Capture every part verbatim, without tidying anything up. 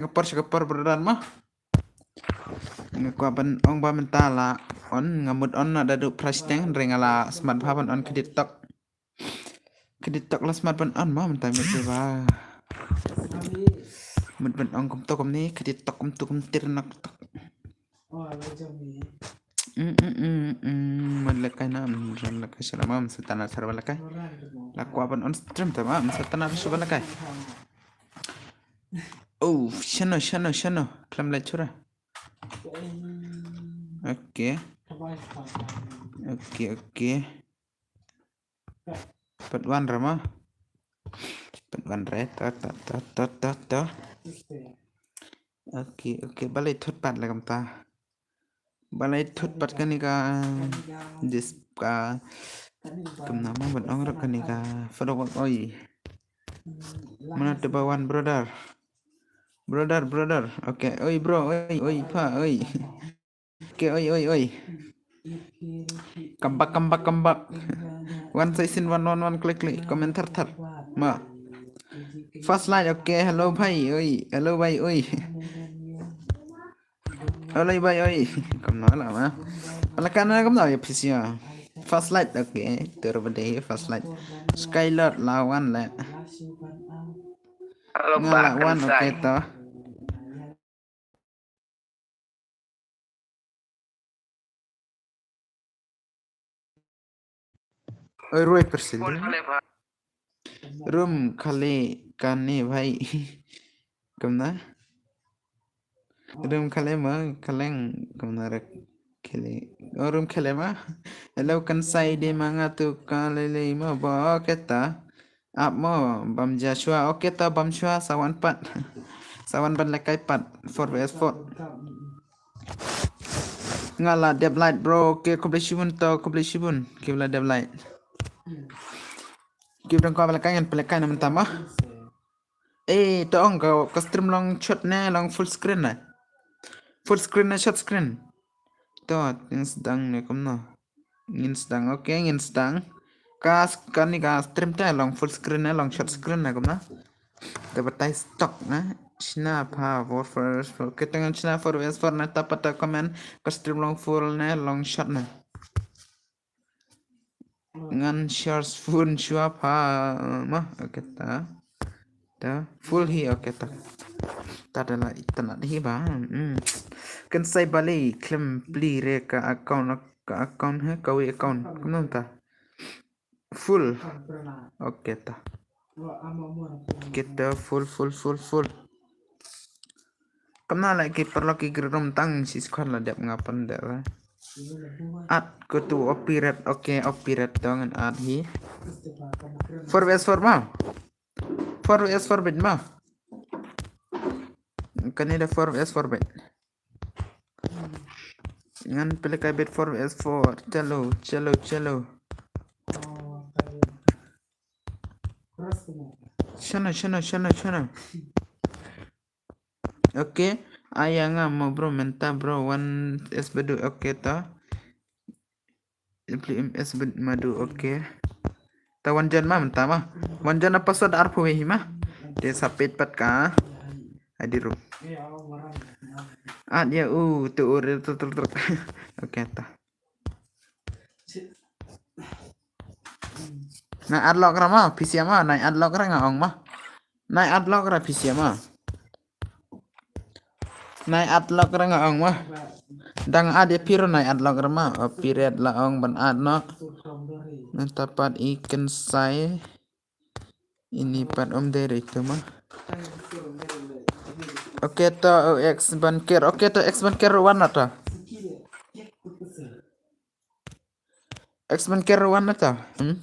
Ka por sha ka por brother ma. Nga kwah ban ong ba mynta la on, nga mut on na da du price teng, hynrei nga la smat bha ban on khadit tok. Khadit tok la smat ban on ma mynta mut ba. Mut ban ong kumto kumne, khadit tok kumto kumtir nak tok. Mm, mm, mm, mm. Mut lehkai na, mut lehkai shala ma, mut sa tana shala ba lehkai. La kwah ban on stream ta ma, mut sa tana shala ba lehkai. Oh, shano, shano, shano. Klam lai chura. Okay. Okay, okay. Pat wan ra ma. Pat wan ra, ta, ta, ta, ta, ta, ta. Okay, okay. Balei thut pat la kumta. Balei thut pat kane ka dis ka. Kumna ma ban ong ra kane ka. Fadok oi. Mana tu ba wan brother. Brother, brother. Okay, oi bro, oi, oi, pa, oi. Okay, oi, oi, oi. Come back, come back, come back. One session, one, one, one, click, click, comment, thar, thar. Ma. First light, okay, hello, bhai, oi, hello, bhai, oi. Hello, bhai, oi. Kumno la ma. Ala kana kumno ya pisia. First light, okay. Tur bade first light. Skylord lawan le. Hello, nga lawan, okay to. Oi, ruai persen. Room khali kane bhai. Kumna? Room khali ma, khaleng kumna rek khali. Oh, room khali ma. Hello, kan sai de ma nga tu khali le ma ba keta. Ap mo, bam Joshua. Okay ta bam Joshua, sa wan pat. Sa wan ban lehkai pat. Four versus four. Nga la dep light bro. Okay, khublei shibun to, khublei shibun. Ki la dep light. Ki dang ko bala kangen pele kan mynta ma. Eh, to ong ka, ka stream long shot ne, long full screen ne. Full screen ne, shot screen. To, ngin sdang ne kumno. Ngin sdang, okay, ngin sdang. Ka, kane ka stream te long full screen ne, long shot screen ne kumno. Te batai stock ne. Shna pha four four four. Kita ngan shna four versus four ne, ta pat ta comment. Ka stream long full ne, long shot ne. Ngan share phone shuwa pha ma. Okay ta. Ta full hi, okay ta. Ta da la itana hi ba. Hmm. Kan sai bali khlem pli re ka account, ka account he, ka wi account. Kumno ta? Full. Okay ta. Kita full, full, full, full. Kumna la ki paralok ki grum tang shi squad la dep nga pan de la. At ko tu opiret, okay, opiret dong an at hi. Four versus four ma. Four versus four bit ma. Kane da four versus four bit. Ngan pele kai bit four versus four. Chalo, chalo, chalo. Shana, shana, shana, shana. Okay. Aya nga mo bro, mynta bro, one S badu, okay ta. Simply M S bad madu, okay. Ta wan jan ma mynta ma. Wan jan apa sod arphew hi ma. Te sa peit pat ka. Adi ru. At ya u tu u re tu tu tu. Okay ta. Nai adlock ra ma, P C ma, nai adlock ra nga ong ma. Nai adlock ra P C ma. Nai adlock ra nga ong ma. Dang ad ya piro nai adlock ra ma. O piret la ong ban ad no. Nanta pat i kensai. Ini pat um dei re tu ma. Okay to, oh, X ban ker. Okay to, X ban ker wan na to. X ban ker wan na to. Hmm?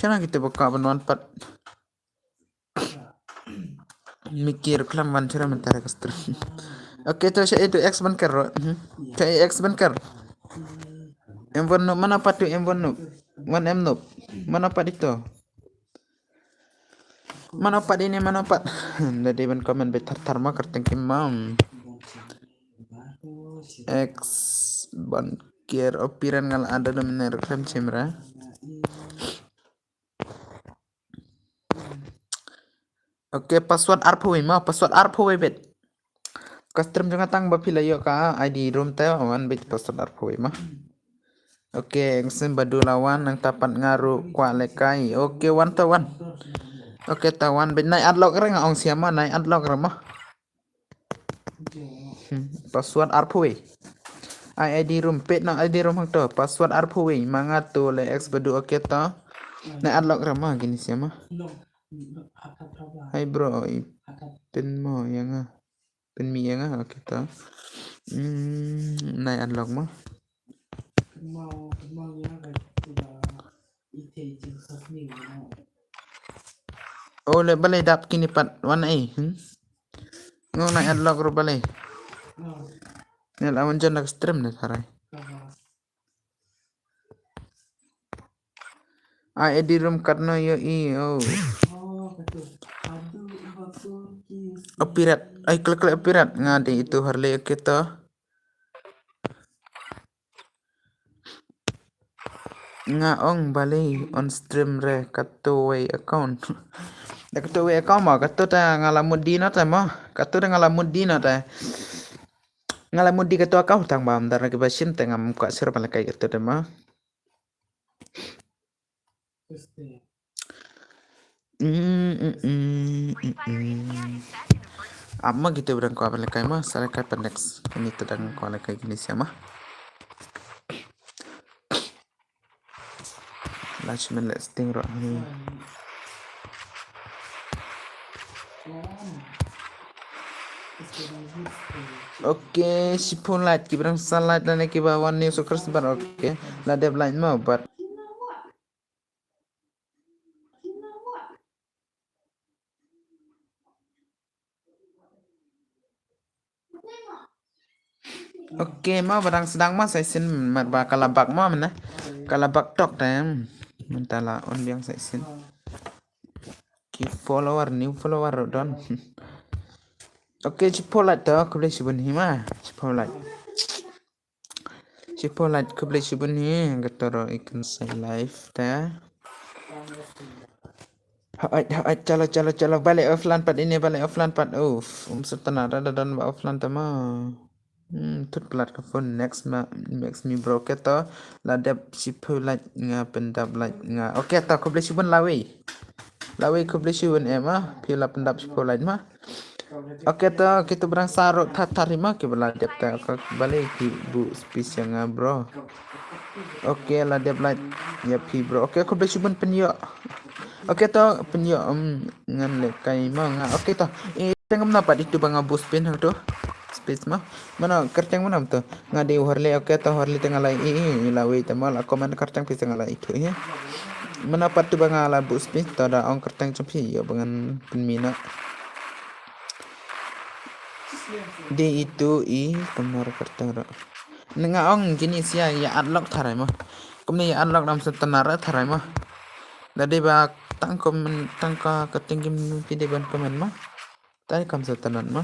Chana kita buka ban wan pat. Mikir klam wan chara mentara kastra. Okay to, sha itu X ban ker. Hmm? Sha X ban ker. M one no, mana pat tu M one no? One M no. Mana pat itu? Mano pat ini, mano pat. Dadi ban comment beit thar thar ma kyrteng ki mam. X ban ker o piran ngal ada dum ne rem chimra. Okay, password arphew wei ma, password arphew wei beit. Ka stream jong nga tang ba phi la ïoh ka I D room te wan beit password arphew wei ma. Okay, Extreme Badu la wan nangta pat nga ruh kwah lehkai. Okay, wan ta wan. Okay, ta wan beit nai unlock re nga ong sia ma, nai unlock re ma. Hmm, password arphew wei. Ai I D room, peit noh I D room hangto. Password arphew wei. Ma nga to le X Badu, okay to. Nai unlock re ma kine sia ma. Hai bro, i pynmo ïa nga. Pynmih ïa nga, okay to. Hmm, nai unlock ma. Oh, le balei dap kine pat wan ei. Hmm? Ngo nai unlock ruh balei. Ne la wan jan la ka stream ne tharai. Ai I D room katno ïoh i, oh. Oh, pirat. Ai, klik klik pirat. Nga dei itu Harley, okay to. Nga ong balei on stream re kato wei account. Da kato wei account ma, kato ta nga la mut di na ta ma. Kato da nga la mut di na ta. Nga la mut di kato account tang ba am dar ki ba shim te ngam kwah sir ba la kai kato da ma. Mm, mm, mm, mm, mm. Ap ma kita ba dang kwah ba la kai ma, sa la kai pa next. Ini ta dang kwah la kai kini sia ma. Last minute let's think roh ni. Okay, shiphew light ki ba dang sa light lane ki ba wan new subscriber, okay. La dep light mo but Okay, ma ba dang sdang ma sa shisien mat ba ka la bak ma mynne. Ka la bak tok te. Mynta la on biang sa shisien. Ki follower, new follower ruh don. Okay, shiphew light to, khublei shibun hi ma. Shiphew light. Shiphew light khublei shibun hi, kato ruh i kan sa live te. Hait, hait, chalo, chalo, chalo, balei offline pat ini, balei offline pat, uff, um, satana, da, da, don ba offline ta ma. Hmm, tut plat ka phone, next ma, next mi bro, kato, la dep shiphew light nga pyndap light nga. Okay, to, khublei shibun lawei. Lawei khublei shibun eh ma, phi la pyndap shiphew light ma. Okay, to, kita ba dang sa ruh thar thar hi ma, ki ba la dep te, okay, balei ki buh space ïa nga bro. Okay, la dep light ïa phi bro. Okay, khublei shibun pynïoh. Okay, to, pynïoh, um, ngan leh kai ma nga. Okay, to. Eh, teng kumno pat itu ba nga buh space hangto. Space ma. Mano kyrteng mano to. Nga dei u Harley, okay, to Harley te nga la i, i, i lawei te ma la comment kyrteng phi te nga la itu hi. Mano pat tu ba nga la buh space to da ong kyrteng jong phi ïoh ba ngan pynmih noh. Dei itu i kumno kyrteng ruh. Nga ong kini sia ïa unlock tharai ma. Kumne ïa unlock dam sa tana ra tharai ma. Da dei ba tang comment, tang ka kyrteng game phi dei ban comment ma. Tang kam sa tana ma.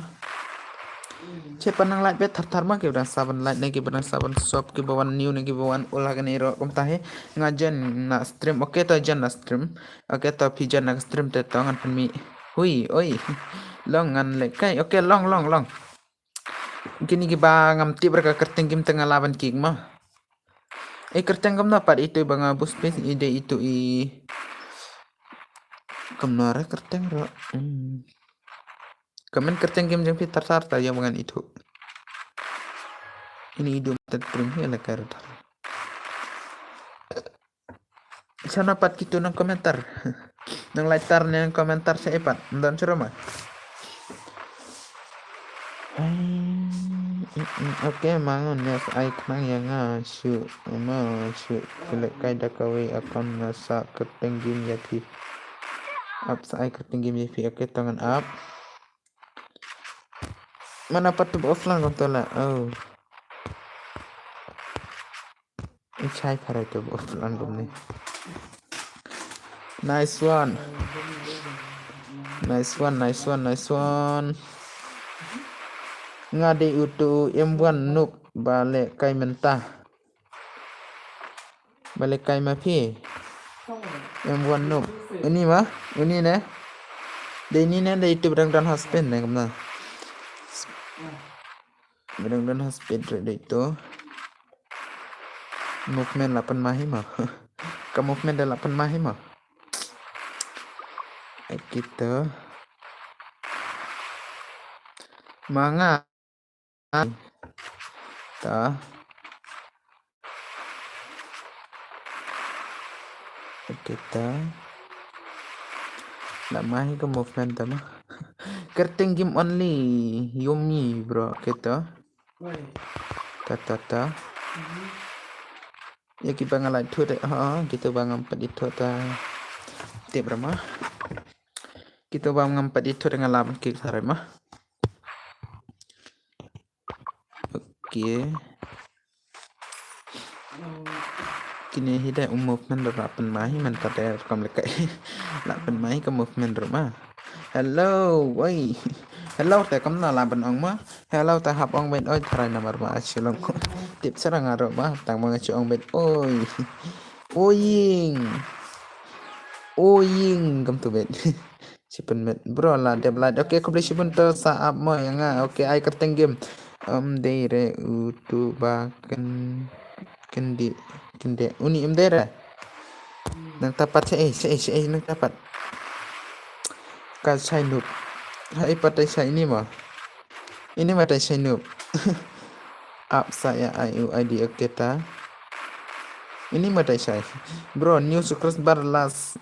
Che pan nang light bet thar thar ma ki ba dang sa ban light ne ki ba dang sa ban sub ki ba wan new ne ki ba wan ul ha kane ruh kumta hi. Nga join na stream. Okay, to join na stream. Okay, to phi join na stream te to ngan pynmih. Hui, oi. Long ngan leh kai. Okay, long, long, long. Kini ki ba ngam tip ra ka kyrteng game te nga la ban kick ma. Eh, kyrteng kumno pat itu ba nga buh space i dei itu i. Kumno ra kyrteng ruh. Hmm. Comment kyrteng game jong phi thar thar ta ïa ba ngan itu. Ini idu mata tring hi la kar thar. Shano pat kitu nang komentar. Nang lighter ne nang komentar sha i pat. Don shuh ma. Ai, mm, mm, okay, ma ngan ne sa ai khnang ïa nga shu ma shu klik kai da kawei account nga sa kyrteng game ïa phi. Ap sa ai kyrteng game ïa phi, okay, to ngan ap. Mano pat tu offline kumta la. Oh. Ichai pharai tu offline kumne. Nice one. Nice one, nice one, nice one. Nga dei utu M one noob ba leh kai mynta. Ba leh kai ma phi. M one noob. Uni ma? Uni ne? Dei ni ne dei tu bedang don hospital ne kumna. Bedang don hospital dei tu. Movement la pynmai hi mo. Ka movement da la pynmai hi mo. Kita. Manga. Ta. Kita. La mai ka movement ta ma. Kyrteng game only. Yummy bro. Kita. Ta ta ta. Ya ki ba nga la thut ha kita ba ngam pat i thut ta. Tip ra ma. Kita ba ngam pat i thut nga la ban ki sarai ma. Okay. Kine hi dei u movement ruh la pynmai hi mynta dei rukom lehkai. La pynmai ka movement ruh ma. Hello, woi. Hello te kam na la ban ong ma. Hello te hap ong beit oi tharai namar ma achi long. Tip sarang aro ma tang ma ngachi ong beit oi. Oying. Oying kam tu beit. Shipun met bro la dep lait. Okay, khublei shibun to sa ap mo ya nga. Okay, ai kyrteng game. Em dei re u tu ba ken kendi kende uni em dei re. Nang tapat se eh se eh se eh nang tapat. Ka sai nup. Hai pat tai sai ini mo. Ini ma tai sai nup. Ap sa ya ai u ai di okay ta. Ini ma tai sai. Bro, new subscriber las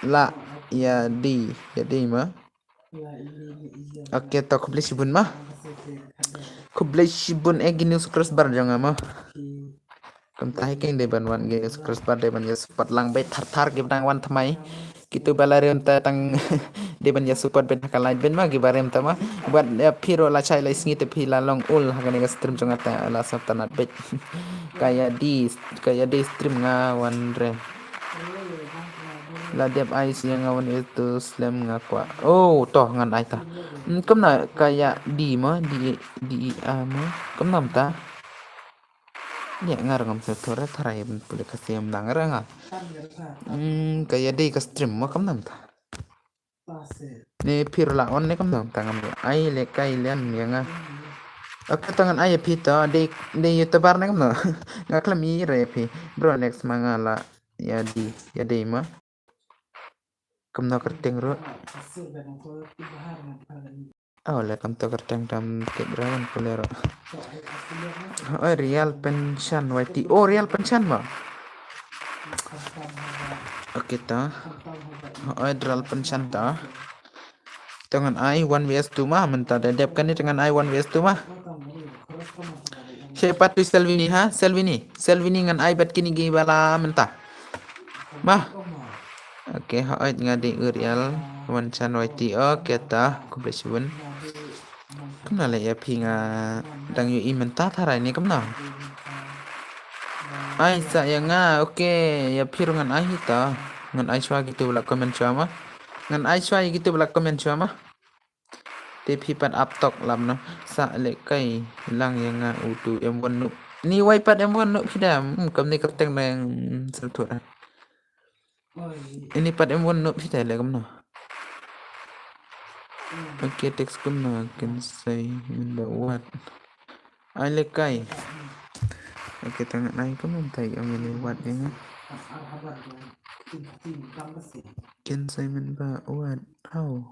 la ya di ya di ma. Okay, to khublei shibun ma. Khublei shibun eh gi new subscriber jong nga ma. Kumta hi keng dei ban wan gi new subscriber dei ban ya support lang beit thar thar gi bnang wan thamai. Kitu bala rem ta tang dei ban ya support beit ha ka like beit ma gi ba rem ta ma. Wat ya phi ruh la chai la sngi te phi la long ul ha kane ka stream jong nga ta la sap tanat beit. Kaya di kaya di stream nga wan re. La dep ai sha nga wan itu slem nga kwah. Oh, to ngan ai ta. Hmm, kumna kaya di ma di di a ma. Kumna mynta. Nia nga ruh ngam sngewthuh re tharai ban pule ka sim nang re nga. Hmm, kaya di ka stream ma kumna mynta. Ni phi ruh la on ne kumno ta ngam ai le kai lian ya nga. Okay, to ngan ai phi to dei dei YouTuber ne kumno. Nga khlem i re phi. Bro, next ma nga la ya di ya dei ma. Kumno kyrteng ruh. Oh, le kam to kyrteng tam tip ra wan pule ruh. Oi, Real Pension Y T. Oh, Real Pension ma. Okay ta. Oi, Real Pension ta. To ngan ai one V S two ma mynta da dep kane to ngan ai one V S two ma. She pat tu Selvini ha, Selvini. Selvini ngan ai bat kini gi bala mynta. Ma. Okay, ha oi nga di Uriel wan chan Y T. Okay ta, khublei shibun. Kumna le ya phi nga dang yu i mynta tharai ni kumna. Ai sa ya nga, okay, ya phi ruh ngan ai hi ta. Ngan ai shwa gitu bala comment shwa ma. Ngan ai shwa gitu bala comment shwa ma. Te phi pat ap tok lam no. Sa le kai lang ya nga utu em wan nu. Ni wai pat em wan nu phi dam. Hmm, kam ni kyrteng dang sel thut. Ini pat em wan nu phi ta le kam no. Okay, text kumno kin sai min ba wat. Ai le kai. Okay, tang ai kumno tai am ni wat ya nga. Kin sai min ba wat. Au.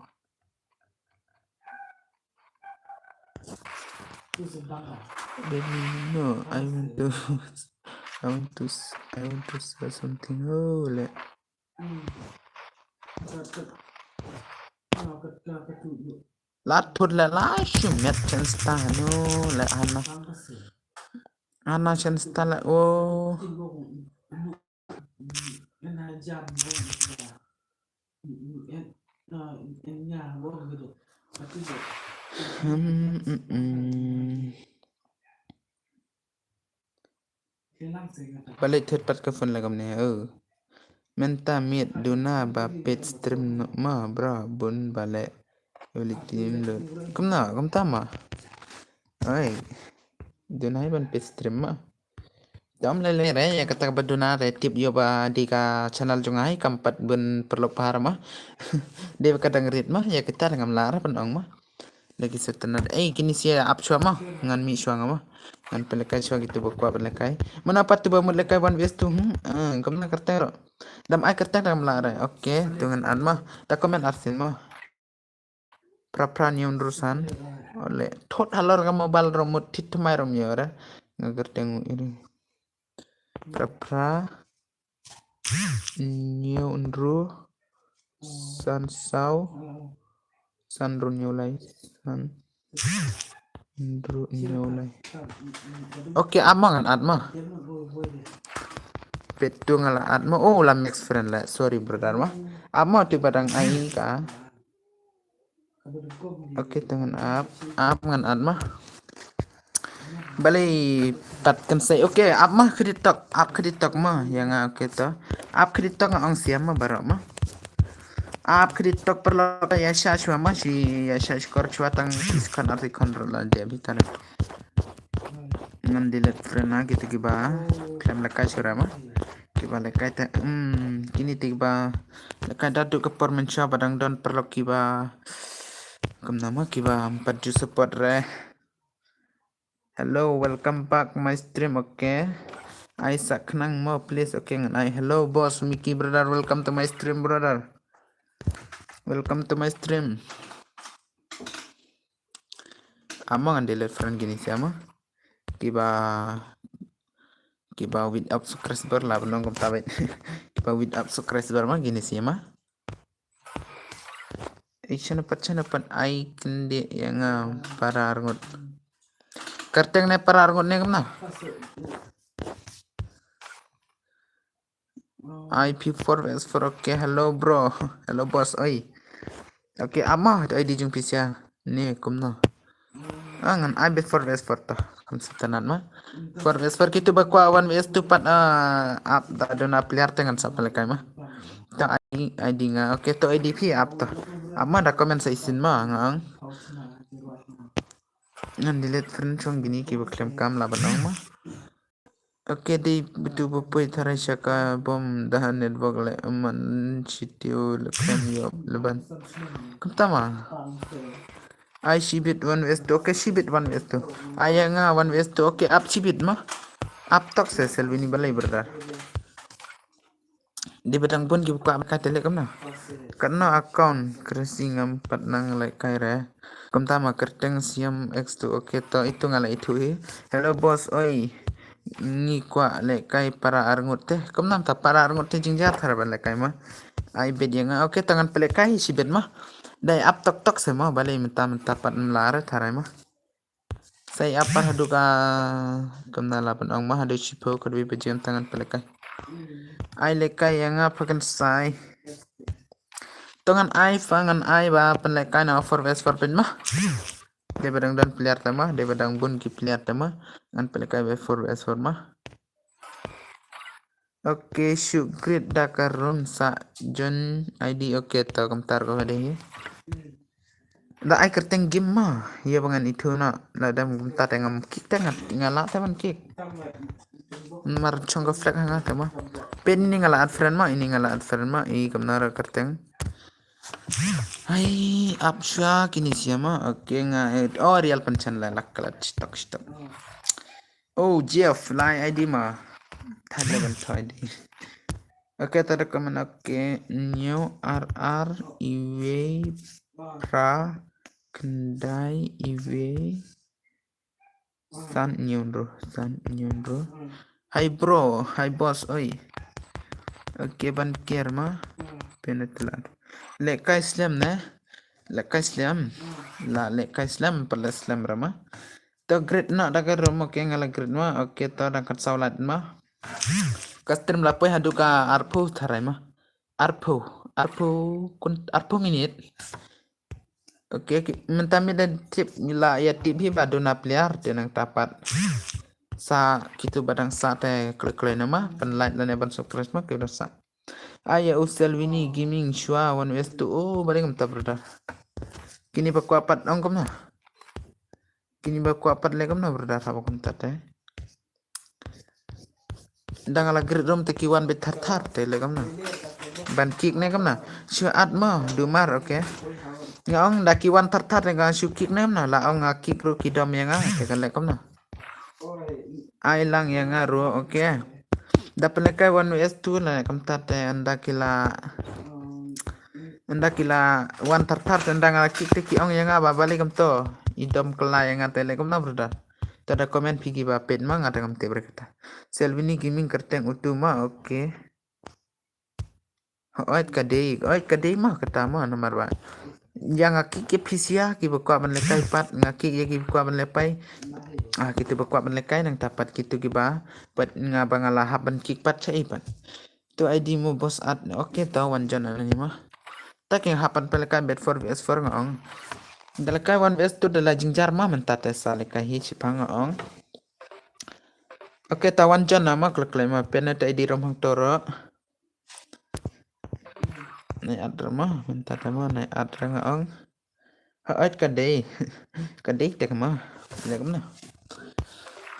Baby, no, I want to, I want to, s- I want to say something. Oh, le. La thut le la shimet chen sta no le ana. Ana chen sta le oh. Hmm, mm, mm. Balik thut pat ka phone la kamne. Oh. Mynta miet duna ba pet stream no ma bra bun bale. Yoli tim lo. Kumna, kumta ma. Oi. Duna ban pet stream ma. Tam le le re ya kata ba duna re tip yo ba di ka channel jong ai kam pat bun perlu pahar ma. Dei ba ka dang rit ma ya kita ngam lah re pynong ma. Lagi setenar eh kini sia ap shwa ma ngan mi shwa nga ma. Ngan pelekai shwa gitu ba kwah pelekai. Mana pat tu ba mut lekai one vs two hmm. Ah, kam na kerteng ro. Dam ai kerteng dam lah re. Oke, tu ngan at ma. Ta komen arsin ma. Pra pra nium rusan. Ole thot halor ka mobile ro mut thit tmai rom yo re. Nga kerteng iri. Pra pra. Niu unru san sau san ru niu lai san unru niu lai. Oke, ama ngan at ma. Petu ngala at ma. Oh, la mix friend la. Sorry brother ma. Ama tu badang ai ka. Oke, tu ngan ap. Ap ngan at ma. Balei pat kan sai. Oke, ap ma keditok, ap keditok ma. Ya nga oke to. Ap keditok nga ong siam ma barok ma. Ap keditok perlu ya sha shwa ma shi ya sha shkor shwa tang shi kan arti kon la dia bitan. Ngan delete friend na kita kiba klem lekai shura ma. Kiba lekai ta hmm kini tiba lekai dadu ke por mencha badang don perlu kiba. Kam nama kiba empat ju support re. Hello, welcome back my stream, okay. Ai sa khnang mo please, okay ngan ai. Hello boss Mickey brother, welcome to my stream brother. Welcome to my stream. Ama ngan delete friend gini siama. Kiba kiba with up subscriber la benong kum tabet. Kiba with up subscriber ma gini siama. Ichana pachana pan ai kende yang para arngut. Kerteng ne para arngut ne kemna. I P four vs four, okay, hello bro. Hello boss, oi. Okay, ama tu I D jung pisia. Ni kumno. Ah, ngan I B four vs four tu. Kam setanat ma. Four vs four kitu bakwa one vs two pat ah, ap da dona player te ngan sapa lekai ma. Ta I D, I D nga. Okay, tu I D pi ap tu. Ama da comment sa isin ma ngang. Ngan delete friend chong gini ki baklem kam laban ong ma. Okay, di betu bupui tharai shaka bom dahan network le man sitiu le kam yo leban. Kumtama. Ai shibit one vs two. Okay, shibit one vs two. Ai nga one vs two. Okay, ap shibit ma. Ap tok se Selvini balai brother. Di bedang pun ki buka ka tele kamna. Katno account kresi ngam pat nang lekai re. Kumta ma kerteng siam X two, okay to itu ngala itu hi. Hello boss oi. Ngi kwah lekai para arngut te. Kumnam ta para arngut te jingjar thar ban lekai ma. Ai bet yang okay tangan pelekai hi shibet ma. Dai ap tok tok se ma balai menta menta pat mlar tharai ma. Sai apa hadu ka kumna lapan ong ma hadu chipo kadwi bejam tangan pelekai. Ai lekai yang apa kan sai. Tongan ai fa ngan ai ba penlekai na four vs four pin ma. Dei ba dang don player te ma, dei ba dang bun ki player te ma. Ngan pelekai ba four vs four ma. Okay, shoot great da ka run sa John I D okay to kumtar ko dei. Da ai kerteng game ma. Ya bangan itu na la dam kumtar te ngam kick te ngat ngala te man kick. Mar chong ka flag hanga te ma. Pen ini ngala add friend ma, ini ngala add friend ma, i kamna ra kerteng. Hai ap shwa kini siama. Okay nga oh real penchan la lak kala stok stok. Oh Jeff lai I D ma. Thad le ban thoi di. Okay tada kaman okay new R R iwei pra kendai iwei. San nyun ro, san nyun ro. Hi bro, hi boss oi. Okay ban ker ma. Penetlan. Lekai slem ne. Lekai slem. La lekai slem pala slem rama. To great na da ka room okay ngala great ma. Okay to da kat saulat ma. Ka stream la poi hadu ka arphu tharai ma. Arphu, arphu kun arphu minit. Okay, okay. Menta mi da tip la ya tip hi ba dona player te nang tapat. Sa kitu badang sa te klik klik nama pen like lane ban subscribe ma kitu sa. Aya usel wini gaming shwa one west two oh bari ngam ta brother. Kini ba kwa pat ong kumna. Kini ba kwa pat le kumna brother ha ba kumta te. Dang la grid room te ki wan beit thar thar te leh kumno. Ban kick ne kumno. Shu at mo, dumar, okay. Nga ong da ki wan thar thar te nga shu kick ne kumno. La ong nga kick ruh ki dom ïa nga te ka leh kumno. Ai lang ïa nga ruh, okay. Da pynlehkai one vs two ne kumta te ynda ki la, ynda ki la wan thar thar te ynda nga la kick te ki ong ïa nga ba balei kumto. I dom kylla ïa nga te leh kumno brother. Te da comment phi kiba peit ma nga te ngam tip re kata. Selvini Gaming kyrteng utu ma, okay. Hooid ka dei, hooid ka dei ma kata ma namar ba ïa nga kick ïa phi sha kiba kwah ban lehkai pat, nga kick ïa kiba kwah ban lehkai. Ah, kito ba kwah ban lehkai nangta pat kito kiba pat nga ba nga la hap ban kick pat sha i pat. To I D mo boss at, okay to wan jon ana ni ma. Ta ki hap ban pynlehkai bet four vs four nga ong. Da lehkai one vs two da la jynjar ma mynta te sa lehkai hi shipang nga ong. Okay ta wan jon na ma klek klek ma pynlehkai ta I D rom hangto ruh. Nai at ruh ma mynta te ma nai at ruh nga ong. Hooid ka dei. Ka dei te ma. Leh kumno.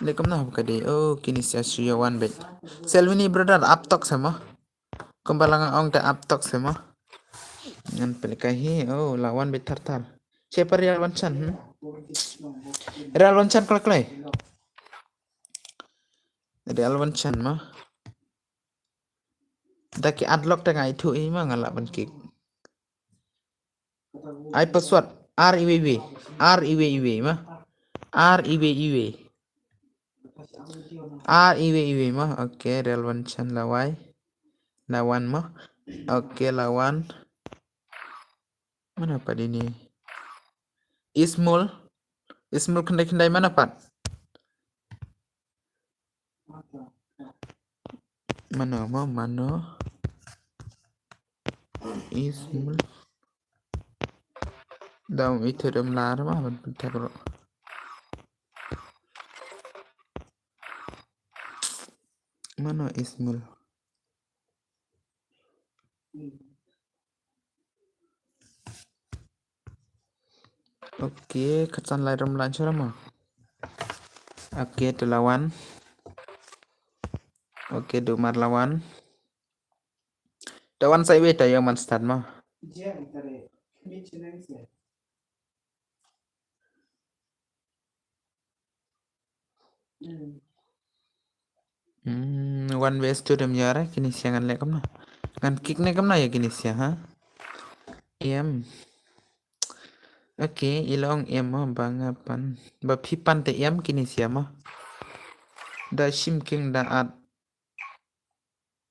Leh kumno ka dei. Oh kine sha shu ïa wan beit. Selvini brother ap tok sa ma. Kumba la nga ong te ap tok sa ma. Ngan pynlehkai hi. Oh la wan beit thar thar. Chepa Real Wanchan hmm. Real Wanchan klek klek. Real Wanchan ma. Da ki adlock te nga ithuh i ma nga lah ban kick. Ai password R iwei iwei. R iwei iwei ma. R iwei iwei. R iwei iwei ma. Okay, Real Wanchan la wai. La wan ma. Okay, la wan. Mano pat ini? Ismul. Ismul khyndai khyndai mano pat? Mano ma mano? Ismul. Dam itu dam lar ma ban pyntek ruh. Mano Ismul? Okay, khatsan lai ram lan chara ma. Okay, te la wan. Okay, dumar la wan. Te wan sa iwei ta ïa man start ma. Hmm, one vs two dem ïa re kine sha ngan leh kumno. Ngan kick ne kumno ïa kine sha ha. Em. Okay, i long em ma ba nga pan. Ba phi pan te em kine sha ma. Da shim king da at.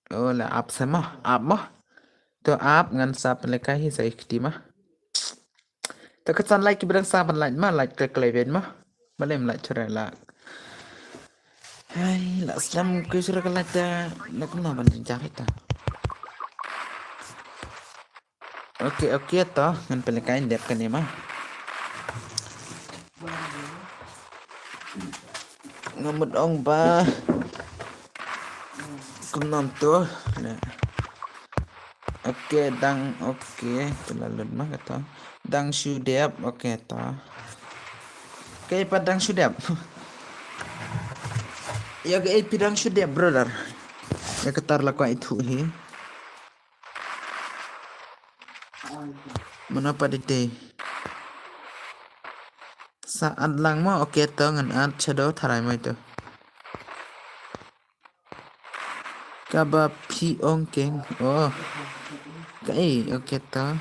Oh la ap sa ma, ap ma. To ap ngan sa pynlehkai hi sa ikti ma. To khatsan like ki brang sa ban like ma, like klik klik ben ma. Balem like chura la. Hai, la slam ku chura ka like ta. La kumno ban jingjar ta. Okay, okay to, ngan pynlehkai dep kane ma. Nga mut ong ba kumno to. Okay, dang okay, to la lut ma kato. Dang shu dep, okay to. Okay, pat dang shu dep. Ya okay, phi dang shu dep brother. Ya katar la kwah ithuh hi. Mano pat ite. Sa at lang ma, okay to ngan at shadow tharai mai to. Kaba phi ong keng. Oh. Kai, okay to.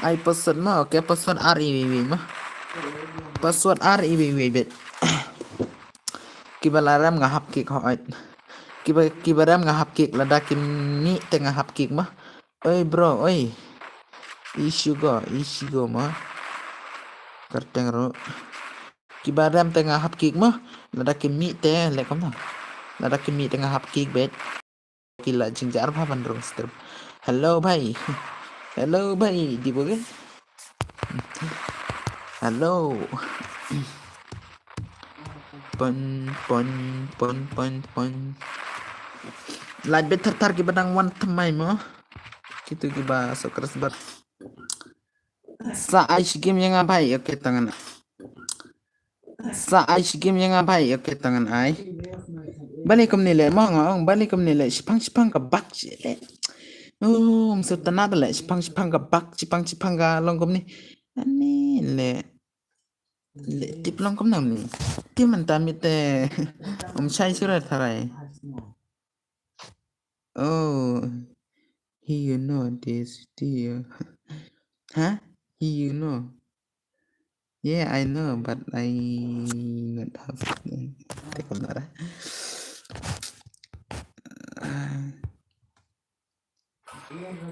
Ai password ma, okay password R iwei iwei ma. Password R iwei iwei bet. Kiba la rem nga hap kick hooid. Kiba kiba rem nga hap kick lada ki mih te nga hap kick ma. Oi bro, oi. Ishigo, ishigo ma. Kyrteng ruh. Kiba rem te nga hap kick ma. Lada ki mih te leh kumno. Lada ki mih te nga hap kick bet. Ki la jingjar bha ban rung stream. Hello bhai. Hello bhai, di bo ke? Hello. Pon pon pon pon pon. Like bet thar thar kiba dang wan thymmai mo. Kitu kiba sokras bat. Sa ai shi game ïa nga bhai. Okay, tangan. Sa ai shi game ïa nga bhai, okay, tang ngan ai. Balei kumne leh mo, nga ong balei kumne leh, shipang shipang ka bak shi leh. Oh, msu tana da leh, shipang shipang ka bak, shipang shipang ka long kumne. Ani leh. Leh tip long kumne ni. Te mynta mit te. Um shai sura tharai. Oh, he you know this dear. Huh? He you know. Yeah, I know, but I not have. Te kumno ra.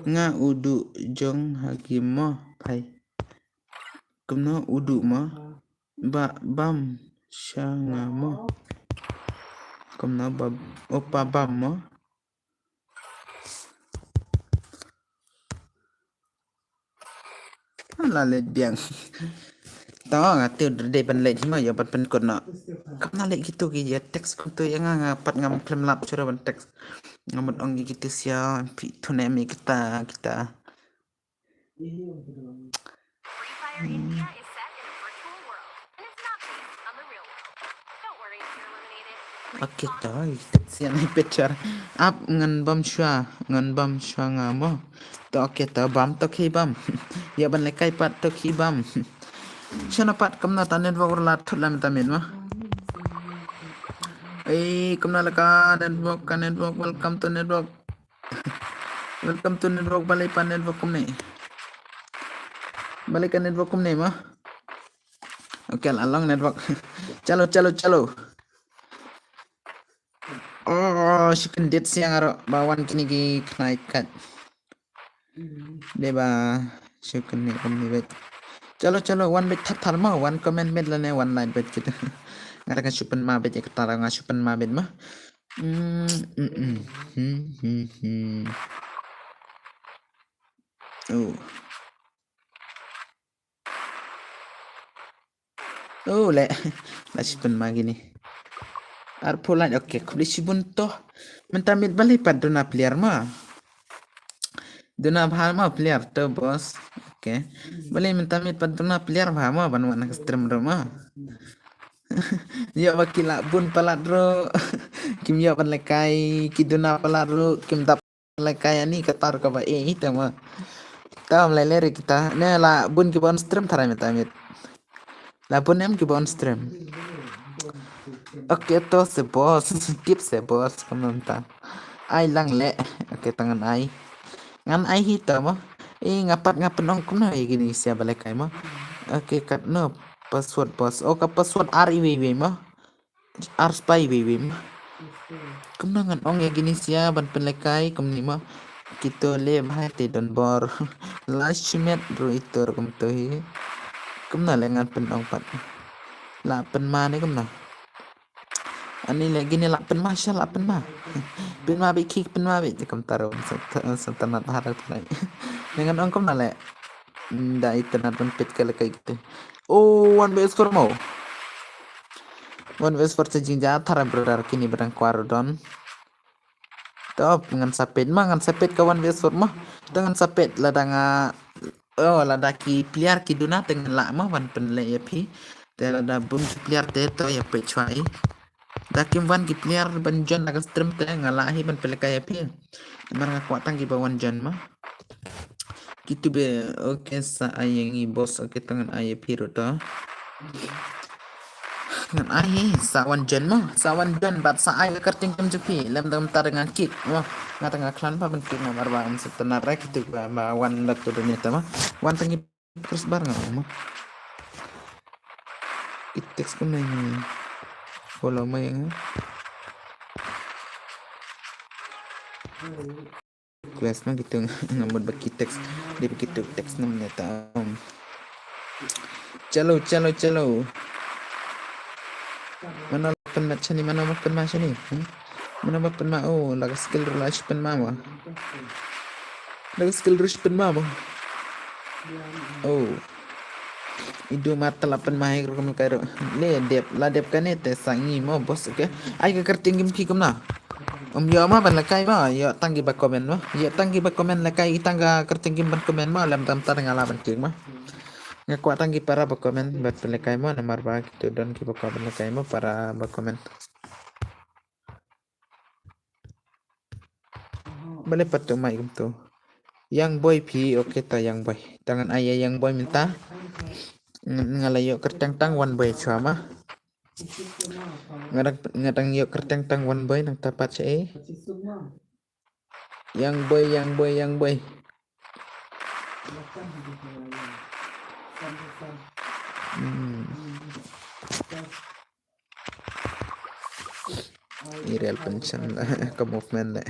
Nga u duh jong ha game mo, phai. Kumno u duh mo. Ba bam sha nga mo. Kumno ba opa bam mo. La leit biang. To nga te u dei ban leit hi mo, ïa ban pynkut noh. Kumno leit kito ki ïa text kumto ïa nga, nga pat ngam khlem lap shuh ban text. Nga mut ong ïa kito sia phi thune mi kita kita. Free Fire India is set in a virtual world, and it's not based on the real world. Don't worry if you're eliminated. Free Okay, to, ita sian ni picture. Ap ngan bam shwa, ngan bam shwa nga mo. To, okay, to bam to khi bam. Ïa ban lehkai pat to khi bam. Shana pat kumna ta network ur la thut lam ta min mo. Eh, kumna la ka network, ka network, welcome to network. Welcome to network, balei pat network kumne. Balei ka network kumne mo. Okay, la long network. Chalo, chalo, chalo. Oh, shu kyndit siang aro ba wan kine ki khnai kat. Dei ba shu kynni kumne beit. Chalo, chalo, wan beit thap thap mo, wan comment beit lane wan like beit kito. Nga da nga shu pynma beit ïa kata, nga shu pynma beit mo. Hmm, hmm, hmm, hmm, hmm, hmm. Oh. Oh, leh. La shu pynma kine. Arphew lait, okay, khublei shibun to. Mynta miet balei pat duna player mo. Duna bha mo player to boss. Okay. Balei mynta miet pat duna player bha mo ban wan ha ka stream ruh mo. Ïoh ba ki la bun palat ruh. Kim ïoh ban lehkai, ki duna palat ruh, kim dap lehkai ani ka tar kaba eh ita mo. Tam lai leri kita. Ne la bun kiba on stream tharai mynta miet. La bun em kiba on stream. Okay, to se boss. Tip se boss kumta. Ai lang leh. Okay, tang ngan ai. Ngan ai hi to mo. Eh, nga pat nga pynong kumno ïa kine sia ba lehkai mo. Okay, katno password boss. Oh, ka password ar iwei iwei mo. Ar spah iwei iwei mo. Kumno ngan ong ïa kine sia ban pynlehkai kumne mo. Kito leh bha te don bor. La shimet ruh ito ruh kumto hi. Kumno leh ngan pynong pat. La pynma ne kumno. Ani leh kine la pynma sha la pynma. Pynma beit ki pynma beit kumta ruh. Sa tanat harap lai. Ne ngan ong kumno leh. Da internet ban peit ka lehkai kito. Oh, one way score mo. One way score sa jingjia tharai brother kine ba dang kwah ruh don. To ngan sa peit mo, ngan sa peit ka one way score mo. To ngan sa peit lada nga, oh, lada ki player ki duna te ngan lah mo ban pynleh ïa phi. Te lada bun ki player te to ïa peit shwa i. Da kim wan ki player ban join na ka stream te nga lah hi ban pynlehkai ïa phi. Namar nga kwah tang kiba wan join mo. Kito ba, okay, sa ai ïa ngi boss, okay, tang ngan ai ïa phi ruh to. Ngan ai hi, sa wan join mo, sa wan join bad sa ai ka kyrteng game jong phi, lem dang ta da nga kick mo. Nga ta nga khlaiñ pa ban kick namar ba ym sngewtynnat re kito ba, ba wan da to da ne ta mo. Wan tang ki Terus bar nga mo. Ki text ko nai. Follow mo ïa nga. Request mo kito nga mut ba ki text. Dei ba kito text nam ne ta. Chalo, chalo, chalo. Mano ba pynmat shane, mano ba pynmat shane. Hmm? Mano ba pynmat, oh, la ka skill ruh la shu pynmat mo. La ka skill ruh shu pynmat mo. Oh. Idu mat la pynmat hi ruh kam kai ruh. Le dep, la dep kane te sa ngi mo boss, okay. Ai ka kyrteng game ki kumna. Um ïoh mo ban lehkai mo, ïoh tang ki ba comment mo. Ïoh tang ki ba comment lehkai, i tang ka kyrteng game ban comment mo, lem tam tar nga la ban klik mo. Nga kwah tang ki para ba comment bad pynlehkai mo, namar ba kito don kiba kwah pynlehkai mo para ba comment. Balei pat tu mai kumtu. Young boy phi, okay ta young boy. Tang ngan ai ïa young boy mynta. Nga la ïoh kyrteng tang one boy shuwa ma. Nga dang, nga dang ïoh kyrteng tang one boy nangta pat sha e. Young boy, young boy, young boy. Hmm. I real pension ka movement de.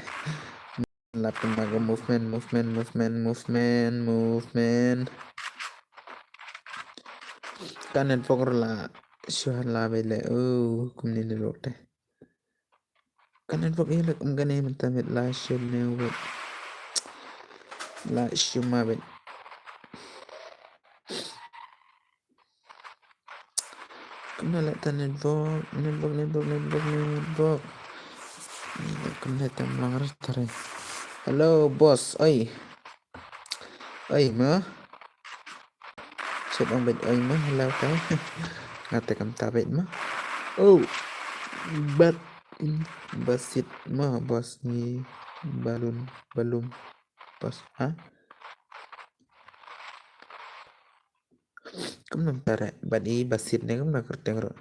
La pynma ka movement, movement, movement, movement, movement. Ka network la shuh la bele. Oh, kumne network de. Ka network ïa lek um kane mynta met la shuh ne wet. La shuh ma bet. Kumne la ta network, network, network, network, network. Kumne tam lang rat tare. Hello boss, oi. Oi ma. Chet ong bet oi ma, hello ta. Ngate kam ta bet ma. Oh. Bat. Basit ma boss ni balun, balum. Boss, ha? Kumno tare, bad i basit ne kumno kyrteng ro.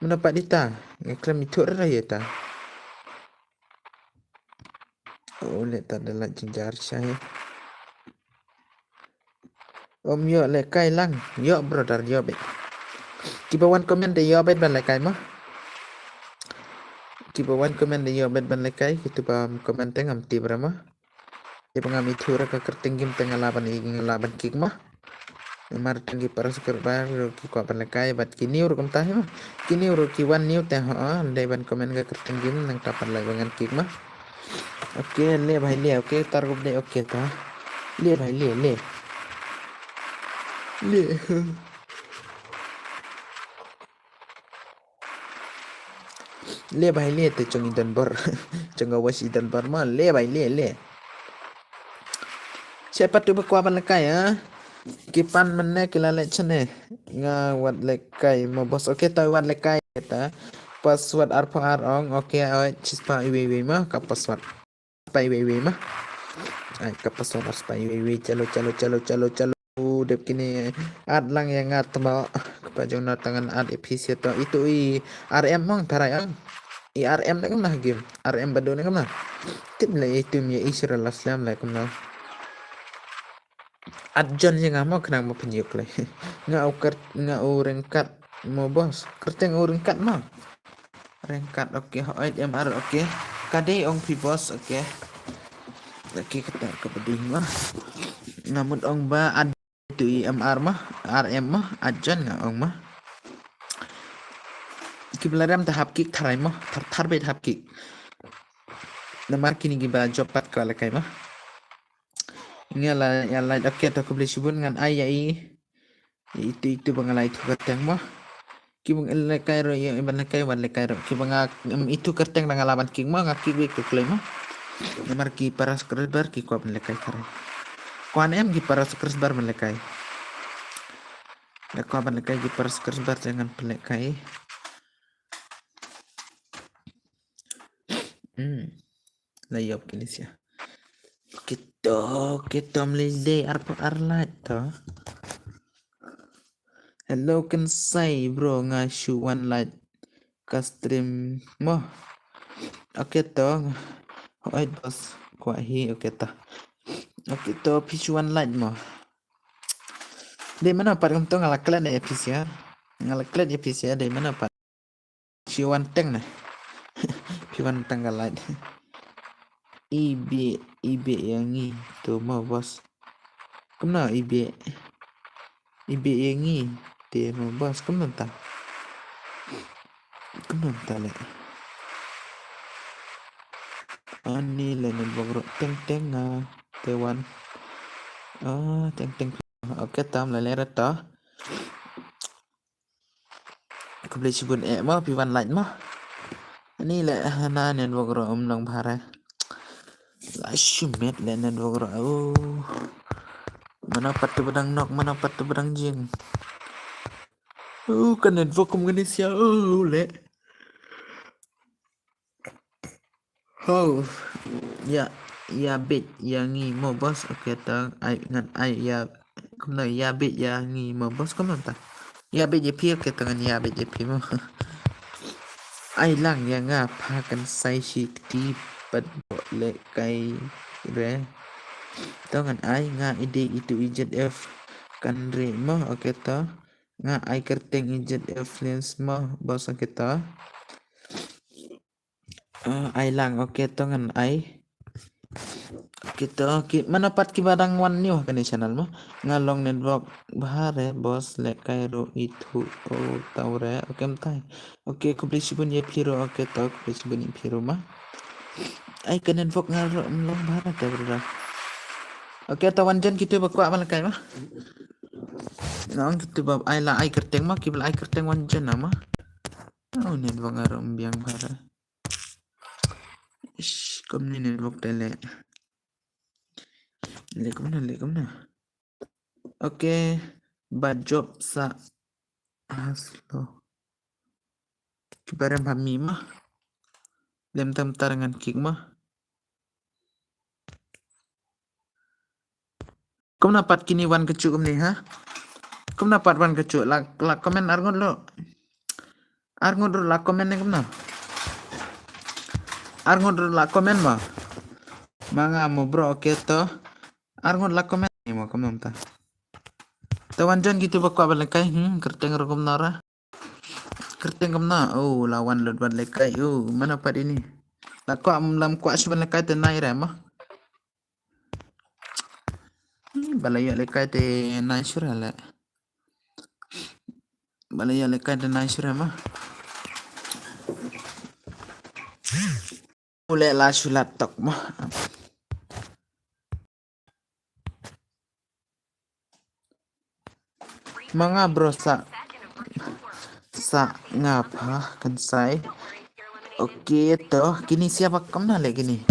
Mano pat ita, nge klem itu ra ita. Oh, le ta da la jingjar sha he. Om yo le kai lang, yo brother yo bet. Kiba wan comment de yo bet ban le kai ma. Kiba wan comment de yo bet ban le kai, kitu ba comment teng am tibra ma. Te ba ngam ithuh ra ka kyrteng game te nga lah ban i, nga lah ban kick ma. Namar tang ki para subscriber ruh ki kwah ban lehkai bad ki new ruh kumta hi ma. Ki new ruh ki wan new te ho, dei ban comment ka kyrteng game nangta pat lah ban ngan kick ma. Okay, leh bhai leh, okay, tar gup dei, okay ta. Leh bhai leh, leh. Leh. Leh bhai leh te chong i don bor. Chong ka wash i don bor ma, leh bhai leh, leh. Che pat tu ba kwah ban lehkai, ah. Ki pan mynne ki la leh chene. Nga wat lehkai ma boss. Okay, ta wat lehkai ta. Password arphew ar ong. Okay, oi, chispah iwei iwei ma ka password. Spah iwei iwei ma. Ai, ka password ar spah iwei iwei. Chalo, chalo, chalo, chalo, chalo. Dep kine ad lang ïa nga tma. Kpa jong na tangan ad episia to. Itu i R M mong tharai ang. I R M da kumna game. R M badu na kumna. Tip le itu mi Israel aslam le kumna. Ad jon ïa nga mo khnang mo pynjuk le. Nga u kat, nga u rengkat mo boss. Kyrteng u rengkat mo. Rengkat, okay, hoid M R, okay. Ka dei ong phi boss, okay. Okay, kata ka pdei ma. Nga mut ong ba ad tu i M R ma, R M ma, ad jon nga ong ma. Ki bla rem ta hap kick tharai ma, thar thar bet hap kick. Namar kini ki ba job pat ka lehkai ma. Nga la ïa lait, okay, to khublei shibun ngan ai ïa i. Itu, itu ba nga la ithuh kyrteng mo. Ki ba nga lehkai ruh ïa, ban lehkai, ban lehkai ruh. Ki ba nga, em, ithuh kyrteng da nga lah ban kick mo, nga kick beit tu kloi mo. Namar ki para subscriber ki kwah ban lehkai tharai. Kwan em ki para subscriber ban lehkai. Da kwah ban lehkai ki para subscriber jangan pynlehkai. Hmm. La ïoh kine sia. Kito, kito mlei dei arphew ar lait to. Hello, kan sai bro, nga shu wan lait ka stream mo. Okay to. Hoid boss, kwah hi, okay to. Okay to, phi shu wan lait mo. Dei mano pat kumto nga la klet episia. Nga la klet episia, dei mano pat. Phi wan teng ne. Phi wan teng ka lait. Ibe, ibe ïa ngi to mo boss. Kumno ibe. Ibe ïa ngi te mo boss. Kumno ta. Kumno ta le. Ani le ne bogro teng teng nga te wan. Ah, teng teng. Okay, tam le le rata. Khublei shibun eh mo, phi wan lait mo. Ani le hana network ruh um long bha re. La shu met le network ruh. Oh. Mano pat tu ba dang nok, mano pat tu ba dang jing. Uh, ka network kum kane sia, uh, leh. Ho, ïa, ïa bit ïa ngi mo boss, okay to, ai ngan ai ïa, kumno ïa bit ïa ngi mo boss, kumno ta? Ïa bit ïa phi, okay to ngan ïa bit ïa phi mo. Ai lang ïa nga pha kan sai shi kti pat bo leh kai re. To ngan ai nga ide itu I Z F kan re mo, okay to. Nga ai kyrteng I Z F lens mo boss, okay to. Ah, ai lang, okay to ngan ai. Okay to, ki, mano pat kiba dang wan new ha kane channel mo. Nga long network bha re boss, leh kai ruh ithuh, oh, tau re, okay mynta. Okay, khublei shibun ïa phi ruh, okay to, khublei shibun ïa phi ruh mo. Ai ka network nga ruh long bha re te brother. Okay to, wan jan kitu ba kwah ban leh kai mo. Nong kitu ba ai la ai kyrteng mo, kiba la ai kyrteng wan jan mo. Oh, network nga ruh ym biang bha re. Ish, kumne network te leh. Leh kumno, leh kumno. Okay, ba jop sa. Ah, slow. Kiba rem ha mi mo. Lem tam tar ngan kik mo. Kumno pat kine wan kajuh kumne ha? Kumno pat wan kajuh, la, la comment arngut ruh. Arngut ruh la comment ne kumno? Arngut ruh la comment mo. Ma nga mo bro, okay to. Arngut la comment ne mo kumno mynta. To wan jan kitu ba kwah ban leh kai, hmm, kyrteng ruh kumno ra. Kyrteng kumno? Oh, la wan lut ban leh kai. Oh, mano pat ini? La kwah, lam kwah shu ban leh kai te nai re mo. Hmm, ba la ïoh leh kai te nai shu re leh. Ba la ïoh leh kai te nai shu re mo. U leh la shu lap tok mo. Ma nga bro sa, sa nga pha kan sai. Okay to, kine sia ba kumno leh kine.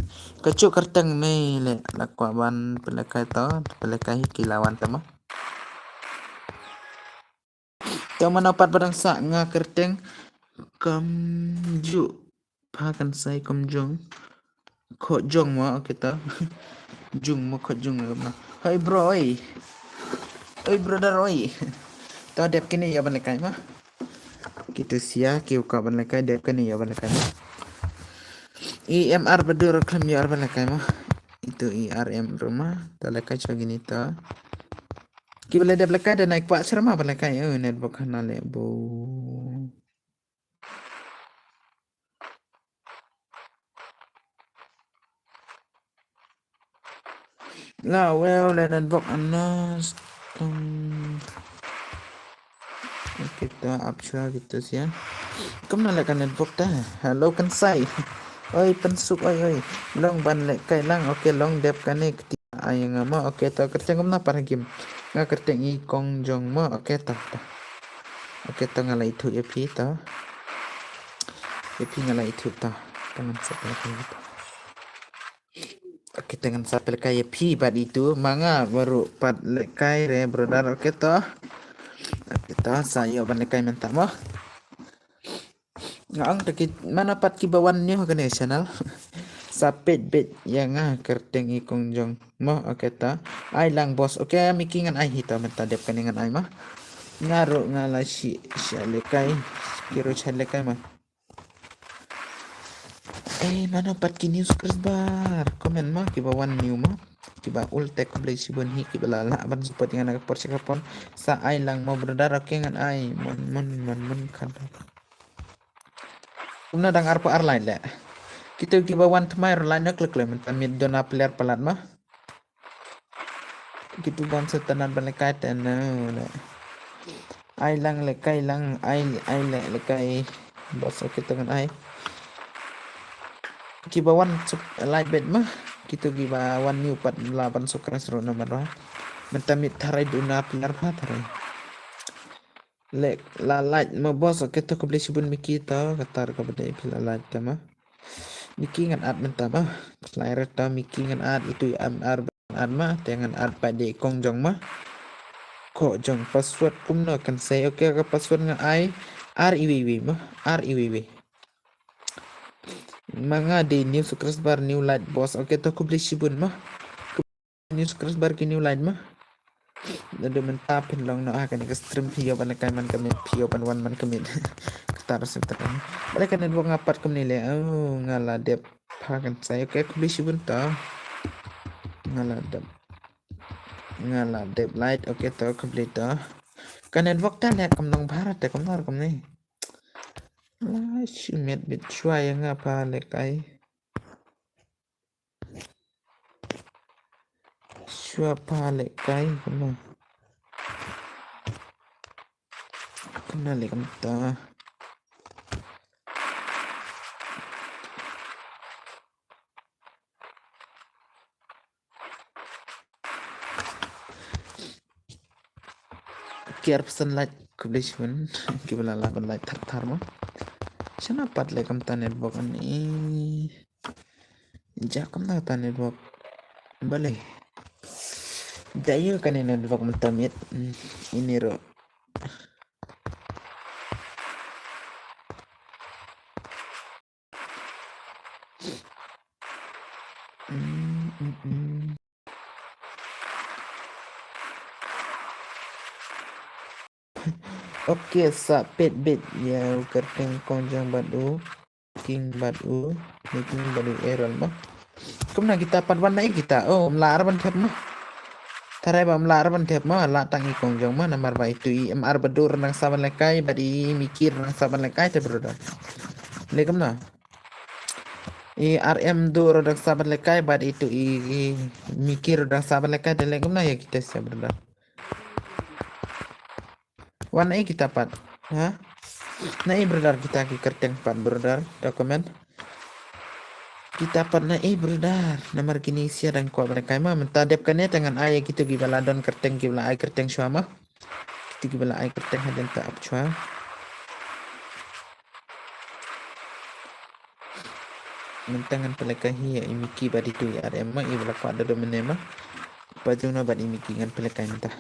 Kajuh kyrteng ne leh, la kwah ban pynlehkai to, pynlehkai hi ki la wan te mo. To mano pat ba dang sah, nga kyrteng Kumjuh, pha kan sai Kumjong. Khojong mo, okay to. Jung mo, Khojung mo. Hoi bro oi. Oi brother oi. To dep kine ïa ban lehkai mo. Kitu sia ki kwah ban lehkai, dep kine ïa ban lehkai mo. E M R ba dur khlem ïa ban lehkai mo. Itu E R M ruh mo. To lehkai sha kine to. Kiba la dep lehkai da nai kwah syrma ban lehkai. Oh, network hana leh bo. La, well, leh network hana stung. Kita ap shuwa kita sia. Kumno leh ka network ta? Hello kan sai. Oi, pynsuk oi oi. Long ban lehkai lang. Okay, long dep kane kti. Ai nga mo, okay to, kyrteng kumno pat ha game. Nga kyrteng i Kong Jong mo, okay to, to. Okay to, nga la ithuh ïa phi to. Ïa phi nga la ithuh to. To ngan sa pynlehkai to. Okay to, ngan sa pynlehkai ïa phi bad itu, ma nga baru pat lehkai re brother, okay to. Okay to, sa ïoh ban lehkai mynta mo. Nga ong te ki, mano pat kiba wan new ha kane channel. Sa peit beit ïa nga kyrteng i Kong Jong mo, okay to. Ai lang boss. Okay, Mickey ngan ai hi to, mynta dep kane ngan ai mo. Nga ruh nga la shi, shi lehkai. Ki ruh shi lehkai mo. Eh, mano pat ki new subscriber? Comment mo, kiba wan new mo. Kiba ul te khublei shibun hi, kiba la lah ban support ïa nga na ka por sha ka por. Sa ai lang mo brother, okay ngan ai. Mon, mon, mon, mon, kata. Kumno dang arphew ar lai leh. Kitu kiba wan thymmai ruh lai na klek leh mynta miet duna player palat mo. Kitu ban sa tynat ban lehkai te na leh. Ai lang lehkai lang, ai, ai leh lehkai. Bas, okay to ngan ai. Kiba wan suk lai bet mo. Kitu kiba wan new pat la ban subscribe ruh namar ba mynta miet tharai duna player pha tharai. Leh la like mo boss, okay to khublei shibun Mickey to, kata ruh kaba dei phi la like te mo. Mickey ngan add mynta mo. Khlaiñ re to Mickey ngan add, itu i M R Ar ma, te ngan ar pat de kong jong ma. Ko jong password kumno kan sei. Okay, ka password nga ai ar iwi iwi ma, ar iwi iwi. Ma nga de new subscriber, new light boss. Okay, to khublei shibun ma. New subscriber ki new light ma. Naduh mynta phin long noh ha kane ka stream phi ïoh ban lehkai man ka miet, phi ïoh ban wan man ka miet. Kata ruh sngewthuh. Balei ka network nga pat kumne leh. Oh, nga la dep pha kan sai. Okay, khublei shibun to. Nga la dep. Nga la dep light. Okay to, khublei to. Ka network te leh kam nang bha te kam nang kumne. La shu miet bit shuwa ïa nga pha lehkai. Shuwa pha lehkai kumno. Kumno leh kumta. Ki arphew san like, khublei shibun. Kiba la lah ban like thar thar mo. Shano pat leh kumta network ani. Ja kumta network. Balei. Da ïoh kane network mynta miet. Hmm, ini ruh. Hmm, hmm, hmm. Okay, sa peit beit ïa u kyrteng kong jong bad u King bad u, ni King bad u Errol mo. Kumno kita pat wan na i kita. Oh, mla ar ban thep mo. Tharai ba mla ar ban thep mo, la tang i kong jong mo, namar ba itu i M R ba dur nang sa ban lehkai, bad i Miki nang sa ban lehkai te brother. Leh kumno. I R M dur nang sa ban lehkai, bad itu i, i Miki nang sa ban lehkai, te leh kumno ïa kita sa brother. Wan na i kita pat. Ha? Na i brother kita ki kyrteng pat brother. Da comment. Kita pat na i brother. Namar kine sia dang kwah ban lehkai mo. Mynta dep kane te ngan ai ïa kitu kiba la don kyrteng kiba la ai kyrteng shuwa mo. Kitu kiba la ai kyrteng hadien te ap shuwa. Mynta ngan pynlehkai hi ïa i Miki bad itu i R M ma, iba la kwah da dum mynne ma. Ba jong na bad i Miki ngan pynlehkai mynta.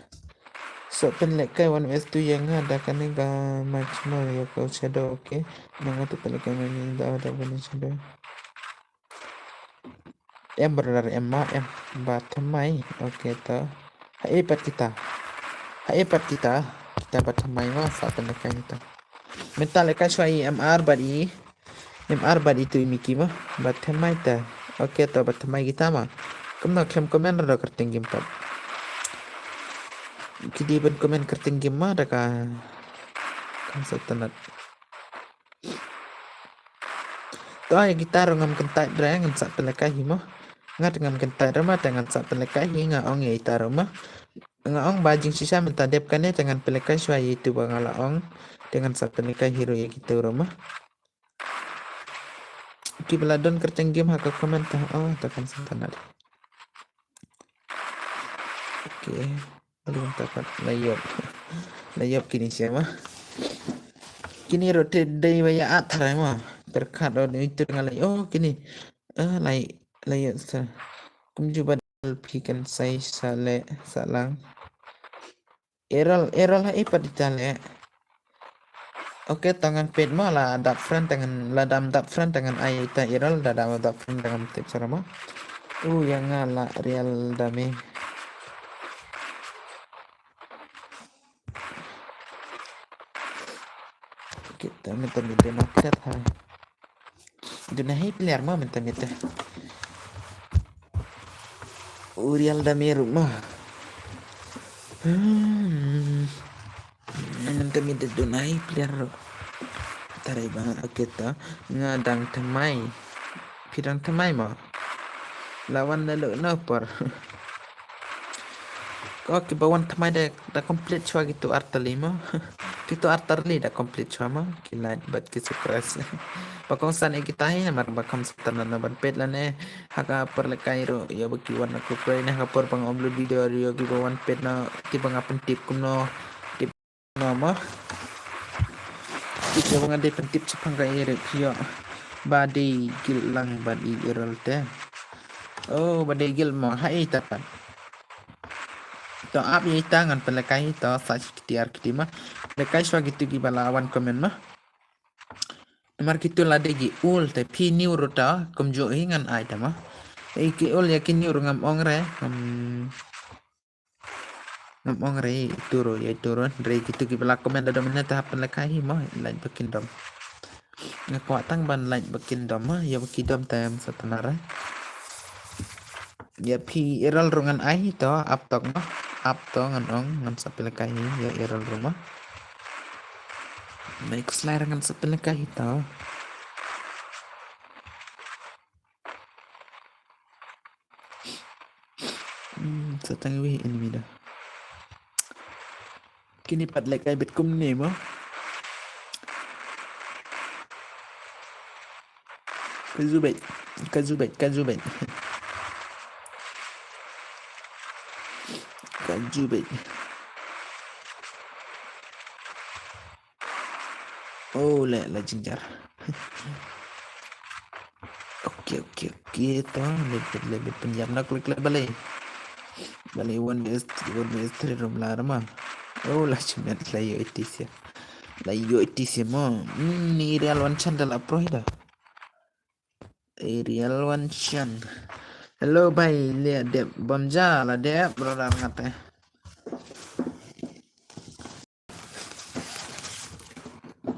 So pynlehkai one versus two ïa nga da kane ka match ma ïa ka Shadow, okay. Nang atu pynlehkai ma ni da da kane Shadow. Em brother em ma em ba thymmai, okay to. Ha e pat kita. Ha e pat kita. Kita ba thymmai ma sa pynlehkai mynta. Mynta lehkai shuwa i M R bad i M R bad itu i Miki ma. Ba thymmai ta. Okay to ba thymmai kita ma. Kumno khlem comment ruh da kyrteng game pat. Ki dei ban comment kyrteng game ma da ka. Kam sa tynat. To ïa kita ruh ngam kyntait re ngan sa pynlehkai hi mo. Nga te ngam kyntait re ma te ngan sa pynlehkai hi nga ong ïa ita ruh ma. Nga ong ba jingshisha mynta dep kane te ngan pynlehkai shuwa ïa itu ba nga la ong. Te ngan sa pynlehkai hi ruh ïa kita ruh ma. Kiba la don kyrteng game ha ka comment ta. Oh, ta kan sa tynat. Okay. Aduh, mynta pat la ïoh. La ïoh kine sha ma. Kine ruh te dei ba ïa at tharai ma. Pyrkhat ruh dei tu nga la ïoh. Oh, kine. Eh, la ïoh, la ïoh sa. Kumjuh ba dal phi kan sai sa leh sa lang. Errol, Errol ha i pat ita leh. Okay, to ngan peit mo la dap friend te ngan la dam dap friend te ngan ai ita Errol da dam dap friend te ngan tip sara mo. U ïa nga la Real da me. Okay, to mynta mynta na kret ha. Duna hi player ma mynta mynta. U Real da me ruh ma. Hmm. Mynta mynta duna hi player ruh. Tharai ba nga kita nga dang thymmai. Phi dang thymmai ma. Lawan lalu na por. Ko kiba wan thymmai da, da complete shuwa kitu artylli mo. Kitu artylli da complete shuwa mo. Ki like bad ki subscribe. Ba kongsan ïa kita hi namar ba kham sngewtynnat na ban peit lane. Ha ka por lehkai ruh ïa ba ki wan na kukrei ne ha ka por ba nga upload video ruh ïa kiba wan peit na kiba nga pyntip kumno. Tip kumno mo. Kita ba nga dei pyntip shaphang ka ïa ruh ïa. Ba dei guild lang bad i Errol te. Oh, ba dei guild mo. Ha ita pat. To ap ïa ita ngan pynlehkai hi to sa shi kti ar kti ma. Lehkai shuwa kito kiba la wan comment ma. Namar kito lade ki ul te phi new ruh to kumjuh hi ngan ai ta ma. Ei ki ul ïa ki new ruh ngam ong re ngam ngam ong re ito ruh ïa ito ruh re kito kiba la comment da dom ne ta hap pynlehkai hi ma lait ba kin dom. Nga kwah tang ban lait ba kin dom ma ïa ba ki dom te sa tang re. Ïa phi Errol ruh ngan ai hi to ap tok ma. Ap to ngan ong ngan sa pynlehkai hi ïa Errol ruh ma. Next layer ngan sa pynlehkai hi to. Hmm, sa tang wei enemy da. Kini pat lehkai bit kumne mo. Ka ju beit, ka ju beit, ka ju beit. Ka ju beit. Oh, leh la jingjar. Okay, okay, okay to. Leh, leh, leh, pynjam na klik leh balei. Balei one vs one vs three room la rama. Oh, la chimet la yo itisia. La yo itisia mo. Hmm, ni real one chan da la pro hi da. Real one chan. Hello bhai, le dep bam ja la dep brother ngate.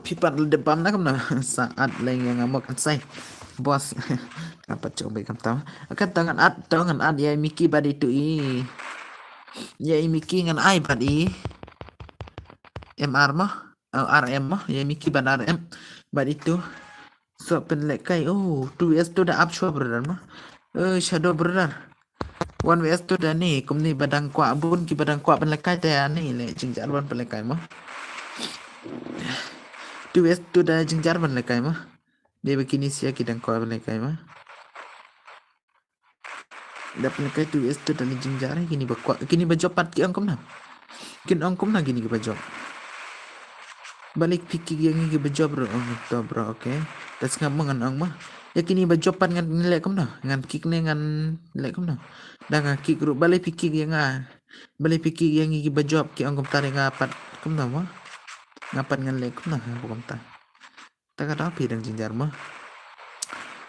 Phi pat la dep bam na kam na sa at leng yang amok kan sai. Boss. Apa cok be kam tam. Akan tangan at tangan at ya Miki bad itu i. Ya i Miki ngan ai bad i. M R mah. Oh, R M mah. Ya Miki bad R M. Bad itu. So pynlehkai. Oh, two vs two da ap shuwa brother mah. Eh, Shadow brother. One vs two da ni, kumni ba dang kwah bun ki ba dang kwah pynlehkai te ani le jingjar ban pynlehkai mah. Two vs two da jingjar ban lehkai mah. Dei ba kini sia ki dang kwah pynlehkai mah. Da pynlehkai two vs two da ni jingjar kini ba kwah, kini ba jop pat ki ong kumna. Kin ong kumna kini ki ba jop. Balei phi kick ïa ngi ki ba jop ruh, oh, to bro, okay. Da sngap ma ngan ong ma. Ïa kini ba jop pat ngan leh kumno? Ngan kick ne ngan leh kumno? Da nga kick ruh balei phi kick ïa nga. Balei phi kick ïa ngi ki ba jop ki ong kumta ïa nga pat kumno ma. Nga pat ngan leh kumno ha kumta. Ta ka da phi dang jingjar ma.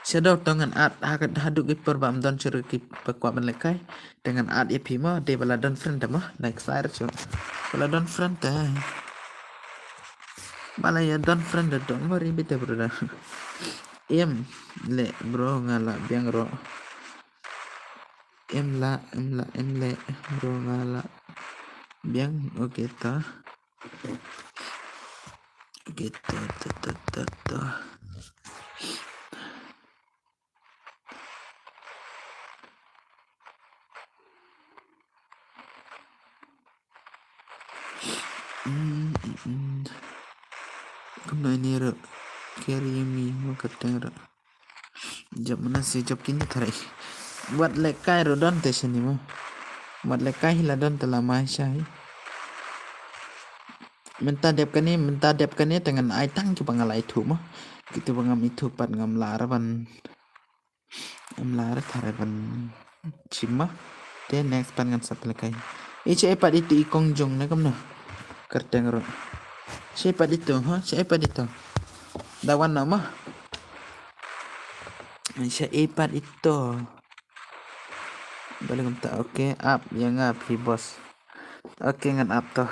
Shadow to ngan at ha ka haduh ki por ba am don shuh ki ba kwah ban lehkai. Te ngan at ïa phi ma, dei ba la don friend te ma. Next slide shuh. Ba la don friend te. Ba la ïa don friend te, don't worry bit te brother. Em leh bro nga la biang ruh. Em la, em la, em leh bro nga la biang, okay ta. Okay ta, ta, ta, ta, ta. Mm, mm, mm. Kumno ini ruh. Carry me mo kyrteng ruh. Jop mana si jop kini tharai. Wat lehkai ruh don te shini mo. Wat lehkai hi la don te la mai shai. Mynta dep kane, mynta dep kane te ngan ai tang ki ba nga la ithuh mo. Kito ba ngam ithuh pat ngam lah ra ban. Ngam lah ra tharai ban shim mo. Te next pat ngan sa pynlehkai. I che pat itu i kong jong ne kumno. Kyrteng ruh. Che pat itu ha, che pat itu. Da wan na mo. Che pat itu. Balik kumta, okay, ap ïa nga phi boss. Okay, ngan ap to.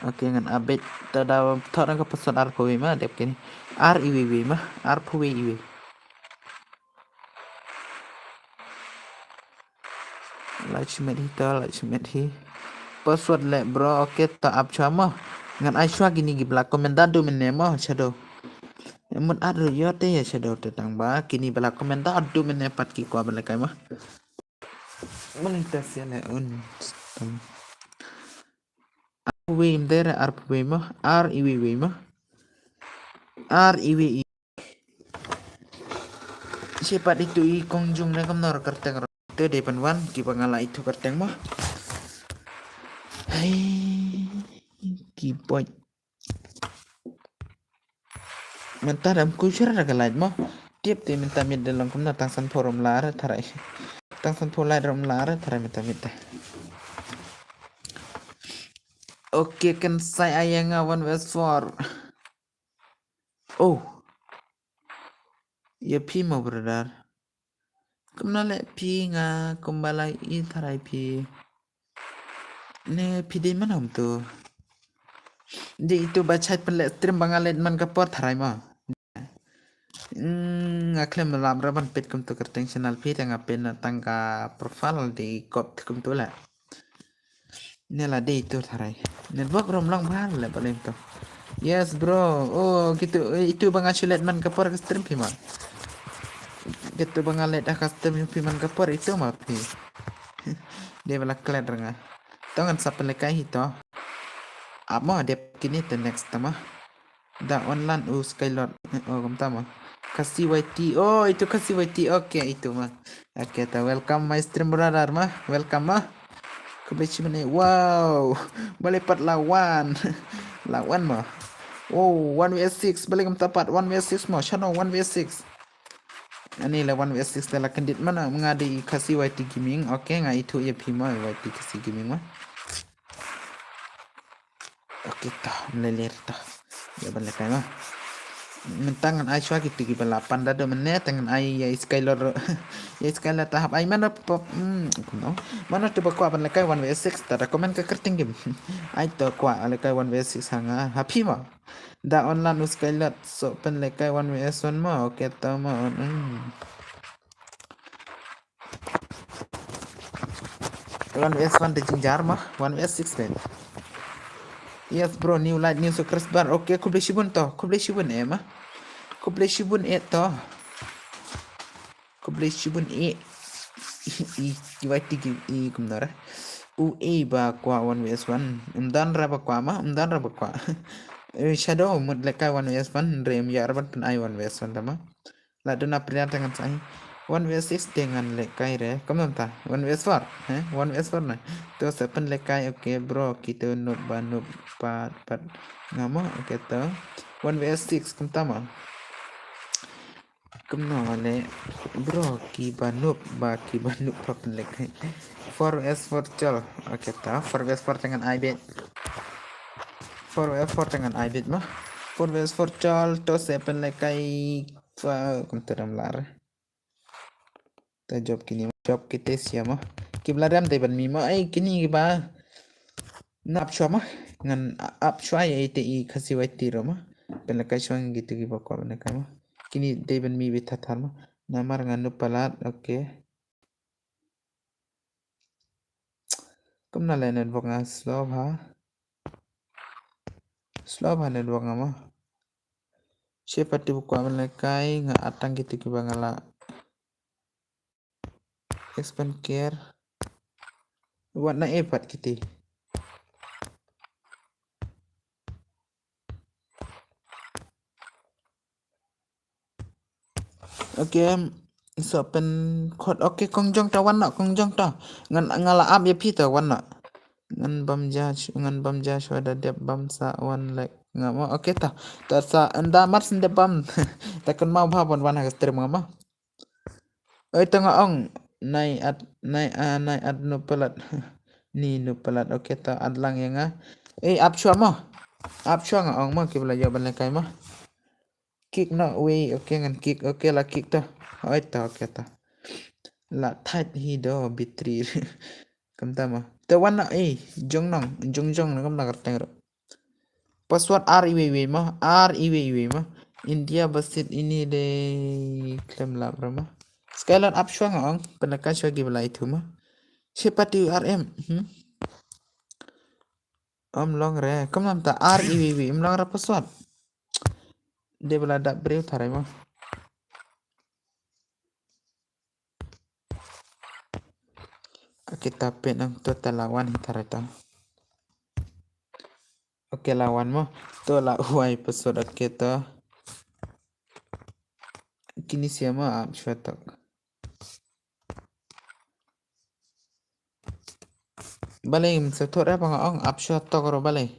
Okay, ngan ap beit. Ta da thot nang ka password arphew wei ma, dep kini. Ar iwei wei ma, arphew wei iwei. Like shimet hi ta, like shimet hi. Password leh bro, okay, ta ap shuwa mo. Ngan ai shuwa kini ki ba la comment da du mynne mo, Shadow. Mut at ruh ïoh te ïa Shadow te tang ba kini ba la comment da du mynne pat ki kwah ban lehkai mo. Mane ta sia leh un. Arphew wei im dei re arphew wei mo, ar iwei wei mo. Ar iwei i. Che pat itu i kong jong ne kumno kyrteng ruh. Te dei ban wan ki ba nga la ithuh kyrteng mo. Hai ki boy. Mynta dam ku shira da ka light mo. Tip te mynta miet da long kumno tang san pho rum la re tharai. Tang san pho light rum la re tharai mynta miet da. Okay, kan sai ai ïa nga one versus four. Oh. Ïa phi mo brother. Kumno leh phi, nga kumba la ïohi tharai phi. Ne phi dei mano kumto? Dei itu ba shait pynleh stream ba nga leit man ka por tharai mo. Hmm, nga khlem lap ra ban peit kumto kyrteng channel phi, te nga peit na tang ka profile dei kop kumto leh. Ne la dei itu tharai. Network ruh ym long bha leh balei to. Yes bro. Oh, kitu, eh, itu ba nga shu leit man ka por ka stream phi mo. Kitu ba nga leit ha ka stream phi man ka por itu mo phi. Dei ba la klet ra nga. To ngan sa pynlehkai hi to. Ap mo dep kine te next te mo. Da wan lan u Skylord. Oh, kumta mo. Khasi Y T. Oh, itu Khasi Y T. Okay, itu mo. Okay, ta welcome my stream brother mo. Welcome mo. Khublei shibun eh. Wow. Balei pat la wan. La wan mo. Oh, one V six. Balei kumta pat one V six mo. Shano one V six. Ani la one V six te la kyndit mo, nga dei Khasi Y T Gaming. Okay, nga ithuh ïa phi mo Y T Khasi Gaming mo. Okay, to, mlei ler to. Ïa ban lehkai mo. Mynta ngan ai shuwa kito kiba la pan da do mynne, te ngan ai ïa i Skylord. Ïa i Skylord ta hap ai mano pop. Hmm, kumno. Mano to ba kwah ban lehkai one V six, ta da comment ka kyrteng game. Ai to kwah lehkai one V six ha nga. Ha phi mo. Da wan lan u Skylord, so pynlehkai one V S one mo. Okay, to mo. Hmm. One V S one da jingjar mo, one V S six ben. Yes bro, new light, new subscriber. Okay, khublei shibun to, khublei shibun eh mo. Khublei shibun eh to. Khublei shibun eh. I, i, i, i, kumno ra. U eh ba kwah one V S one. Ym don ra ba kwah mo, ym don ra ba kwah. Eh, Shadow, mut lehkai one V S one, re ym ïa ra ban pyn-ai one V S one ta mo. La duna pria te ngan sa ai. One V six te ngan lehkai re. Kumno ta? One V four. Eh? One V four na. To sa pynlehkai, okay bro. Kito noob ba noob pat pat. Nga mo, okay to. One V six kumta mo. Kumno leh bro, kiba noob ba kiba noob pat pynlehkai. Four V four chal. Okay to. Four V four te ngan ai beit. Four V four te ngan ai beit mo. Four V four chal to sa pynlehkai. Fa, kumta dam lar. Ta job kini, job kite sia mo. Kiba la ram dei ban mih mo, ai kini kiba. Ngan ap shuwa mo. Ngan ap shuwa ïa ite i Khasi Y T ruh mo. Pynlehkai shuwa ngi kito kiba kwah pynlehkai mo. Kini dei ban mih beit thar thar mo. Namar nga noob palat, okay. Kumno leh network nga slow ha. Slow ha network nga mo. She pat te ba kwah ban lehkai nga at tang kito kiba nga la expand care. Wat na e pat kito. Okay, so pynkhot. Okay, kong jong ta wan noh, kong jong ta. Ngan nga la ap ïa phi ta wan noh. Ngan bam ja, ngan bam ja shuwa da dep bam sa wan leh nga mo. Okay ta. Ta sa ynda mar syn dep bam. Ta kynmaw bha ban wan ha ka stream nga mo. Oi, ta nga ong nai at, nai a, nai at noob palat. Ni noob palat. Okay ta at lang ïa nga. Eh, ap shuwa mo. Ap shuwa nga ong mo kiba la ïoh ban lehkai mo. Kick noh wei, okay ngan kick, okay la kick to. Oi to, okay to. La thait hi do bitri. Kumta mo. Te wan noh, eh, jong nong, jong jong na kam na kyrteng ruh. Password ar iwei iwei mo, ar iwei iwei mo. India basit ini de khlem lap ra mo. Skylord ap shuwa nga ong, pynlehkai shuwa kiba la ithuh mo. She pat te u R M, hmm? Ym long re, kumno ta ar iwei iwei, ym long re password. Dei ba la dap briew tharai mo. Kita pynang to ta la wan hi tharai ta. Okay la wan mo. To la wai password okay to. Kini sia mo ap shuwa tok. Balei ngim sa thot re ba nga ong ap shuwa tok ruh balei.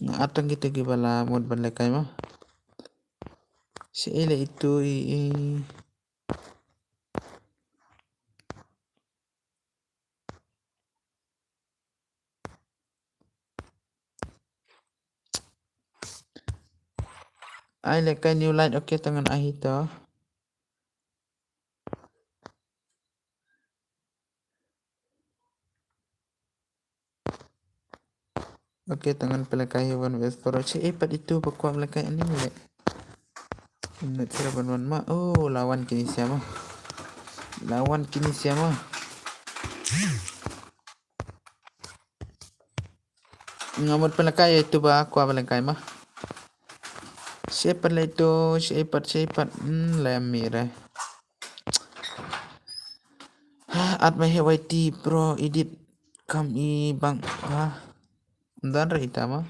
Nga at tang kito kiba la mut ban lehkai mo. Shi ile itu i, i. Ai lehkai new light, okay, to ngan ai hi to. Okay, to ngan pynlehkai hi one versus four. Che, eh, pat itu ba kwah lehkai ani leh. Minit sera ban wan ma. Oh, la wan Kinesia ma. La wan Kinesia ma. Nga mut pynlehkai ïa itu ba kwah ba lehkai ma. She pat leh itu, she pat, she pat. Hmm, leh mi re. Ha, at my H Y T bro, edit kam i bang. Ha. Ndan re ita ma.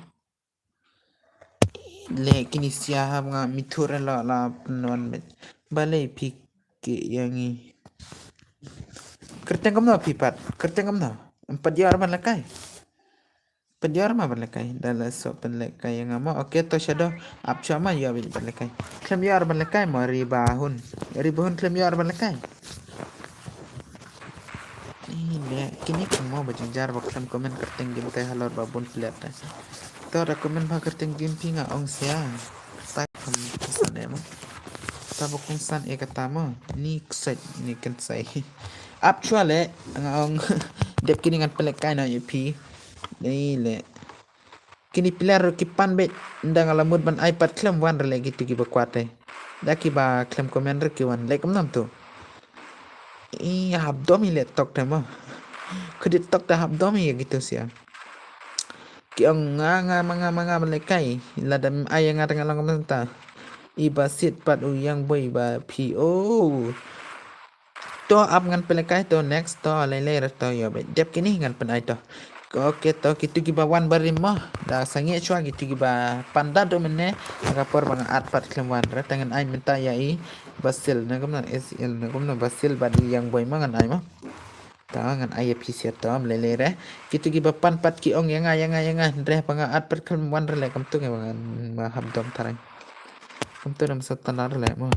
Leh Kinesia ha nga mi thur la la pynwan bet. Balei phi ki ïa ngi. Kyrteng kumno phi pat? Kyrteng kumno? Em pat ïoh ban lehkai. Pat ïoh ma ban lehkai. Da la sop pynlehkai ïa nga ma. Okay, to shadow. Ap shuwa ma ïoh ban lehkai. Khlem ïoh ban lehkai ma ri ba hun. Ri ba hun khlem ïoh ban lehkai. Ih, leh, kine ki mo ba jynjar ba khlem comment kyrteng game te halor ba bun plet te. To da comment ba kyrteng game phi nga ong sia. Ta kham kongsan eh mo. Ta ba kongsan eh kata mo. Ni ksai, ni kensai. Ap shuwa leh, nga ong. Dep kine ngan pynlehkai noh ïa phi. Ni leh. Kine player ruh ki pan beit, nda nga la mut ban ai pat khlem wan re leh kitu kiba kwah te. Da kiba khlem comment ruh ki wan leh kumno tu. I hap dom i leh tok te mo. Kudit tok te hap dom i ïa kitu sia. Ki ong nga nga ma nga ma nga ban lehkai. Lada ai ïa nga te nga long kumta. I ba sit pat u Young Boy ba phi o. To ap ngan pynlehkai to next to lei lei re to ïoh beit dep kine ngan pynai to. Okay to kitu kiba wan barim mo. Da sangeh shuwa kitu kiba pan da do mynne. Ha ka por ba nga at pat khlem wan re te ngan ai mynta ïa i Basil ne kumno S L ne kumno Basil bad i Young Boy ma ngan ai mo. Ta ngan ai ïa phi sia to lei lei re. Kitu kiba pan pat ki ong ïa nga ïa nga ïa nga hynrei ba nga at pat khlem wan re leh kumtu ngan ma hap dom tharai. Kumtu dam sa tanar leh mo.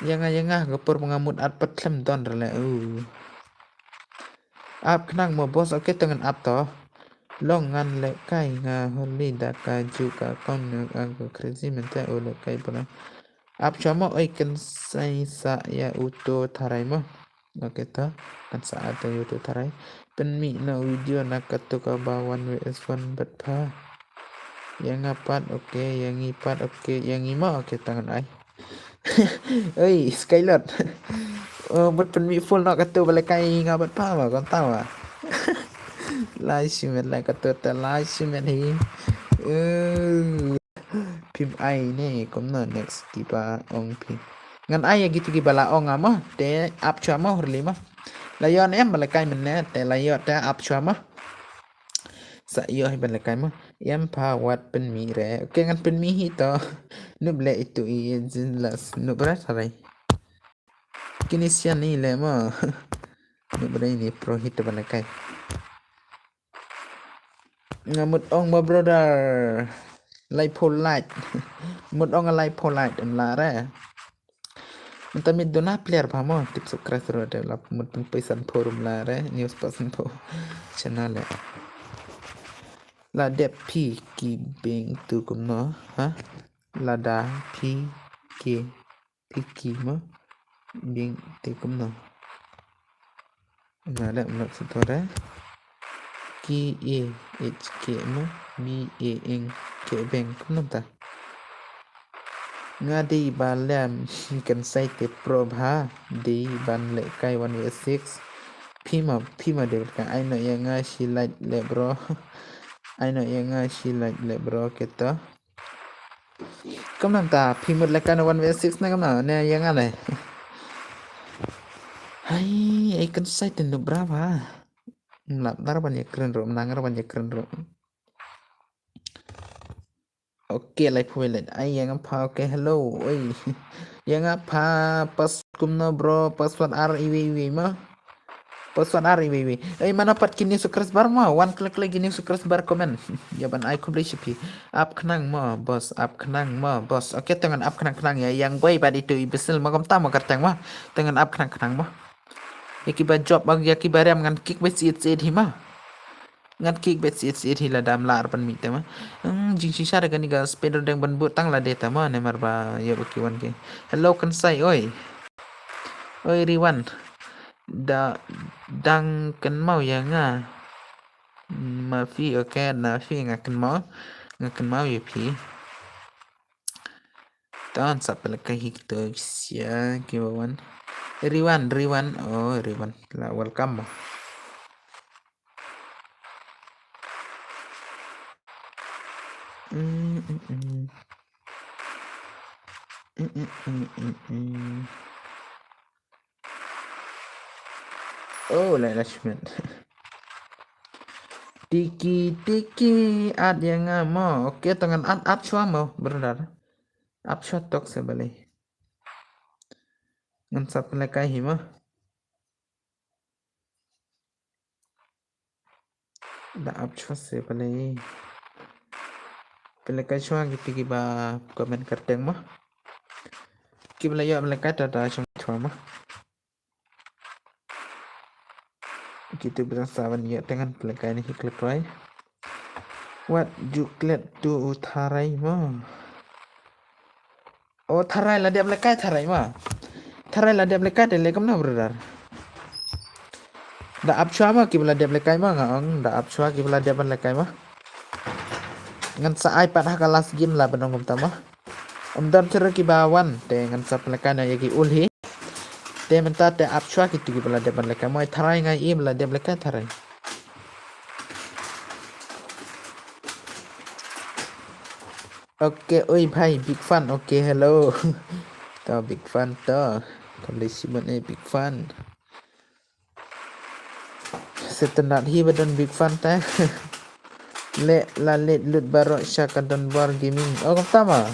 Ïa nga ïa nga ka por ba nga mut at pat khlem don re leh. Ap khnang mo boss, okay to ngan ap to. Long ngan lehkai nga holi da ka ju ka kong ne ka crazy mynta u lehkai pala. Ap shuwa mo oi kan sai sa ïa uto tharai mo. Okay to kan sa ata ïa uto tharai. Pynmih na video na katu kaba one versus one bad pha. Ïa nga pat okay, ïa ngi pat okay, ïa ngi mo okay to ngan ai. Oi, Skylord. Oh, bad pynmih full noh katu ba lehkai nga bad pha ba kumta ba. Lai shimet lai katu te lai shimet hi. Phim ai ne kumno next kiba ong phi. Ngan ai ïa kitu kiba la ong amo te ap shuwa mo hurli mo. La ïoh ne em ba lehkai mynne te la ïoh te ap shuwa mo. Sa ïoh hi ban lehkai mo. Em pha wat pynmih re. Okay ngan pynmih hi to. Nup leh itu i jin las nup re tharai. Kine sian ni leh mo. Nup re ni pro hit ban lehkai. Nga mut ong mo brother. Lai pho light. Mut ong lai pho light em la re. Mynta mih duna player ba mo tip subscribe ro de la mut pun paisan pho rum la re news pasan pho channel le. La dep phi ki beng tu kumno ha? Lada phi ki phi ki mo beng tu kumno? Na le mlak sutore. Ki e h ke mo mi e eng ke beng kumno ta. Nga dei ba lem kan sai te pro bha dei ban lehkai one v six. Phi ma phi ma dei ka ai no ïa nga shi like le bro. Ai no ïa nga shi like le bro keto. Kumno ta phi mut lehkai no one v six na kumno ne ïa nga le. Hai ai kan sai te no bra bha. Mlap dar ban ïa kren ro mnang ro ban ïa kren ro. Okay, lai phu let. Ai ïa nga pha okay hello. Oi. Ïa nga pha pas kumno bro password ar iwi iwi ma. Password ar iwi iwi. Ai mana pat kini sukras bar ma. One click lagi ni sukras bar comment. Ïa ban ai khublei shi phi. Ap khnang ma boss, ap khnang ma boss. Okay, tengan ap khnang khnang ïa yang boi bad itu i bisil ma kom ta ma kerteng ma. Tengan ap khnang khnang ma. Ïa ki ba job bang ïa ki ba rem ngan kick bad siit siit hi ma. Ngat kick bet siit siit hi lada mlar pan mi tema. Hmm, jingshisha da kani ka speed deng ban but tang lade tema ne mar ba ïa ba ki wan ki. Hello kan sai oi. Oi Riwan. Da dang kan mau ïa nga. Ma phi okay na phi nga kan mau. Nga kan mau ïa phi. Tan sa pala ka hik to sia ki wan. Riwan, Riwan. Oh, Riwan. La welcome mo. Mm, mm, mm. Mm, mm, mm, mm, mm. Oh, la la shmet. Tiki tiki at ïa nga mo. Okay, to ngan at at shwa mo, brother. At shwa tok se balei. Ngan sa pynlehkai hi mo. Da ap chwa se pale. Pynlehkai chwa kiti kiba comment kyrteng mo. Kiba la ïoh pynlehkai ta da shong chwa mo. Kitu bidang sawan ïa tengan pynlehkai ni hi klet roi. Wat ju klet tu u tharai mo. Oh, tharai la dep lehkai tharai ma. Tharai la dep lehkai te le kumno, brother. Da ap chwa ma kiba la dep lehkai ma nga ong. Da ap chwa kiba la dep lehkai ma. Ngan sa ai pat ha ka last game la ban ong kumta ma. Ym don chero kiba wan te ngan sa pynlehkai na ïa ki ul hi. Te mynta te ap chwa kitu kiba la dep lehkai ma. Tharai nga im la dep lehkai tharai. Okay, oi bhai, big fan. Okay, hello. To big fan to. Khublei shibun eh, big fan. Setenat hi ba don big fan te. Le la let lut baroh sha ka Donbor Gaming. Oh, kumta ma.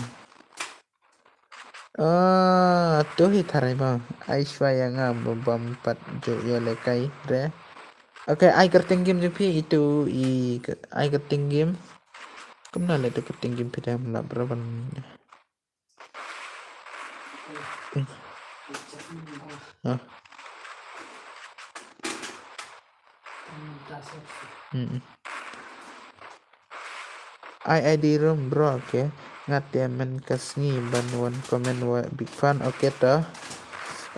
Ah, tu hi tharai ma. Ai shwa ïa nga ba bam pat ju ïoh lehkai re. Okay, ai kyrteng game jong phi itu i k-, ai kyrteng game. Kumno le tu kyrteng game phi dang lap ra ban. Ha. Hmm. Ai ID room bro, okay. Nga te men ka sngi ban wan comment wa big fan, okay to.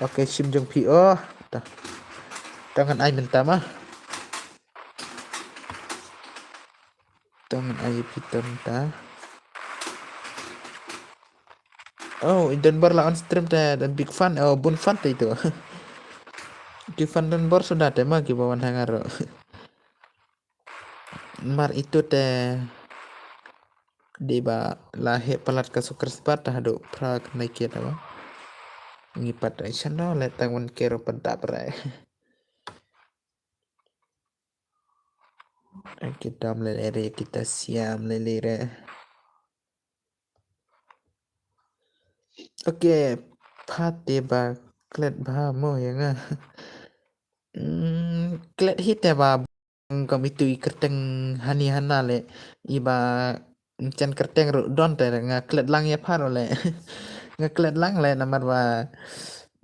Okay, shim jong phi oh. To. To ngan ai mynta ma. To ngan ai phi to mynta. Oh, i Donbor la on stream te, dan big fan, oh, bun fan te itu. Ki fan Donbor suda te ma kiba wan hangar. Mar itu te dei ba la heh palat ka Soccer Spat ta haduh phra ka nai kiat ba. Ngi pat ai shano le tang wan kero pat dap rai. Ai kita mlele re, kita siam lele re. Okay, pha te ba klet bha mo ïa nga. Hmm, klet hi te ba kam itu i kyrteng hani hana le i ba chen kyrteng ruh don te nga klet lang ïa pha ruh le. Nga klet lang le namar ba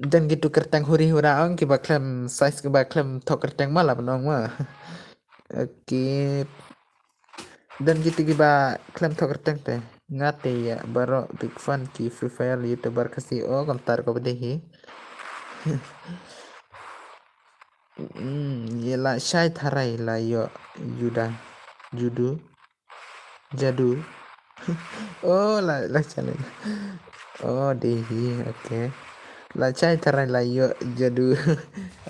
don kitu kyrteng huri hura ong kiba khlem size kiba khlem thok kyrteng ma la ban ong ma. Okay. Dan kitu kiba khlem thok kyrteng te. Nga te ïa baroh big fan ki Free Fire YouTuber Khasi o kam tar ko bede hi. Hmm, ïa la shai tharai la ïoh juda. Judu. Jadu. Oh, la la challenge. Oh, dei hi. Okay. La chai tharai la ïoh jadu.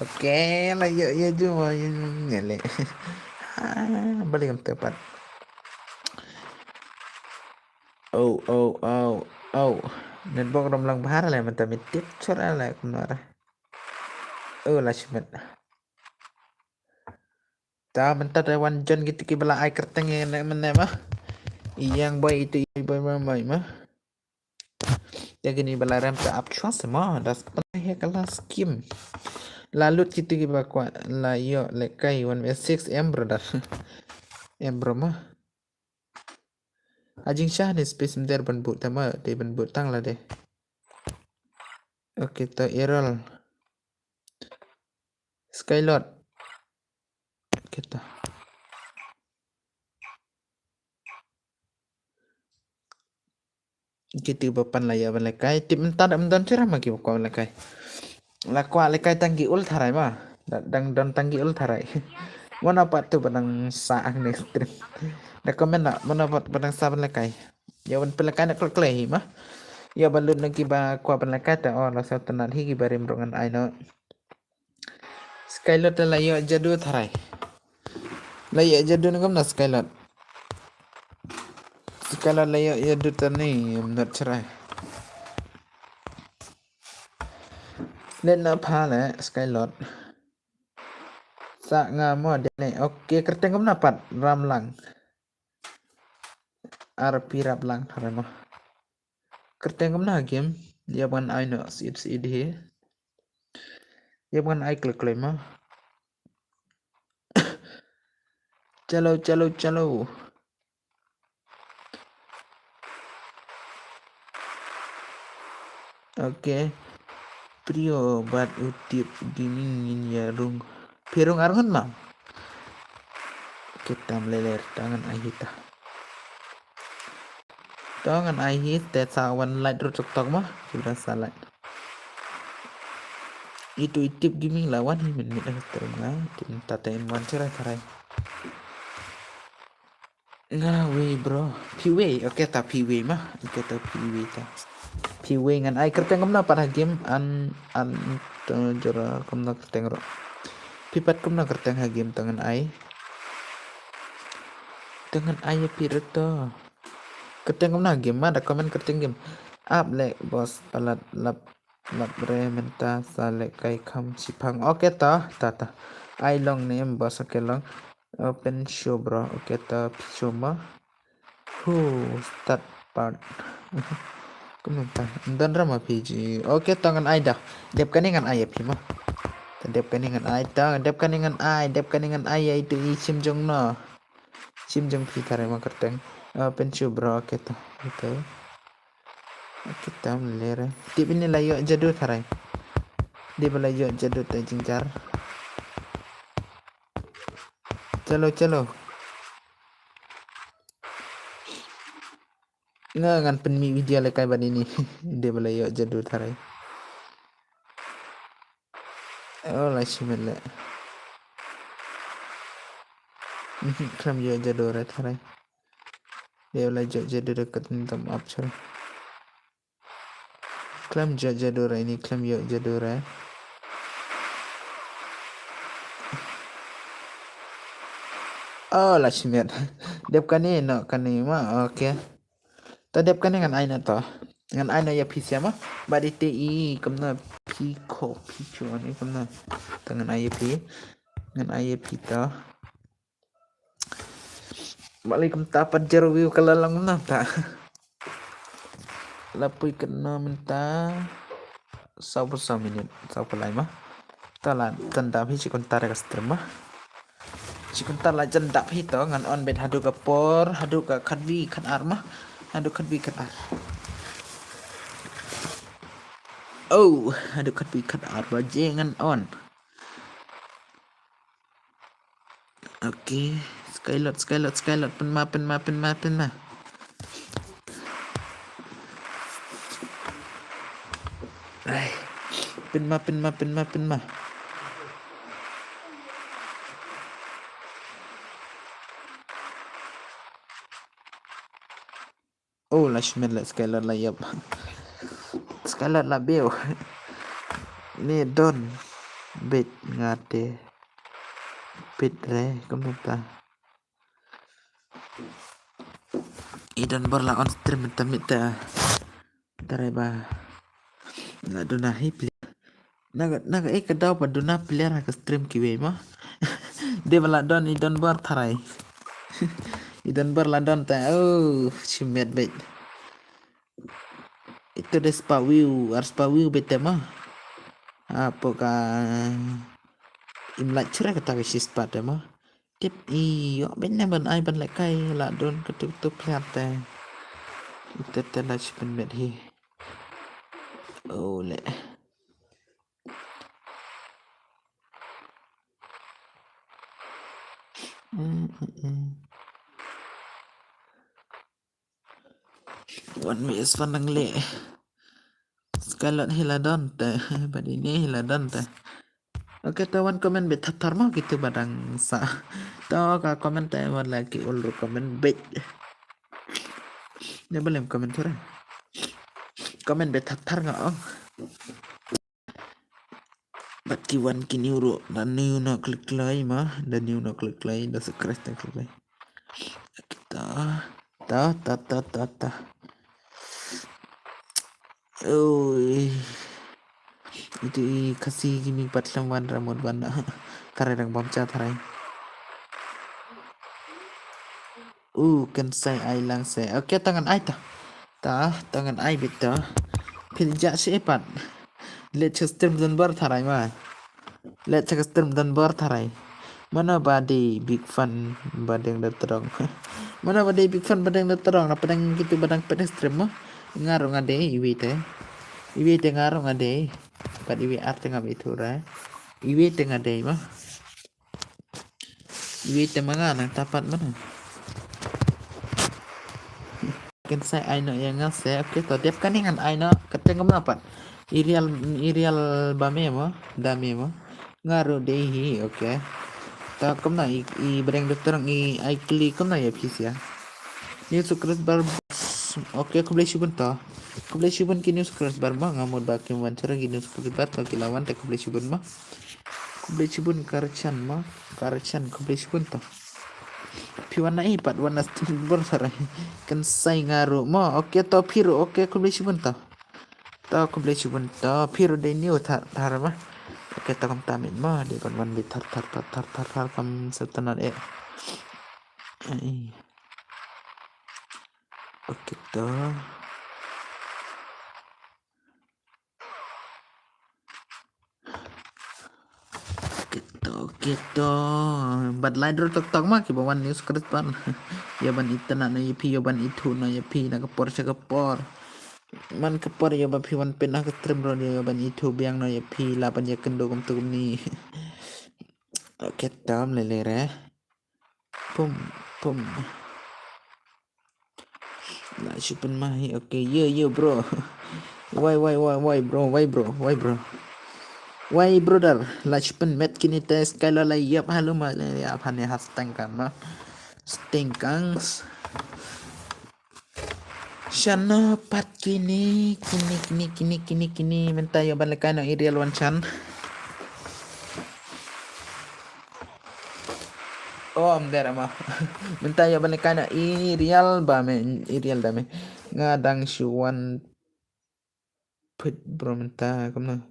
Okay, la ïoh ïoh ju mo ïoh ju ngale. Ah, balik kam tepat. Oh, oh, oh, oh. Network rom lang bahar le mynta mi tip chora le kumno ra. Oh, la shimet. Ta mynta te wan jon kitu kiba la ai kyrteng ïa ne mynne ma. Ïang boy itu i boy ma mai ma. Te kini ba la rem ta ap chwa se ma da spana he kala skim. La lut kitu kiba kwah la ïoh le kai wan me six M brother. M bro ma. Ha jingshah ne space mder ban but ta ma te ban but tang la de. Okay, to Errol. Skylord. Kita. Kito ba pan la ïa ban lehkai. Tip mynta da ym don shuh ma ki ba kwah ban lehkai. La kwah lehkai tang ki ul tharai ma. Da dang don tang ki ul tharai. Mano pat tu ba dang sah hangne stream. Da comment na mano pat ba dang sah ban lehkai. Ïa ban pynlehkai na klok klei hi ma. Ïa ban lut na ki ba kwah ban lehkai te, oh, la sah tynat hi ki barim ruh ngan ai noh. Skylord la ïoh jadu tharai. La ïoh jadu ne kumno Skylord? Skylord la ïoh jadu tani mynta tharai. Net na pha le Skylord. Sa nga mo de ne. Ok, kyrteng kumno pat Ramlang. R P Ramlang tharai mo. Kyrteng kumno game? Ïa ban ai noh sip sip di. Ïa ban ai klek klek ma. Chalo, chalo, chalo. Ok. Prio bad u Tip Gaming ngin ïa rung. Phi rung ar ngut ma? Ok, tam lei lei, ta ngan ai hi ta. To ngan ai hi te sa wan like ruh tok tok ma. Ki ba dang sa like. Itu i Tip Gaming la wan hi min mit ha stream nga. Tin ta te in wan cherai cherai. Nga wei bro. Phi wei. Ok ta phi wei ma. Ok ta phi wei ta. Phi wei ngan ai kyrteng kumno pat ha game an an to jora kumno kyrteng ruh. Phi pat kumno kyrteng ha game to ngan ai. To ngan ai ïa phi ruh to. Kyrteng kumno game ma da comment kyrteng game. Ap leh boss palat lap lap re mynta sa lehkai kham shipang. Ok ta ta ta. Ai long name boss ok long. Open show bro. Ok ta show ma. Hu start part. Kumno ta. Don ra ma phi ji. Ok ta ngan ai da. Dep kane ngan ai ïa phi ma. Ta dep kane ngan ai ta. Dep kane ngan ai. Dep kane ngan ai ïa itu i shim jong no. Shim jong phi tharai ma kyrteng. Open show bro. Ok ta. Itu. Ok ta mlere. Tip ini la ïoh jadu tharai. Dep la ïoh jadu ta jingjar. Chalo chalo. Nga ngan pynmih video lehkai ban ini. Dep la ïoh jadu tharai. Oh la shimet leh. Mhm, khlem ïoh jadu re tharai. Dep la ïoh jadu re kat ni tam ap chal. Khlem ïoh jadu re ini khlem ïoh jadu re. Oh la shimet. Dep kane no kane ma ok. Ta dep kane ngan ai na to. Ngan ai na ïa phi siama. Ba dei te i kumna phi ko phi chuan i kumna. Ta ngan ai ïa phi. Ngan ai ïa phi ta. Ba lei kumta pat zero view ka la long na ta. La pui kano mynta. Saw phew saw minit, saw phew lai ma. Ta la tanda phi shi kumta ka stream ma. Shi kumta la tanda phi to ngan on beit haduh ka por, haduh ka khatwi khatar ma. Haduh khatwi khatar. Oh, haduh khatwi khatar ba je ngan on. Ok, Skylord, Skylord, Skylord, pynma, pynma, pynma, pynma. Ai, pynma, pynma, pynma, pynma. Oh, la shimet la Skylord la ïap. Skylord la beu. Ni don bit ngate. Bit re, kumta. I don bor la on stream tamit ta. Tare ba. La duna hi pli. Naga, naga eh ka daw ba duna player ha ka stream kiwei ma. Dei ba la don i don bor tharai. I don bor la don ta. Oh, shimet beit. Ito dei spah view, ar spah view beit te ma. Apo ka im lait chira kata ka shi spah te ma. Tip ïoh beit ne ban ai ban lehkai la don ka tuk tuk player te. Ito te la shi pynbeit hi. Oh le. Mm, mm, mm. Wan me is wan nang le. Skylar hi la don te. Bad ine hi la don te. Okay, to wan comment beit thar thar mo kitu ba dang sah. To ka comment te wan la ki ul ruh comment beit. Ne balem comment thura. Comment beit thar thar nga ong. Bad ki wan ki new ruh, da new na klik lai ma, da new na klik lai, da subscribe na klik lai. Ta, ta, ta, ta, ta, ta. Oi. Itu i Khasi ki mi pat lem wan ramut wan. Tharai dang bam cha tharai. U kan sai ai lang sai. Okay, tangan ai ta. Ta, tangan ai bit ta. Pil ja si epat. Let sa stream dan bar tharai ma. Let sa stream dan bar tharai. Mana ba dei big fan ba dang da terang. Mana ba dei big fan ba dang da terang. Apa dang kitu ba dang pet stream ma. Nga ruh nga dei iwi te. Iwi te nga ruh nga dei. Pat iwi ar te nga bi thura. Iwi te nga dei ma. Iwi te ma nga nang tapat mana. Kan sai ai no ïa nga se. Okay, to dep kane ngan ai no. Kata ngam dapat. Irial, irial ba me mo, da me mo. Nga ruh dei hi, okay. Ta kumna i, i breng da terang i ai kli kumna ïa phi sia. New subscriber. Okay, khublei shibun to. Khublei shibun ki new subscriber mo, nga mut ba kim wan shuh ki new subscriber to ki la wan te khublei shibun mo. Khublei shibun Karchan ma, Karchan khublei shibun to. Phi wan na i pat wan na stream bor sarai. Kan sai nga ruh ma, okay to phi ruh, okay khublei shibun to. To khublei shibun to, phi ruh dei new thar, thar ma. Okay to kam ta min ma, dei ban wan beit thar, thar, thar, thar, thar, thar kam setanat eh. Ai. Okay to. Kito, kito. Bad lai dro tok tok ma kiba wan news kret ban. Ïa ban itna na ïa phi, ïa ban ithu na ïa phi na ka por sha ka por. Man ka por ïa ba phi wan pyn na ka stream ro ïa ban ithu biang na ïa phi la ban ïa kyndu kum tu kum ni. Okay, tam le le re. Pum, pum. La shu pyn ma hi, okay, yo, yo, bro. Why, why, why, why, bro, why, bro, why, bro? Why, brother? La shu pyn met kine te sky la la yap halu ma, la yap hane hasteng kan ma. Stengkang. Shano pat kine, kine, kine, kine, kine, kine, mynta ïa ban lehkai noh i real wan shan. Oh, am der ama. Mynta ïa ban lehkai noh i real ba me, i real da me. Nga dang shu wan peit bro mynta kumno.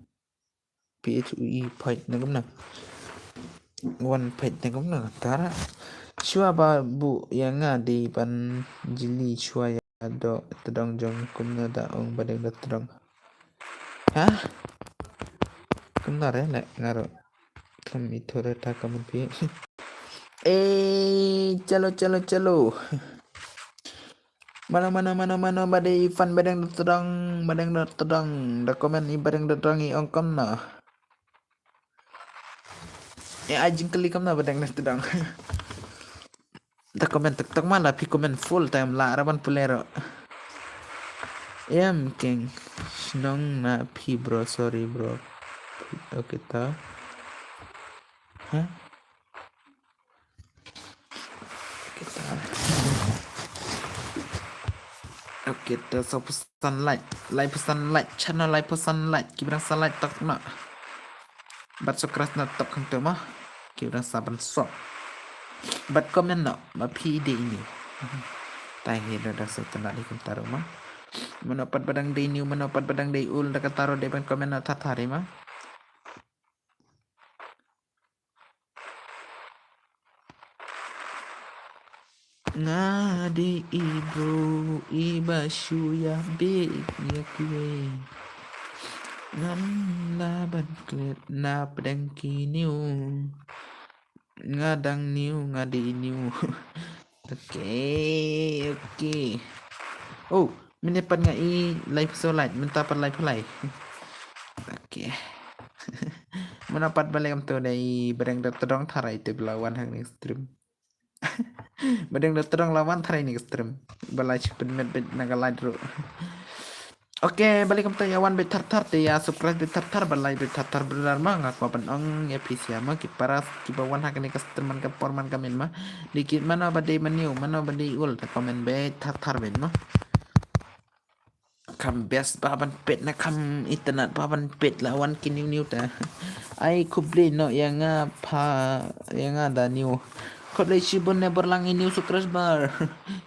P H U E peit na kumno. Wan peit na kumno tara. Shuwa ba buh ïa nga dei ban jli shuwa ïa doh tdong jong kumno da ong ba dei da tdong. Ha? Kumno re leh nga ruh. Kam i thura ta comment phi. Eh, chalo, chalo, chalo. Mano, mano, mano, mano, ba dei fan ba dang da tdong, ba dang da tdong. Da comment i ba dang da tdong i ong kumno. Eh, ai jingkylli kumno ba dang da tdong. Da comment tok tok ma la phi comment full time la ra ban pule ro. Em keng. Shnong na phi bro, sorry bro. Okay ta. Hah? Okay ta. Okay ta, so pesan like, like pesan like, channel like pesan like, ki brang sa like tok na. Bad subscribe na tok hangto ma. Ki brang sa ban sop. Bad comment na, ma phi dei ini. Tai hi da da sa tana di kum taru ma. Mano pat ba dang dei new, mano pat ba dang dei ul, da ka taru dei ban comment na thar thar ma. Nga dei i bro i ba shu ïa bit ïa kiwei. Ngam lah ban klet na pdeng ki new. Nga dang new, nga dei i new. Okay, okay. Oh, mynne pat nga i live so light, mynta pat live light. Okay. Mynta pat ba lem to dei breng da tdong tharai te bla wan hang ni stream. Ba dang da tdong la wan tharai ni ka stream. Ba lai shi pynmet beit na ka live ruh. Ok, balei kumta ïa wan beit thar thar te ïa subscribe beit thar thar, ba lai beit thar thar brother ma, nga kwah ban ong ïa phi sha ma ki para kiba wan ha kane ka stream man ka por man ka miet ma. Dei ki mano ba dei ma new, mano ba dei old, te comment beit thar thar beit ma. Kham best ba ban peit na kham internet ba ban peit la wan ki new new te. Ai khublei noh ïa nga pha ïa nga da new. Khublei shibun ne Borlang ngi new subscriber.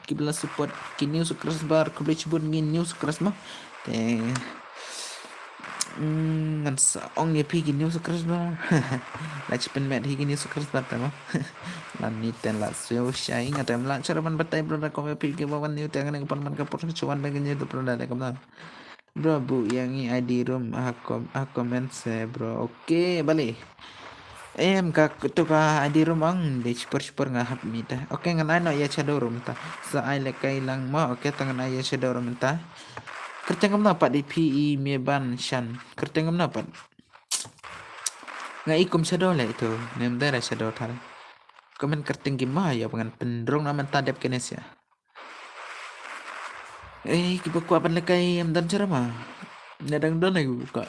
Ki ba la support ki new subscriber, khublei shibun ngi new subscriber ma. Te mm, ngan sa ong ïa phi ki new subscriber. La shi pynmet hi ki new subscriber te ma. Lane te la siew shai nga te ym lah shuh ban batai brother, kong ïa phi kiba wan new te ngan ïa ka pynman ka por shuh wan ba ki new te brother, te kumno. Bro, buh ïa ngi I D room ha com-, ha comment se bro. Ok, balei. Em, ka tu ka I D room ang dei shipor shipor nga hap mi ta. Ok, ngan ai noh ïa shadow room ta. Sa ai lehkai lang mo. Ok, ta ngan ai ïa shadow room ta. Kyrteng kumno pat ïa phi i me ban shan. Kyrteng kumno pat. Nga i kum shadow leh itu. Nem dei ra shadow thar. Comment kyrteng ki ma ïa ba ngan pynrung na mynta dep kane sia. Eh, kiba kwah ban lehkai ym don shuh ma. Nga dang don lagi buka.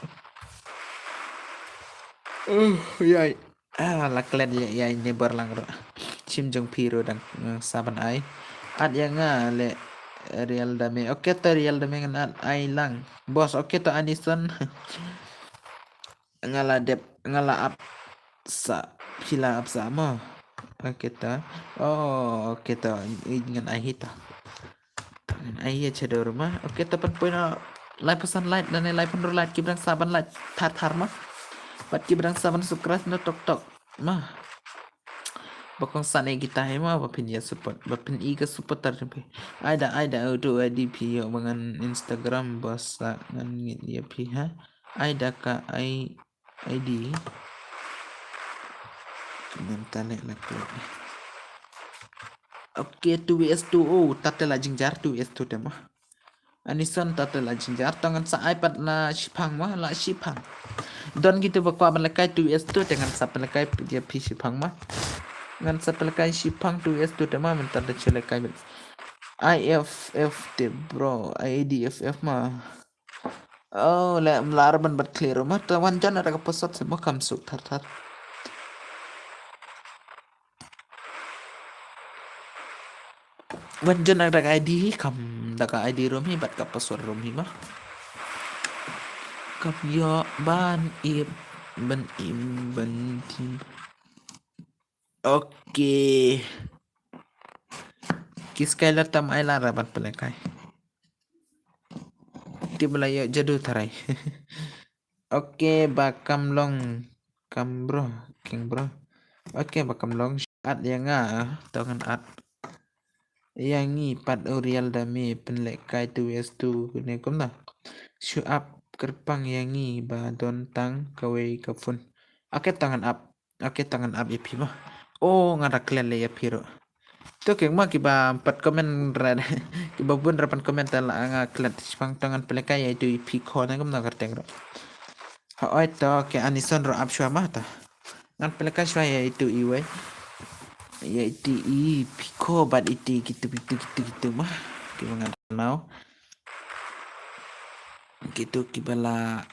Uh, ïai. Ah, la klet ïa ïa ni bar lang ruh. Shim jong phi ruh dang, eh, sa ban ai. Add ïa nga leh Real Dame. Ok to Real Dame ngan add ai lang. Boss, ok to Anison. Nga la dep, nga la ap sa, phi la ap sa mo. Ok to. Oh, ok to. Ngan ai hi to. Ngan ai hi shadow room ma. Ok to, pynpoi noh laiphew san like, lane laiphew hynriew like, kiba dang sa ban like thar thar ma. Bad kiba dang sa ban subscribe noh tok tok ma. Ba kong sa ne kita hi ma, ba phin ïa support, ba phin i ka supporter jong phi. Ai da, ai da, utu I D phi ïoh ba ngan Instagram ba sa ngan ngeit ïa phi ha. Ai da ka ai I D. Ngan ta leh la klet. Ok, two V S two. Oh, ta te la jingjar two V S two te ma. Anison ta te la jingjar, to ngan sa ai pat la shiphang ma, la shiphang. Don kitu ba kwah ban lehkai two V S two te ngan sa pynlehkai ïa phi shiphang ma. Ngan sa pynlehkai shiphang two V S two te ma, mynta da shu lehkai beit. I F F te bro, I D F F ma. Oh, leh mlar ban bat clear ma. Ta wan jan ada ka password se ma, kam suk thar thar. Wan jan ada ka I D hi, kam da ka I D room hi bad ka password room hi ma. Kam ïoh ban im ban im ban ti. Ok. Ki Skylar tam ai la ra ban pynlehkai. Te ba la ïoh jadu tharai. Ok, ba kam long, kam bro, king bro. Ok, ba kam long. Add ïa nga, to ngan add ïa ngi pat u Real Dame pynlehkai two V S two ne kumno. Shu ap kyrpang ïa ngi ba don tang kawei ka phone. Ok, to ngan ap. Ok, to ngan ap ïa phi ma. Oh, nga da klet leh ïa phi ruh. To keng ma kiba pat comment ra, kiba bun ra ban comment ta la nga klet shiphang, to ngan pynlehkai ïa itu i phi kho na kumno kyrteng ruh. Hooid to, ok Anison ruh ap shuwa ma ta. Ngan pynlehkai shuwa ïa itu i wei. Ïa itu i phi kho bad itu kitu kitu kitu kitu ma. Kiba nga da nau. Kitu kiba la,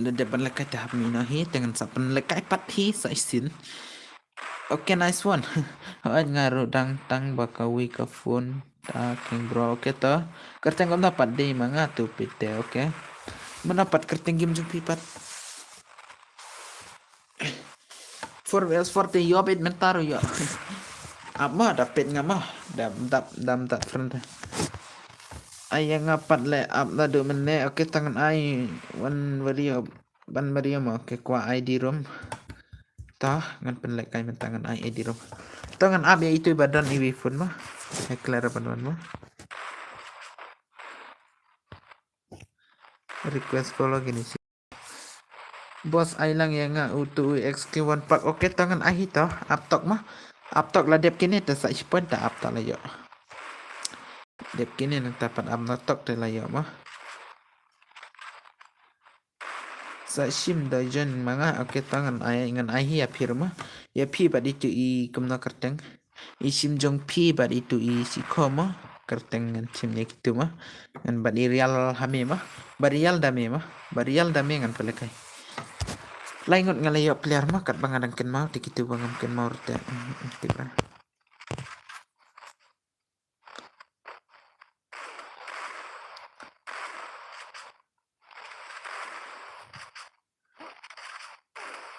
la dep ban lehkai te hap mi noh hi, te ngan sa pynlehkai pat hi sa shisien. Ok, nice one. Hooid nga ruh dang tang ba kawei ka phone. Ta king bro, ok to. Kyrteng kumno pat dei ma nga tu phi te, ok. Mano pat kyrteng game jong phi pat. Four V S four te ïoh beit mynta ruh ïoh. Ap ma da peit nga ma. Dam dap dam dap friend. Ai ïa nga pat leh ap naduh mynne. Ok, to ngan ai wan video ban video ma. Ok, kwah I D room. To ngan pynlehkai mynta ngan ai I D room. To ngan ap ïa itu ba don iwei phone ma. Ai clear ban wan ma. Request follow kine shi. Boss ai lang ïa nga utu u X K one pack. Ok, to ngan ai hi to. Ap tok ma. Ap tok la dep kine te sa shi point ta ap ta la ïoh. Dep kine nangta pat ap na tok te la ïoh ma. Sa shim da jon ma nga. Ok, to ngan ai, ngan ai hi ïa phi ruh ma. Ïa phi bad itu i kumno kyrteng. I shim jong phi bad itu i shi ko mo. Kyrteng ngan shim ïa kitu mo. Ngan bad i Real Hame mo. Bad Real Dame mo. Bad Real Dame ngan pynlehkai. Lai ngut nga la ïoh player mo katba nga dang kynmaw te kitu ba ngam kynmaw te. Hmm, hmm, te ba.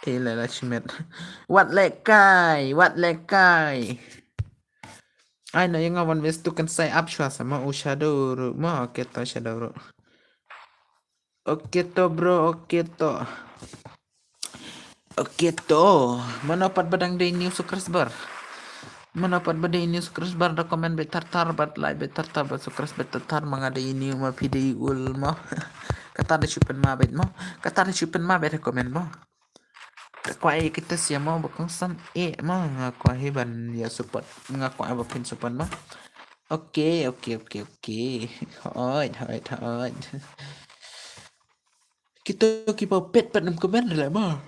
Eh, la la shimet. Wat lehkai, wat lehkai. Ai no, ïa nga wan wes tu kan sai ap shwa sa ma u Shadow ruh. Ma, okay to Shadow ruh. Okay to bro, okay to. Okay to. Mano pat ba dang dei new subscriber? Mano pat ba dei new subscriber da comment beit thar thar bad like beit thar thar bad subscribe beit thar thar ma nga dei new ma phi dei ul mo. Kata da shu pynma beit mo. Kata da shu pynma beit ha comment mo. Ka kwah ïa kita sia mo ba kongsan eh mo nga kwah hi ban ïa support. Nga kwah ba phin support mo. Okay, okay, okay, okay. Hooid, hooid, hooid. Kita kiba peit pat nym comment re mo.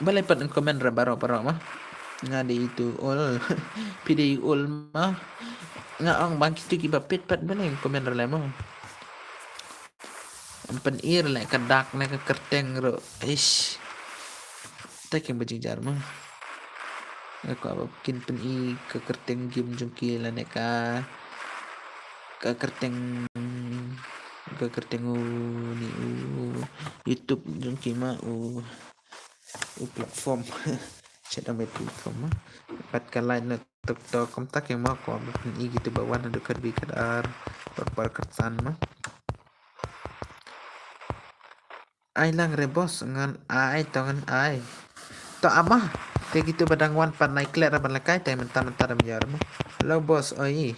Balei pat nym comment re baroh baroh mo. Nga dei itu ul. Phi dei ul mo. Nga ong bang kitu kiba peit pat balei nym comment re mo. Em pyn-i re leh ka dak ne ka kyrteng ruh. Ish. Te kin ba jingjar mo. Nga kwah ba kin pyn-i ka kyrteng game jong ki lane ka, ka kyrteng, ka kyrteng u ni u YouTube jong ki ma u, u platform. Chet dang bad platform ma. Bad ka like na TikTok kumta ki ma kwah ba pyn-i kitu ba wan haduh kat bi kat ar. Par par kat san ma. Ai lang re boss ngan ai to ngan ai. To ama. Te kitu ba dang wan pat nai klet ra ban lehkai te mynta mynta dam ïar mo. Hello boss oi.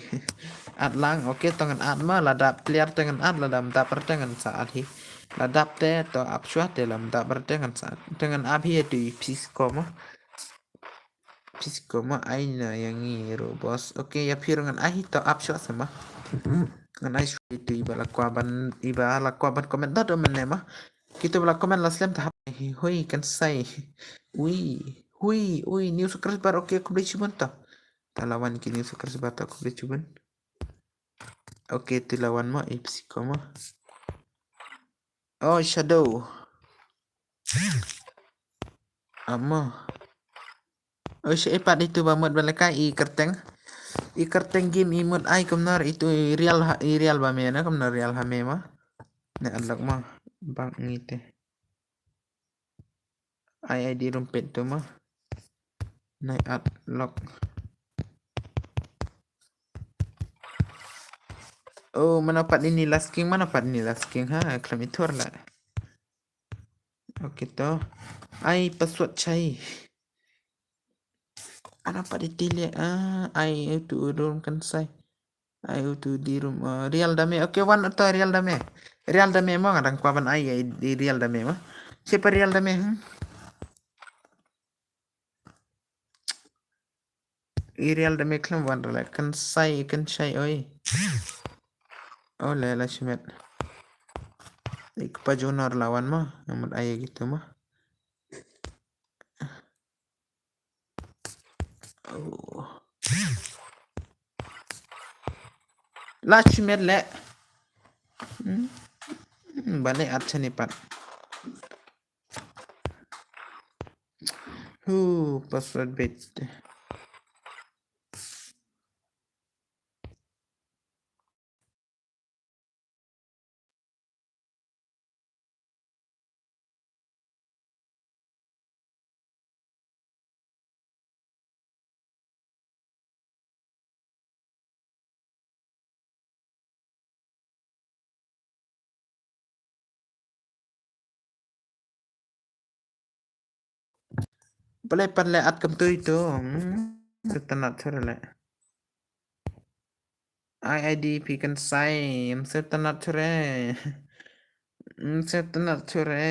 At lang okay to ngan at ma lada player te ngan at lada mynta per te ngan sa at hi. Lada te to ap shwa te lada mynta per te ngan sa at. Te ngan ap hi tu i pis ko mo. Pis ko ma ai na ïa ngi ruh boss. Okay ïa phi ruh ngan ai hi to ap shwa sa ma. Ngan ai shwa itu iba la kwah ban, iba la kwah ban comment da do men ne ma. Kitu ba la comment la slem ta hap hi hui kan sai. Ui, hui, ui new subscriber okay khublei shibun to. Ta la wan ki new subscriber to khublei shibun. Okay ti la wan ma ip si ko ma. Oh Shadow. Amo. Oi shi ipat itu ba mut ba lehkai i kyrteng. I kyrteng game i mut ai kumno itu i Real ha, i Real ba me na kumno Real ha me ma. Ne unlock ma bang ngi te. Ai ai di rumpet tu ma. Nai unlock. Oh, mana pat ini last king, mana pat ini last king ha, klam itur la. Okay to. Ai password chai. Ana pat di tile ah ai utu urum kan sai. Ai utu di rum ah, Real Dame. Okay wan to Real Dame. Real Dame mo ngadang kwa ban ai ai di Real Dame mo. Siapa Real Dame hmm? I Real Dame klam wan rale kan sai kan sai oi. Oh le la shimet. Ik pa junor lawan mo. Namut ai gitu mo. Oh. La shimet le. Hmm? Hmm, bale at sani pat. Hu password bit. Bale pan le at kam tui tu. Hmm, setanat sure le. Ai ai di pi kan sai, em setanat sure. Em setanat sure.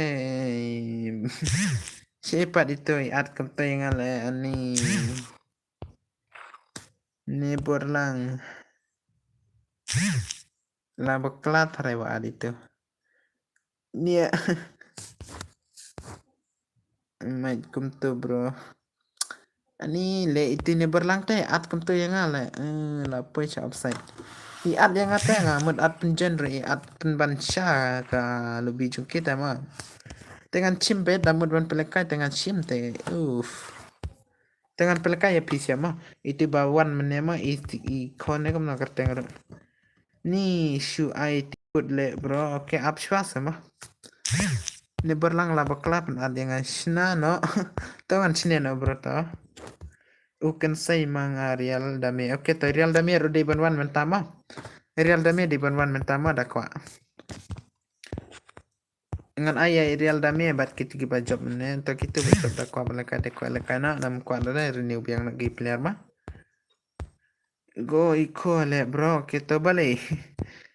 Siapa di tu at kam tui ngale ani. Ni borlang. La bakla tharai wa adi tu. Nia. Mate kumtu bro. Ani le iti ne berlang te at kumtu ïa nga le. Eh, la poi cha upside. I at ïa nga te nga mut at pynjoin re i at pynban sha ka lobby jong kita ma. Te ngan shim bet da mut ban pynlehkai te ngan shim te. Uff. Te ngan pynlehkai ïa phi sha ma. Iti ba wan mane ma i i khon ne kumno kyrteng ruh. Ni shu ai tikut le bro. Okay, ap shwa sa ma. Ni berlang la bakla pyn at ïa nga shna no. To ngan shna no bro to. U kan sai ma nga Real Dame. Okay, to Real Dame ruh dei ban wan mynta ma. Real Dame dei ban wan mynta ma da kwah. Ngan ai ïa Real Dame bad kito kiba jop ne. To kito ba jop da kwah ba lehkai da kwah lehkai na. Nam kwah da renew biang na ki player ma. Go i ko le bro kito bale.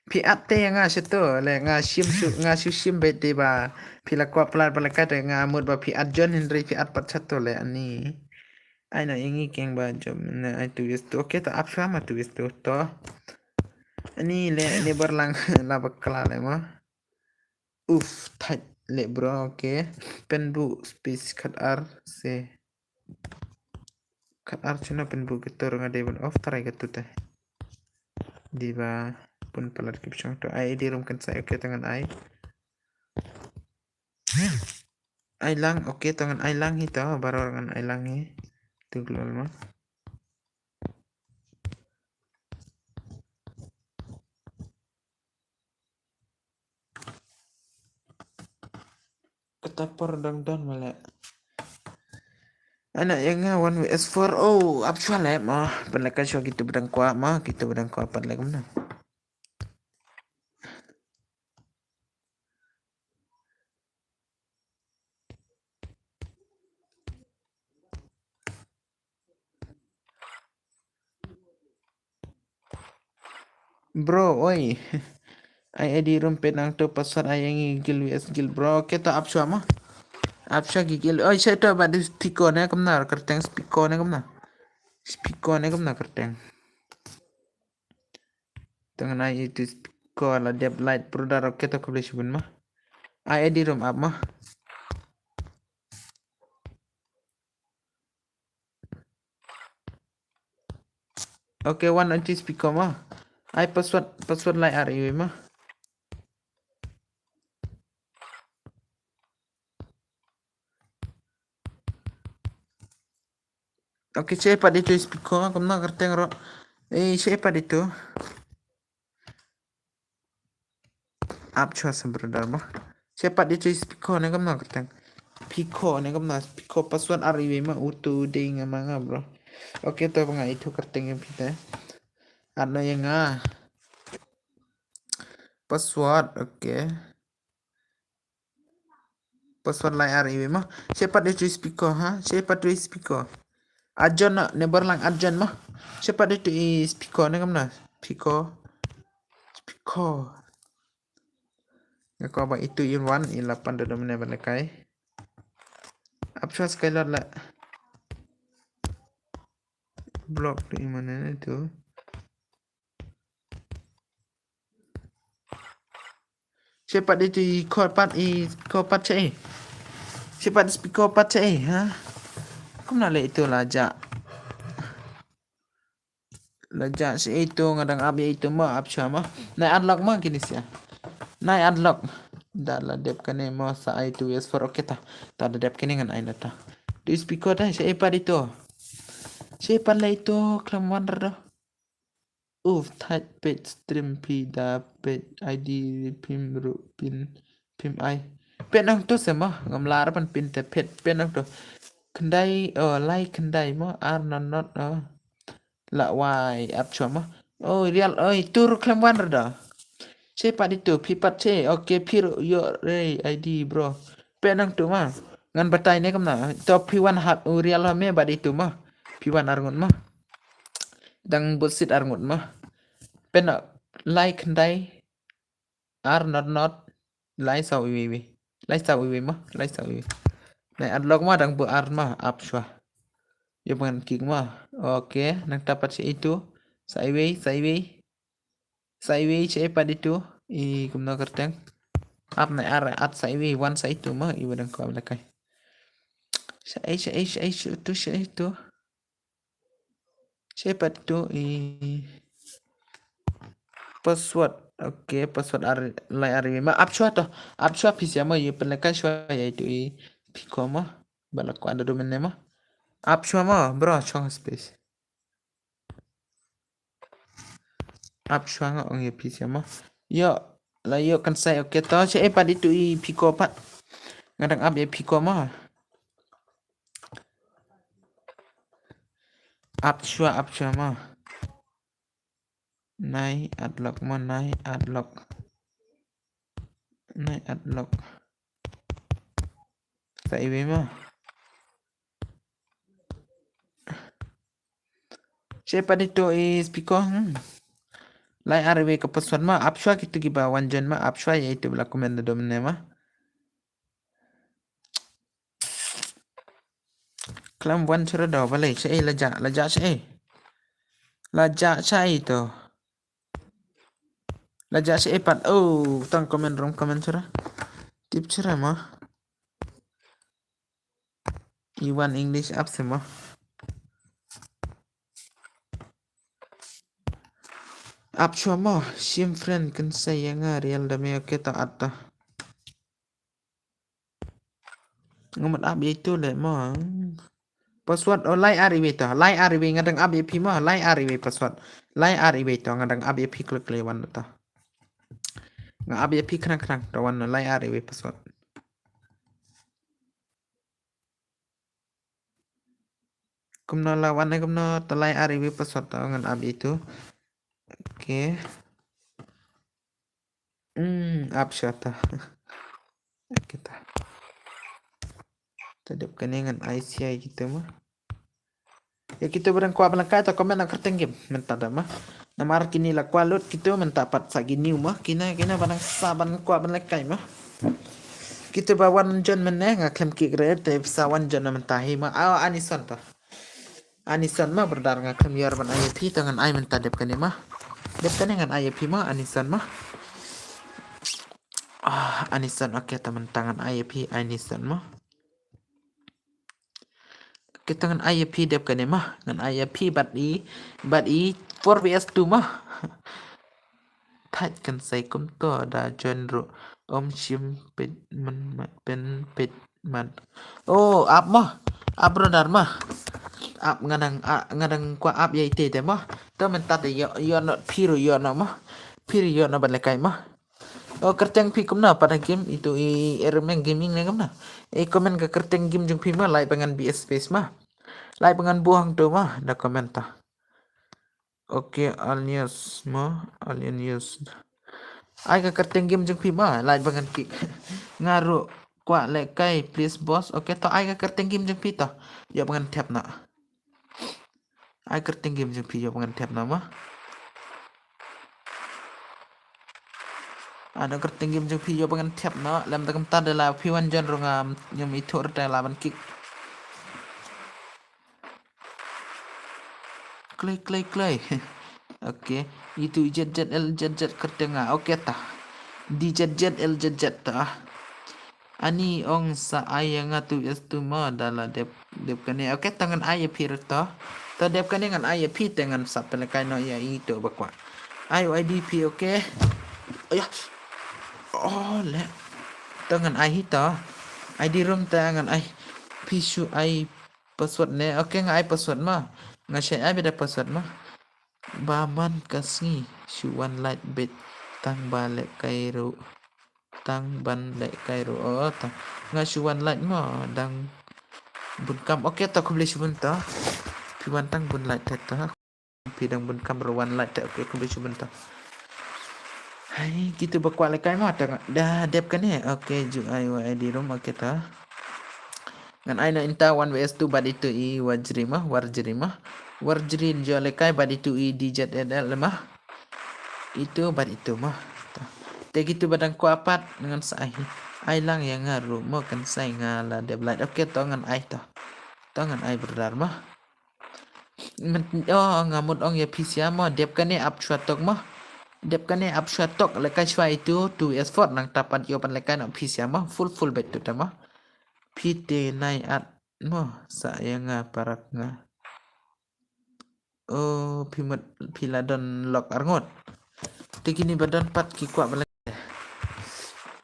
Phi at te nga sha to le nga shim shu nga shu shim bet te ba phi la kwah plat ba lehkai te nga mut ba phi at John Henry phi at pat sha to le ani. Ai na ïa ngi keng ba jop ne ai tu is to. Okay, to ap shwa ma tu is to to. Ani le ni berlang la bakla le ma. Uf, thait le bro, okay. Pynbu space khat ar se. Khat ar chuna pynbu kitur nga dei ban off try katu te. Dei ba pun palat ki pchong to ai di rum kan sai, okay, to ngan ai. Ai lang, okay, to ngan ai lang hi to, baroh ngan ai lang hi. Tu global ma. Kata por dang don male. Ana ïa nga one V S four. Oh, ap shwa le ma. Pynlehkai shwa kitu ba dang kwah ma, kitu ba dang kwah pat le kumno. Bro, oi. Ai edi rum pet nang to password ai ïa ngi guild V S guild bro. Kita ap shwa ma. Ap shwa ki guild. Oi, shai to ba di speaker ne kumna kyrteng speaker ne kumna. Speaker ne kumna kyrteng. Tang na itu speaker la dep light brother, okay, to khublei shibun ma. Ai edi rum ap ma. Okay, wan anti speaker ma. Ai password, password lai ar iwi ma. Okay, check pat itu speaker kumna kyrteng ro. Eh, check pat itu. Ap shwa sa brother ma. Check pat itu speaker ne kumna kyrteng. Speaker ne kumna speaker password ar iwi ma utu ding ma nga bro. Okay, to ba nga itu kyrteng ïa phi te. Ano ïa nga. Password, okay. Password lai ar iwi ma. Check pat itu speaker ha. Check pat itu speaker. Ajon na ne berlang ajon ma. Check pat itu i speaker ne kumna. Speaker. Speaker. Nga kwah ba itu in one i lapan da dum ne ba lehkai. Ap shwa sky lot la. Block tu i mane ne tu. Check pat itu i chord pat i chord pat che. Check pat speaker pat che ha. Kumna le itu la ja. La ja shi itu nga dang ap ïa itu ma ap shwa ma. Nai unlock ma kini sia. Nai unlock. Da la dep kane ma sa ai tu yes for okay ta. Ta da dep kane ngan ai na ta. Tu speaker ta shi pat itu. Shi pat la itu klam wan ra. Uf, thait pet stream phi da pet I D phim ru pin phim ai. Pet nang tu sema ngam lar pan pin te pet pet nang tu. Khyndai, oh, lai khyndai mo ar not not, oh. La wai ap chwa mo. Oh, real, oh, itu ru klem wan ra da. Che pat itu phi pat che. Okay, phi ru yo re I D bro. Pet nang tu ma. Ngan batai ne kumna. To phi wan hap u real ha me bad itu ma. Phi wan ar ngut ma. Dang bud sit ar ngut ma. Pynlait khyndai ar not not. Lai saw iwi iwi. Lai saw iwi ma. Lai saw iwi. Nai unlock ma dang bud ar ma ap shwa. Yo ban kik ma. Okay, nang tapat shi itu. Sa iwi, sa iwi. Sa iwi shi pat itu. I kumno kyrteng. Ap nai ar at sa iwi wan sa itu ma iwi dang kwah lehkai. Shaei, shaei, shaei, shaei tu, shaei tu. Shaei pat tu i password. Okay, password ar, lai ar iwei ma. Ap shuwa to. Ap shuwa phi sha ma, ïa pynlehkai shuwa ïa itu i phi ko ma. Ba la kwah da domain name ma. Ap shuwa ma, bro, shong space. Ap shuwa nga ong ïa phi sha ma. Ïoh, la ïoh kan sai, okay to, shaei pat itu i phi ko pat. Nga dang ap ïa phi ko ma. Ap shuwa, ap shuwa ma. Nai add lock ma, nai add lock. Nai add lock. Sa iwei ma. Shaei pat itu i speaker, hmm. Lai ar iwei ka password ma, ap shuwa kito kiba wan join ma, ap shuwa ïa itu ba la comment da domain name ma. Khlem wan shuwa da balei, shaei la jah, la jah shaei. La jah shaei to. La jah shaei pat, oh, tang comment rom comment shuwa. Tip shuwa ma. I wan English ap sha ma. Ap shuwa ma, shim friend kan sa ïa nga real da me, okay to add to. Nga mut ap ïa itu leh ma. Password, oh, lai ar iwei to, lai ar iwei nga dang ap ïa phi ma, lai ar iwei password. Lai ar iwei to, nga dang ap ïa phi klik klik wan to. Nga ap ïa phi khnang khnang, to wan lai ar iwei password. Kumno la wan ne kumno, to lai ar iwei password to ngan ap itu. Okay. Hmm, ap shuwa to. Okay to. To dep kane ngan ai sha ïa kito ma. Ïa kito ba dang kwah ban lehkai to comment na kyrteng game mynta da ma. Namar kine la kwah lut kito mynta pat sa ki new ma. Kine, kine ba dang sa ban kwah ban lehkai ma. Kito ba wan join mynne nga khlem kick re te sa wan join mynta hi ma. Aw, Anison to. Anison ma brother, nga khlem ïoh ban ai ïa phi to ngan ai mynta dep kane ma. Dep kane ngan ai ïa phi ma, Anison ma. Ah, Anison, okay to mynta ngan ai ïa phi Anison ma. Okay to ngan ai ïa phi dep kane ma, ngan ai ïa phi bad i, bad i four V S two ma. Thait kan sai kumto da join ruh. Om shim pit man, man, pin pit man. Oh, ap ma. Ap brother ma. Ap nga dang, a, nga dang kwah ap ïa ite te ma. To mynta te ïoh, ïoh noh phi ruh ïoh noh ma. Phi ruh ïoh noh ban lehkai ma. Oh, kyrteng phi kumno pat ha game itu i Ermeng Gaming ne kumno. I comment ka kyrteng game jong phi ma, like ba ngan B S space ma. Like ba ngan buh hangto ma, da comment ta. Okay, Alnius ma, Alnius. Ai ka kyrteng game jong phi ma, like ba ngan kick. Nga ruh kwah lehkai please boss. Okay to ai ka kyrteng game jong phi to. Ïoh ba ngan thep na. Ai kyrteng game jong phi ïoh ba ngan thep na ma. Ai kyrteng game jong phi ïoh ba ngan thep na. Lem da kumta da la phi wan join ruh ngam ïoh ithuh ruh da la ban kick. Klei, klei, klei. Okay. Itu Z Z L Z Z kyrteng nga. Okay ta. D Z Z L Z Z ta. Ani ong sa ai ïa nga tu is tu ma da la dep, dep kane. Okay ta ngan ai ïa phi ruh ta. Ta dep kane ngan ai ïa phi te ngan sa pynlehkai noh ïa itu ba kwah. Ai I D phi okay. Aya. Oh le. Ta ngan ai hi ta. I D room ta ngan ai. Phi shu ai password ne. Okay nga ai password ma. Nga shait ai beit da password ma. Ba man ka sngi shu wan light beit tang ba lehkai ruh. Tang ban lehkai ruh. Oh, tang. Nga shu wan light ma dang bun kam. Okay ta khublei shibun ta. Phi wan tang bun light ta. Phi dang bun kam ruh wan light ta. Okay khublei shibun ta. Hai, kitu ba kwah lehkai ma ta da dep kane. Okay, ju ai wa I D room okay ta. Ngan ai na inta one V S two bad itu i Warjri ma, Warjri ma. Warjri njo lehkai bad itu i D Z N L ma. Itu bad itu ma. Ta. Te kitu ba dang kwah pat ngan sa ai. Ai lang ïa nga ruh mo kan sai nga la dep light. Okay to ngan ai to. To ngan ai brother ma. Men, oh, nga mut ong ïa phi sha mo, dep kane ap shwa tok mo. Dep kane ap shwa tok, lehkai shwa itu, two S four, nangta pat ïoh ban lehkai na phi sha mo, full, full bet tu ta mo. Phi te nai at, Mo, sa ïa nga parak nga. Oh, phi mut phi la don lok arngut. Te kine ba don pat ki kwah ba la.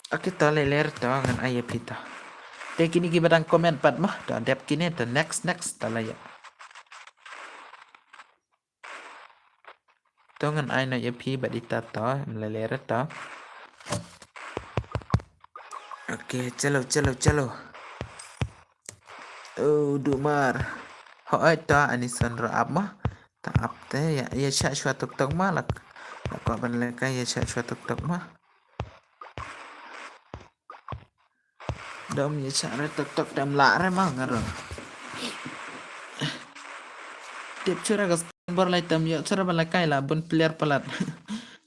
Ake to le ler to ngan ai ïa phi to. Te kine ki ba dang comment pat mo, to dep kine to next next to la ïa. To ngan ai noh ïa phi bad ita to, em le ler to. Okay, chalo, chalo, chalo. Oh, Dumar. Hooid to, ani son ruh ap mo. Ta ap te, ïa, ïa shah shwa tok tok mo, lak. Lak ko ban lehkai, ïa shah shwa tok tok mo. Dom ïa shah re tok tok dam la re mo, nga ruh. Tip chura ka bor lai tam ïoh chura ba lehkai la bun player palat.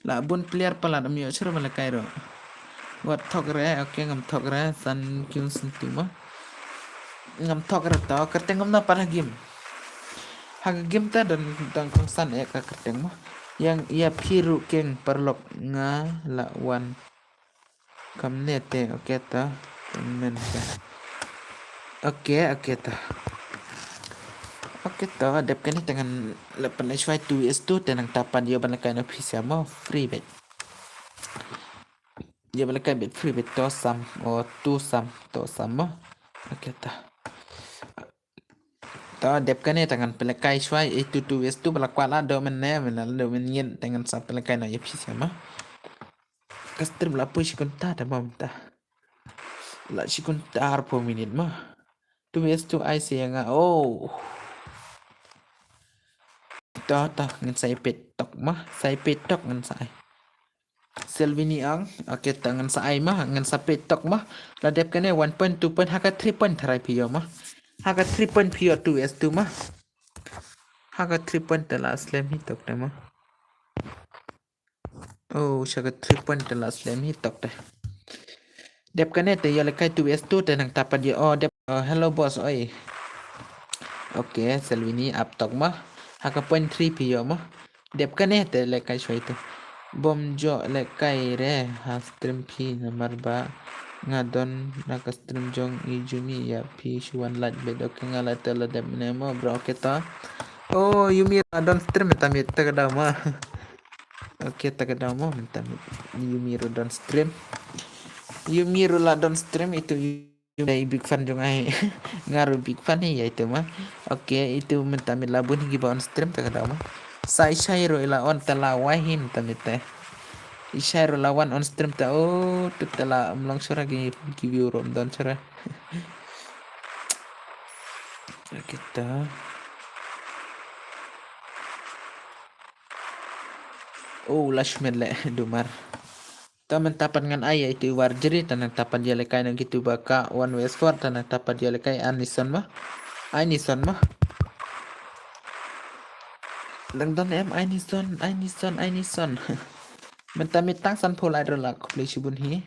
La bun player palat am ïoh chura ba lehkai ruh. Wat thok re, okay, ngam thok re, san kyun sen tu mo. Ngam thok re to, kyrteng ngam na pat ha game. Ha game ta don dang kong san eh ka kyrteng mo. Ïa ïa phi ruh keng paralok nga la wan. Kam ne te, okay ta. Men ta. Okay, okay ta. Okay ta, dep kane te ngan la pynlait shwa two vs two te nangta pat ïoh ban lehkai na pisa mo free bet. Ïoh ban lehkai bet free bet to sam, o two sam, to sam mo. Okay ta. To dep kane te ngan pynlehkai shwa, eh, two two vs two ba la kwah la do men ne, men la do men ngin te ngan sa pynlehkai na ïa pisa mo. Ka stream la poi shi kynta ta mo mynta. La shi kynta arphew minit mo. Two vs two ai sa ïa nga. Oh. To to ngan sa ai pet tok mo. Sa ai pet tok ngan sa ai. Selvini ang. Okay, to ngan sa ai mo, ngan sa pet tok mo. La dep kane one point, two point, ha ka three point tharai phi ïoh mo. Ha ka three point phi ïoh two vs two mo. Ha ka three point te la slem hi tok te mo. Oh, sha ka three point te la slem hi tok te. Dep kane te ïoh lehkai two vs two te nangta pat ïoh, oh, dep, oh, hello boss, oi. Okay, Selvini ap tok mo. Ha ka point three phi ïoh mo. Dep kane te lehkai shwa itu. Bom joh lehkai re ha stream phi namar ba nga don na ka stream jong i Yumi ïa phi shu wan lait bet, okay, nga la te la dep ne mo bro, okay to. Oh, Yumi la don stream mynta miet, ta ka daw mo. Okay, ta ka daw mo mynta miet. Yumi ruh don stream. Yumi ruh la don stream itu. Yumi big fan jong ai. Nga ruh big fan hi ïa itu mo. Okay, itu mynta miet la bun hi kiba on stream ta ka daw mo. Sa i Shai ruh i la on ta la wai hi mynta miet te. I Shai ruh la wan on stream ta, oh, tu ta la mlong shura ki ki view ruh don shura. Okay ta. Oh, last minute le Dumar. Ta mynta pat ngan ai ïa itu i Warjri, ta nangta pat ïoh lehkai nang kitu ba ka one vs four, ta nangta pat ïoh lehkai Anison mo. Anison mo. Dang don em Anison, Anison, Anison. Mynta miet tang sanphew lait ruh la khublei shibun hi.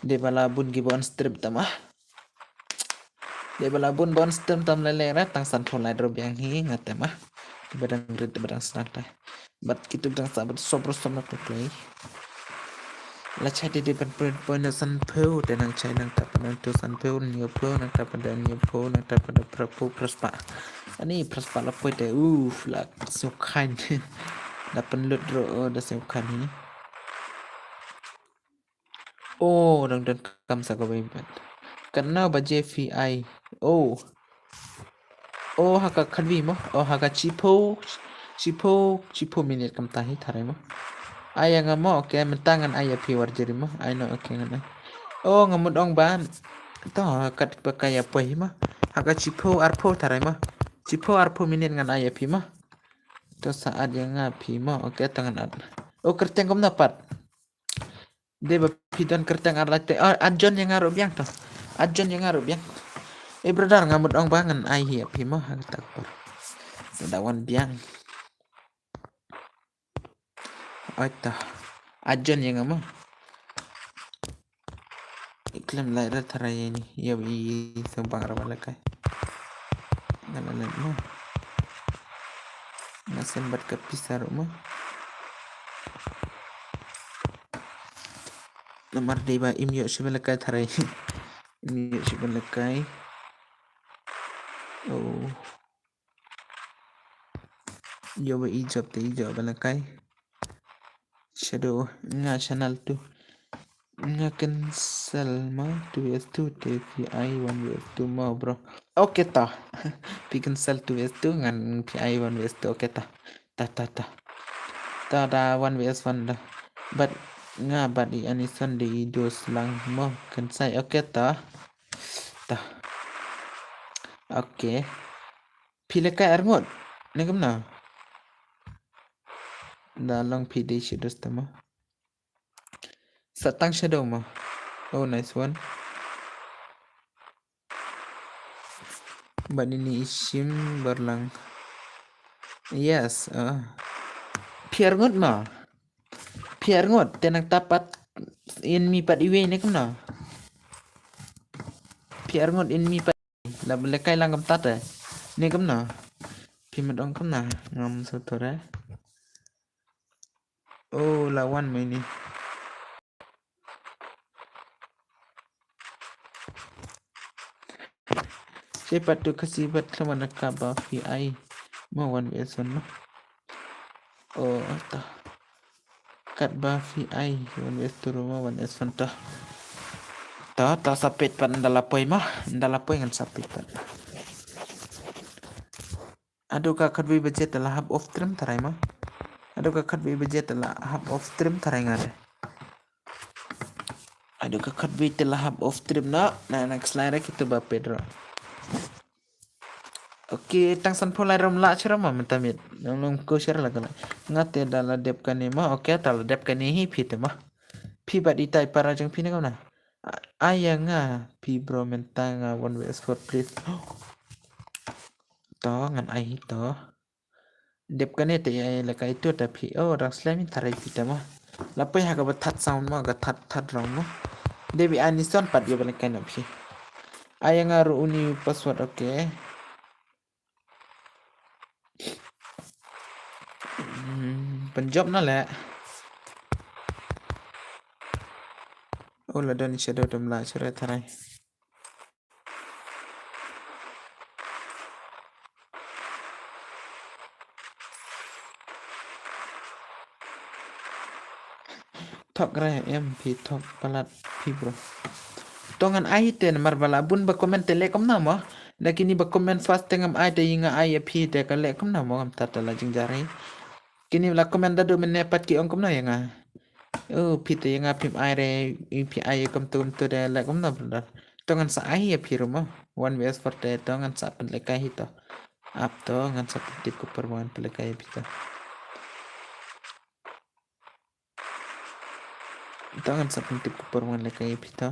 Dei ba la bun kiba on stream ta mo. Dei ba la bun ba on stream tam lei lei ra tang sanphew lait ruh biang hi nga te mo. Te ba dang rit te ba dang sdang te. Bad kitu dang sa bad sob ruh sob na tu play. La chai te dei ban poi poi na sanphew te nang chai nangta pat na tu sanphew hynñiewphew nangta pat da hynñiewphew nangta pat da phraphew phraspah. Ani phraspah la poi te uf la sngewkhan. Da pynlut ruh, oh, da sngewkhan hi. Oh, dang don kam sa kawei pat. Katno baje phi ai? Oh. Oh, ha ka khatwi mo. Oh, ha ka shiphew, shiphew, shiphew minit kumta hi tharai mo. Ai ïa nga mo, okay, mynta ngan ai ïa phi Warjri mo. Ai noh, okay, ngan ai. Oh, nga mut ong ba. To, kat ba ka ïa poi hi mo. Ha ka shiphew arphew tharai mo. Shiphew arphew minit ngan ai ïa phi mo. To sa add ïa nga phi mo. Okay, to ngan add. Oh, kyrteng kumno pat? Dei ba phi don kyrteng ar lait te. Ah, add join ïa nga ruh biang to. Add join ïa nga ruh biang. Eh, brother, nga mut ong ba ngan ai hi ïa phi mo ha kata ka por. Sa da wan biang. Oi to. Add join ïa nga mo. I khlem lait ra tharai ïa ini. Ïa i sngewbang ra ba lehkai. Nga la lait mo. Nga send bad ka pisa ruh mo. Namar dei ba im ïoh shuh ban lehkai tharai. Im ïoh shuh ban lehkai. Oh. Yo ba i jop te i jop ba la kai. Shadow nga channel tu. Nga cancel ma two vs two te phi ai one vs two ma bro. Okay ta. Phi cancel two vs two ngan phi ai one vs two okay ta. Ta ta ta. Ta da one vs one da. But nga bad i ani Sunday i dos lang mo kan sai okay ta. Ta. Okay. Phi la kai arngut. Ne kumno? Da long phi dei shadow sta mo. Sa tang shadow mo. Oh, nice one. Ba ni ni isim berlang. Yes. Uh. Phi arngut mo. Phi arngut. Te nang tapat in mi pat iwei ne kumno. Phi arngut in mi pat. La bele kai lang kam tate. Ni kam na. Pi met ong kam na. Ngam so tore. Oh, la wan mai ni. Siapa tu kasi bat sama nak kaba phi ai. Ma one vs one ma. Oh, ta. Kat ba phi ai, one vs two ruh ma, one vs one ta. Ta, ta sapit pat nda la poi ma, nda la poi ngan sapit pat. Ado ka khatwi baje ta la hap off stream tarai ma. Ado ka khatwi baje ta la hap off stream tarai nga de. Ado ka khatwi ta la hap off stream na, na, na kslai ra kitu ba Pedro. Okay, tang san pho lai rom la chara ma mynta miet. Nong nong ko share la kala. Nga te da la dep kane ma. Okay, ta la dep kane hi phi te ma. Phi bat itai para jong phi ne kam na. Aya nga phi bro mynta nga one vs four please. To ngan ai hi to. Dep kane te ai la kai to ta phi. Oh, dang slem in tarai phi te ma. La pai ha ka ba that sound ma, ka that that round ma. Debi ani son pat yo ba la kai na phi. Aya nga ru uni password, okay. Hmm, pynjop na le. Oh, la don shadow dom la sure tarai. Thok re em phi thok palat phi bro. To ngan ai te namar ba la bun ba comment te le kam na mo. Da kini ba comment first te ngam ai te i nga ai ya phi te ka le kam na mo ngam tat la jing jari. Kini la comment da du mene pat ki ong kam na ya nga. Oh, phi te ya nga phim ai re, i phi ai kam tu kam tu de le kam na brother. To ngan sa ai ya phi ru mo. One vs four te to ngan sa pen le kai hi to. Ap to ngan sa pen tip ko per mo ngan pen le kai phi to. Ito ngan sa pyntip ko por wan lehkai phi to.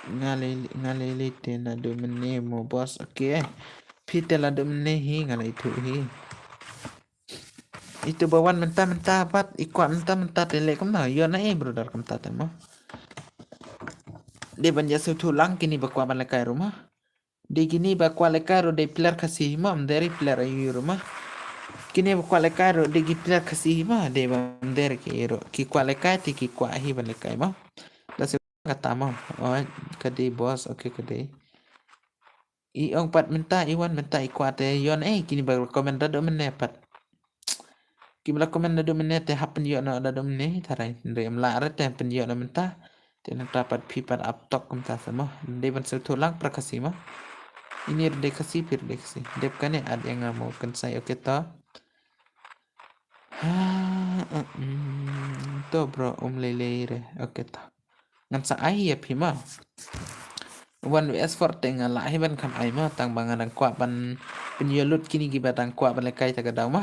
Nga lei, nga lei lei te naduh mynne mo boss. Okay. Phi te la duh mynne hi nga lei tu hi. Itu ba wan mynta mynta pat i kwah mynta mynta te leh kumno. Ïoh na ei brother kumta te mo. Dei ban ïa sngewthuh lang kine ba kwah ban lehkai ruh mo. Dei kine ba kwah lehkai ruh dei player Khasi hi mo, ym dei player aïu ruh mo. Kine ba kwah lehkai ruh dei ki player Khasi hi mo, dei ba ym dei ki ruh. Ki kwah lehkai te ki kwah hi ban lehkai mo. La shu kata mo. Oh, ka dei boss, okay ka dei. I ong pat mynta, i wan mynta i kwah te ïoh na ei, kine ba comment da duh mynne pat. Ki ba la comment naduh mynne te hap pynïoh noh naduh mynne hi tharai. Hynrei ym lah re te pynïoh noh mynta. Te nangta pat phi pat ap tok kumta sa mo. Dei ban sngewthuh lang pra Khasi mo. Ini re dei Khasi phi re dei Khasi. Dep kane at ïa nga mo kynsai okay to. Ha, mm, to bro um lei lei re. Okay to. Ngan sa ai ïa phi mo. One V S four te nga lah hi ban kham ai mo tang ba nga dang kwah ban pynïoh lut kine kiba dang kwah ban lehkai ta ka daw mo.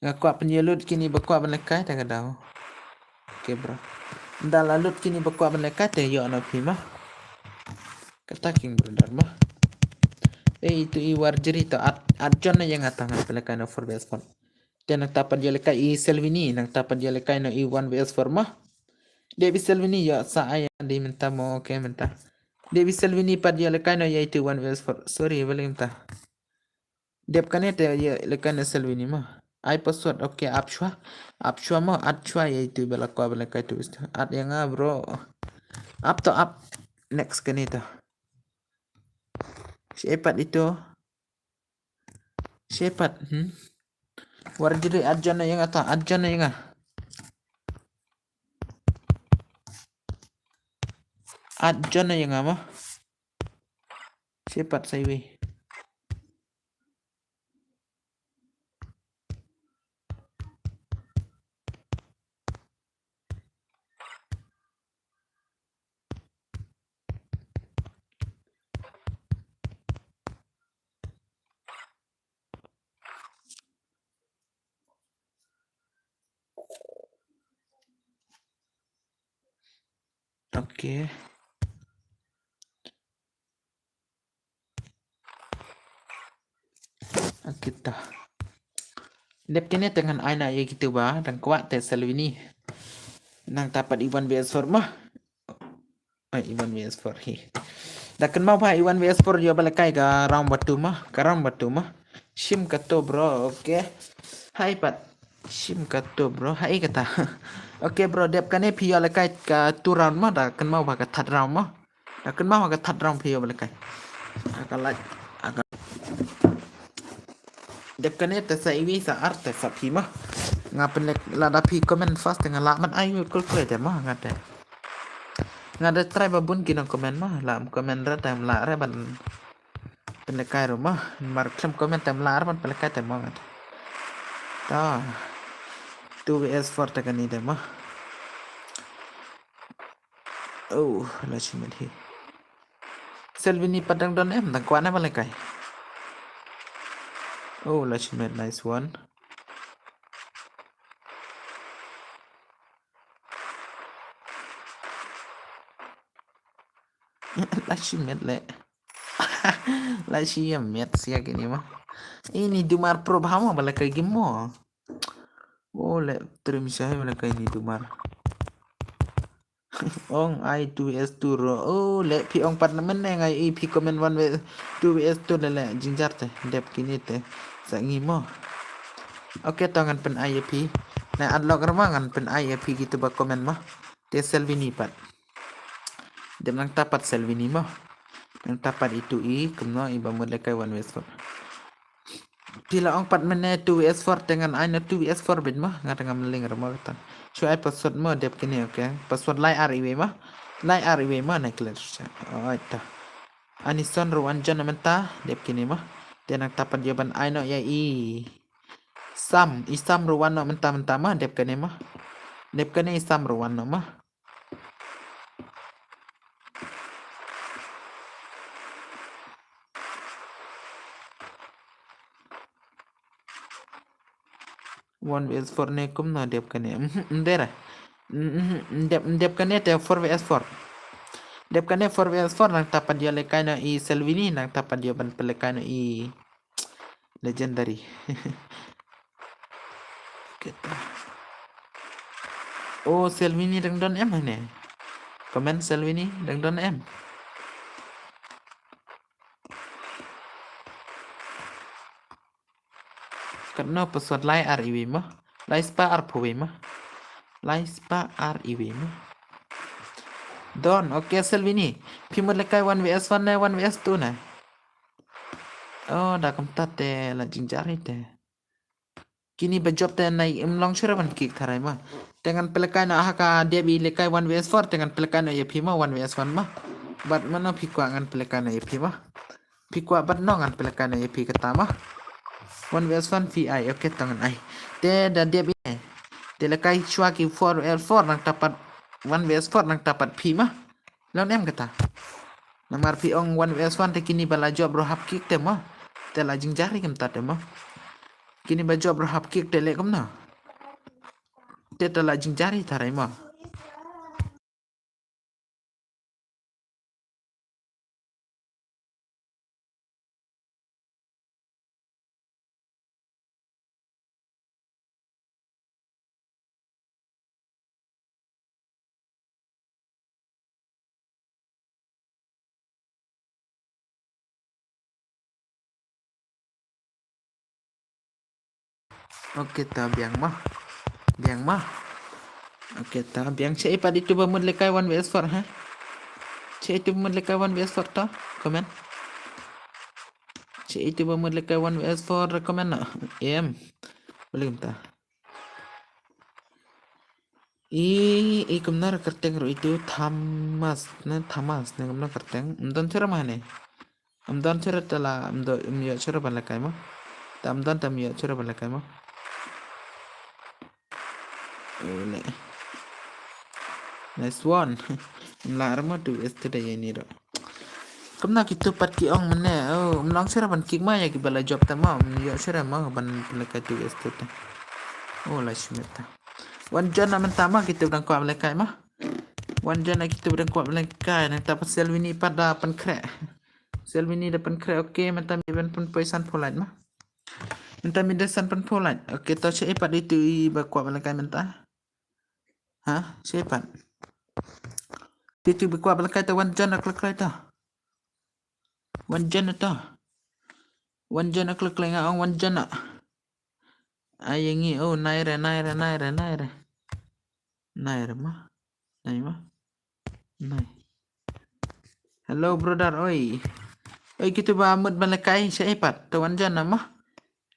Nga kwah pynïoh lut kine ba kwah ban lehkai ta ka daw. Okay bro. Nda la lut kine ba kwah ban lehkai te ïoh noh phi mo. Kata king brother mo. Ei itu i Warjri to at at jon na ïa nga tang ngan pynlehkai noh four V S four. Te nangta pat ïoh lehkai i Selvini, nangta pat ïoh lehkai noh i one V S four mo. Debi Selvini ïoh sa ai di mynta mo, okay mynta. Debi Selvini pat ïoh lehkai noh ïa itu one V S four. Sorry, balik mynta. Dep kane te ïoh lehkai noh Selvini mo. Ai password, okay, ap shwa. Ap shwa mo, at shwa ïa itu ba la kwah ba lehkai tu istu. At ïa nga bro. Ap to ap. Next kane to. Shaei pat ito. Shaei pat, hmm? Warjri at jon ïa nga ta, at jon ïa nga. At jon ïa nga mo. Shaei pat sa iwei. Okay. Kita. Dep kine te ngan ai noh ïa kitu ba dang kwah te Selvini. Nangta pat i one V S four mo. Ai, i one V S four hi. Da kynmaw ba i one V S four ïoh ba lehkai ka round ba tu mo, ka round ba tu mo. Shim kato bro, okay. Hai pat. Shim kato bro, hai kata. Okay bro, dep kane phi ïoh lehkai ka two round mo, da kynmaw ba ka third round mo. Da kynmaw ka third round phi ïoh ba lehkai. Aka lait, aka. Dep kane te sa iwei sa ar te sa phi mo. Nga pynleh lada phi comment first te nga lah ban ai wi kul kul te mo nga te. Nga da try ba bun ki nong comment mo, lah comment re te lah re ban pynlehkai ruh mo. Mar khlem comment te lah re ban pynlehkai te mo nga te. Ta. Two V S four te kane te mo. Oh, la shi met hi. Selvini pat dang don em, dang kwah ne ba lehkai. Oh, la shi met, nice one. La shi met le. La shi ïa met sia kine mo. Ini dumar pro bha mo ba lehkai game mo. Oh, le trim shai ba lehkai ini dumar. Ong ai two V S two ro. Oh, le phi ong pat na men ne ngai i phi comment one V two V S two le le jingjar te. Dep kine te. Sa ngi mo. Okay, to ngan pyn ai ïa phi. Na unlock ra mo ngan pyn ai ïa phi kitu ba comment mo. Te Selvini pat. Dep nangta pat Selvini mo. Nangta pat itu i kumno i ba mut lehkai one V S four. Phi la ong pat mynne two V S four te ngan ai na two V S four bit mo, nga te ngam link ra mo kata. Shu ai password mo dep kine, okay. Password lai ar iwei mo. Lai ar iwei mo na klet. Oi ta. Ani son ruh wan jon mynta dep kine mo. Te nangta pat ïoh ban ai noh ïa i Sam, i Sam ruh wan noh mynta mynta mo dep kane mo. Dep kane i Sam ruh wan noh mo. One V S four ne kumno dep kane. Mhm, ndera. Mhm, ndep, ndep kane te four V S four. Dep kane four V S four nangta pat ïoh lehkai noh i Selvini nangta pat ïoh ban pynlehkai noh i Legendary. Kita. Oh, Selvini dang don em ne. Comment Selvini dang don em. Katno password lai ar iwei mo. Lai spah ar phew wei mo. Lai spah ar iwei mo. Don, okay Selvini. Phi mut lehkai one V S one ne one V S two ne. Oh, da kumta te la jingjar hi te. Kini ba jop te nai im long shuh ra ban kick tharai mo. Te ngan pynlehkai noh ha ka dep i lehkai one V S four te ngan pynlehkai noh ïa phi mo one V S one mo. Bad mano phi kwah ngan pynlehkai noh ïa phi mo. Phi kwah bad no ngan pynlehkai noh ïa phi kata mo. One V S one phi ai, okay to ngan ai. Te da dep i. Te lehkai shuwa ki four V S four nangta pat one V S four nangta pat phi mo. Long em kata. Namar phi ong one V S one te kini ba la jop ruh hap kick te mo. Te la jingjar hi kumta te mo. Kini ba jop ruh hap kick te leh kumno. Te te la jingjar hi tharai mo. Okay ta biang mo. Biang mo. Okay ta biang sha i pat itu ba mut lehkai one V S four ha. Che itu mut lekai one vs four to comment. Che itu mut lekai one vs four comment na. Em. Boleh kumta. I i kumna kyrteng ruh itu Thomas ne, Thomas ne kumna kyrteng. Mdon chura mane. Mdon chura tala mdo myo chura ban lekai mo. Tam don tam yo chura ban lekai mo. Ole. Nice one. Mla rama tu este da yani ro. Kumna kitu pat ki ong mene. Oh, mlong sira ban kik ma ya ki bala job ta ma. Yo sira ma ban lekai tu este ta. Oh, la shmeta. Wan jon na menta ma kitu dang kwa lekai ma. Wan jon na kitu dang kwa lekai nang ta pasal wini pada pan kre. Sel wini da pan kre, okay, menta mi ban pan poisan polite ma. Menta mi da san pan polite. Okay, to che ipat itu i ba kwa balakai menta. Ha, che ipat. Itu ba kwa balakai ta wan jon na klek klek ta. Wan jon na ta. Wan jon na klek klek nga ong wan jon na. Ai ngi oh naire naire naire naire. Naire ma. Nai ma. Nai. Hello brother oi. Oi kitu ba mut balakai che ipat. Ta wan jon na ma.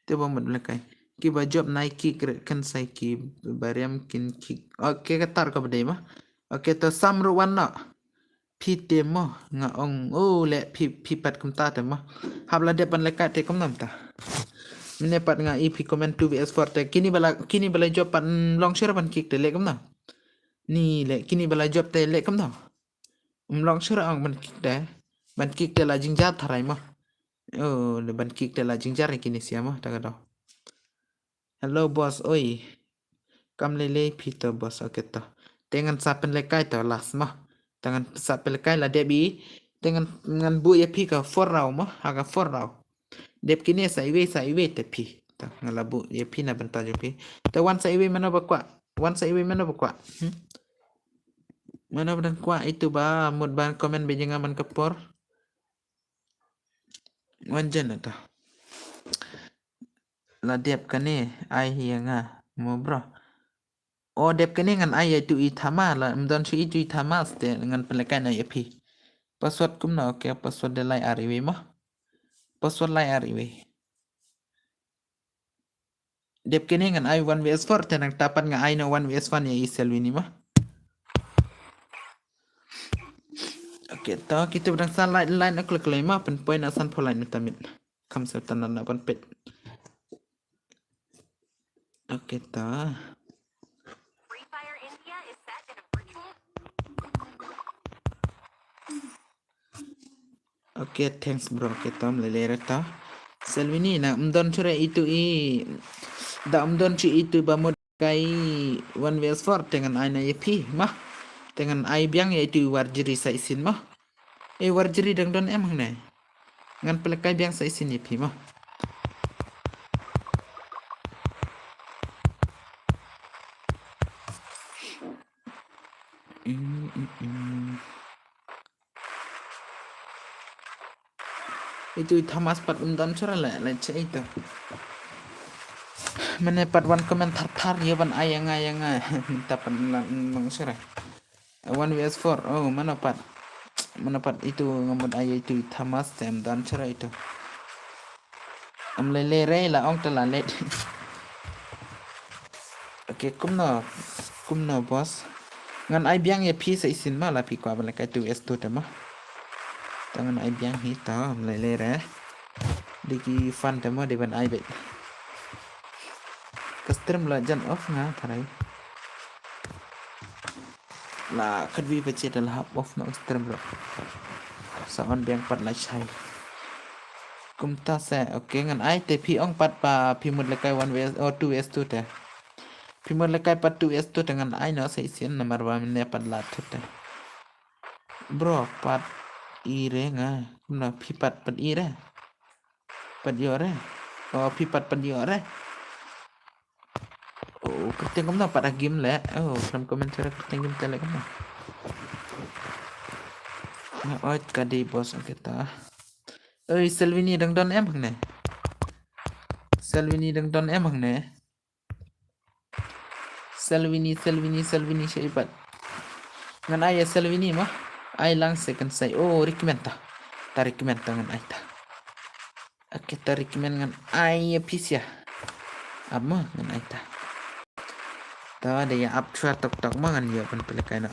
Te ba mut lekai. Ki ba job nai ki kre kan sai ki bariam kin ki. Okay, ka tar ka bade ma. Okay, to sam ru wan na. Phi te mo nga ong o le phi phi pat kumta te mo. Hap la dep ban lekai te kumnam ta. Mine pat nga i phi comment two vs four te kini bala kini bala job pat long share ban kik te le kumnam. Ni le kini bala job te le kumnam. Mlong share ong ban kik te. Ban kik te la jingjar tharai mo. Oh, le ban kik te la jingjar kini sia mo ta ka do. Hello boss oi. Kam lele phi to boss okay to. Te ngan sa pen lekai to last mo. Te ngan sa pen lekai la debi. Te ngan ngan bu ya phi ka four round mo. Ha ka four round. Dep kine sa iwe sa iwe te phi. To ngan la bu ya phi na benta jo phi. Te wan sa iwe mano ba kwa. Wan sa iwe mano ba kwa. Hmm? Mano ba dang kwa itu ba mut ban comment be jinga man ka por. Wan jen ata. La dep kane ai hi nga mo bro. O dep kane ngan ai itu i thama la mdon shi itu i thama ste ngan pelekai na ya phi. Password kumno okay password de lai ar iwi mo. Password lai ar iwi. Dep kene ngan ai one vs four te nang tapan nga ai no one vs one ya isel wini ma. Okay, to kita berdang sa line line aku lek lima pen point asan pho line tamit. Kam sa tanan na pen pet. Okay, to. Okay, thanks bro. Okay, tom lele reta. Selvini na mdon chure itu i da mdon chu itu ba mut kai one vs four tengan ai na ya phi ma. Tengan ai biang ya itu warjiri sa isin ma. Eh warjiri dang don em hangne. Ngan pelekai biang sa isin ya phi ma. Mm, mm, mm. Itu i Thomas pat um don chura le le che itu. Mene pat wan comment thar thar ye ban ai nga ya nga. Minta pan lang chura. One vs four. Oh, mana pat. Mana pat itu ngamut ai itu i Thomas tem don chura itu. Am lele re la ong te la let. Okay, kumno kumno boss. Ngan ai biang ya phi sa isin ma la phi kwa bala kai tu es tu te ma. Ta ngan ai biang hi ta am lele re. Diki fan te ma de ban ai bet. Ka stream la jan off nga tharai. La khat bi pechet la hap off no stream ro. Sa on biang pat la chai. Kumta se okay ngan ai te phi ong pat pa phi mut lekai one vs or two vs two te. Phi mut lekai pat two vs two te ngan ai no se isin namar ba mine pat la thut te. Bro pat i re nga. Kumna phi pat pat i re. Pat yo re. Oh phi pat pat yo re. Oh, kyrteng kumno pat a game le. Oh, khlem comment shuh kyrteng game te le kumno. Nga oi ka dei boss kita. Oi, Selvini dang don em hangne. Selvini dang don em hangne. Selvini, Selvini, Selvini sha ipat. Ngan ai ya Selvini ma. Ai lang se kan sai. Oh, recommend ta. Ta recommend ta ngan ai ta. Okay, ta recommend ngan ai ïa phi sha. Ap mo ngan ai ta. Ta da ïa ap chwa tok tok mo ngan ïa pynplekai na.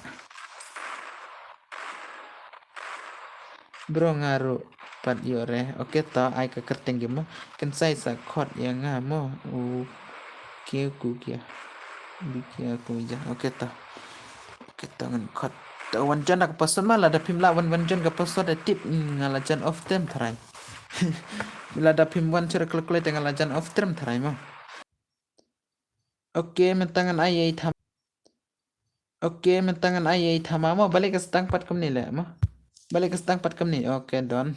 Bro nga ruh pat ïoh re. Okay to ai ka kyrteng game mo. Kan sai sa khot ïa nga mo. Okay ku kia. Bi kia ku ja. Okay to. Okay to ngan khot. To wan jan da ka password ma lada phim lah wan wan jan ka password da tip nga la jan off term tharai. Lada phim wan chura klok klok te nga la jan off term tharai mo. Okay mynta ngan ai ei tham. Okay mynta ngan ai ei thama mo balik ka stang pat kumne le mo. Balik ka stang pat kumne. Okay done.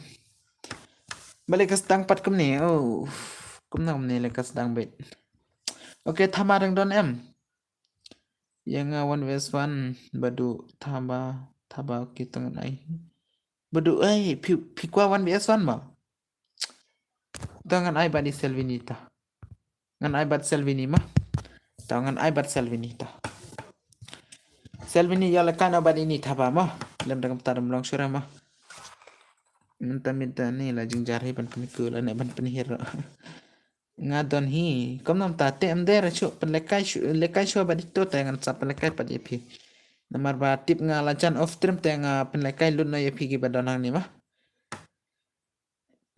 Balik ka stang pat kumne. Oh. Kumna kumne le ka stang bet. Okay thama dang don em. Ïa nga one vs one badu thaba thaba okay to ngan ai. Badu ai phi phi kwah one vs one mo. To ngan ai bad i Selvini ta. Ngan ai bad Selvini ma. To ngan ai bad Selvini ta. Selvini ïa la kana bad ini thaba ma. Lem dang ta dam long sura ma. Mynta mynta ni la jingjar hi ban pynku la ne ban pynhir. Nga don hi. Kom nam ta te em der shu pynlekai shu lekai shu bad ito te ngan sa pynlekai pat ïa phi. Namar ba tip nga la jan off stream te nga pynlekai lut na ïa phi ki ba don hang ni ma.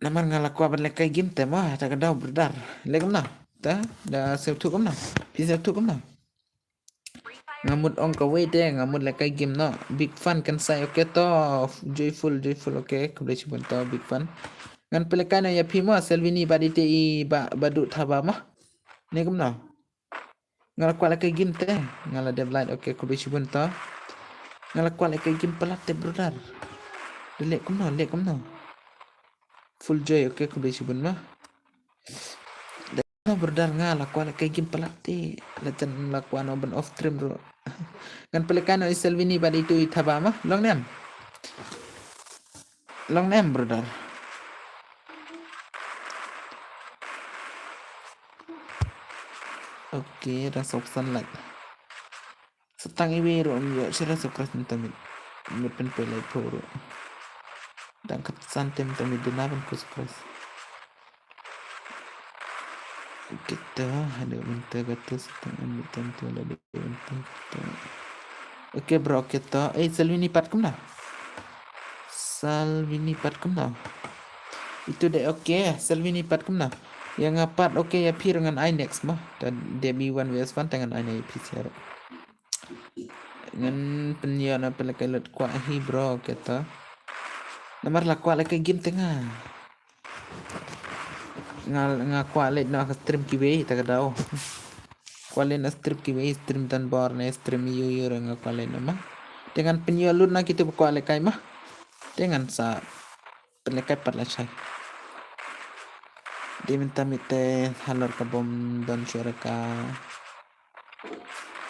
Namar nga la kwah ban lekai game te ma ta ka dau brother. Le kumno? Ta da sep tu kumno? Phi sep tu kumno? Nga mut ong kawei te nga mut lekai game no. Big fan kan sai okay to. Joyful joyful okay khublei shibun to big fan. Ngan pynlekai na ïa phi ma Selvini bad ite i ba badu thaba ma. Ne kumno? Nga la kwah lekai game te. Nga la dep light okay khublei shibun to. Nga la kwah lekai game palat te brother. De le kumno le kumno? Full joy okay khublei shibun ma. No brother nga la kwah lekai game palat te la jan la kwah no ban off stream ro. Ngan pynlekai no i Selvini bad itu i thaba ma long nem. Long nem brother. Okay, dah sok san like. Setang iwi ro um yo sira sok ras minta mit. Mit pen pelai poro. Dang kat san tem tem mit dina ban ku sok ras. Kita ada minta kata setang mit tem tu ada minta kata. Okay bro kita. Eh Selvini pat kumno? Selvini pat kumno? Itu deh okay. Selvini pat kumno? Ïa nga pat okay ïa phi ngan ai next ma. Tad Debbie one vs one te ngan ai na ïa phi siar. Ngan pynïoh na pynlekai lut kwah hi bro kita. Namar la kwah lekai game te nga. Nga nga kwah leit na ka stream kiwei ta ka dau. Kwah leit na stream kiwei stream tan bor ne stream yu yu re nga kwah leit na ma. Te ngan pynïoh lut na kitu ba kwah lekai ma. Te ngan sa pynlekai pat la chai. Di minta mite halor ka bom don shuara ka.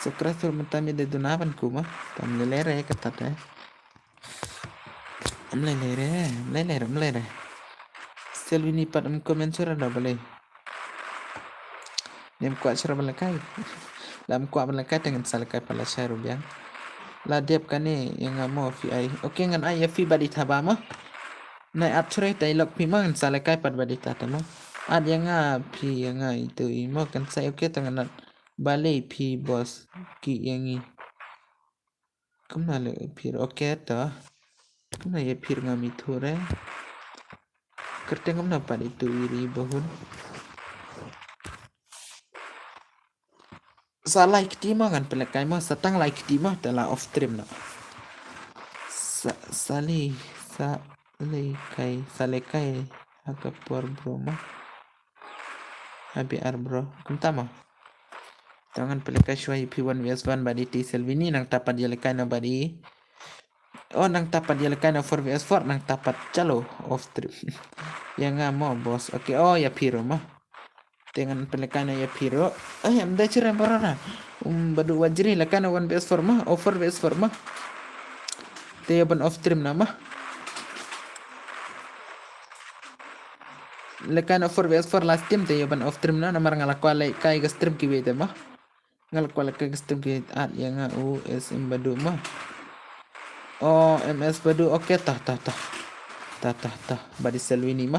Subscribe mynta mi de duna ban kuma. Tam lele re kata te. Am lele re, am lele re, am lele re. Selvini pat am comment sura da bale. Nem kwah sura bale kai. Lam kwah bale kai tengen sale kai pala shai rubiang. La dep kane yang amo fi ai. Okay ngan ai ya fi badi thaba ma. Nai at sura tai lok fi ma ngan sale kai pat badi thata ma. At yang a fi yang a itu imo kan sai okay tengen at. Balei phi boss ki ïa ngi. Kumno le phi ro okay to. Kumno ïa phi ngam ithuh re. Kyrteng kumno pat itu iri bahun. Sa lai kti ma ngan pynlekai ma sa tang lai kti ma te la off stream no. Sa sa li sa li kai sa le kai ha ka por bro ma. Happy hour bro. Kumta ma. Tangan pynlekai shuwa ïa phi one vs one badi ti Selvini nang tapat ïa lekai na badi. Oh nang tapat ïa lekai na four vs four nang tapat chalo off trip. Ïa nga mo boss. Okay oh ïa phi ro ma. Tangan pynlekai na ïa phi ro. Eh em da chira barara. Um badu wajri lekai na one vs four ma. Oh four vs four ma. Te ïa ban off stream na ma. Lekai na four vs four last time te ïa ban off stream na namar nga la kwah lekai ka stream kiwei te ma. Nga la kwah lekai ka stream kiwei at ïa nga u S M badu ma. Oh, M S Badu, okay, tah, tah, tah. Tah, tah, tah. Bad i Selwini ma.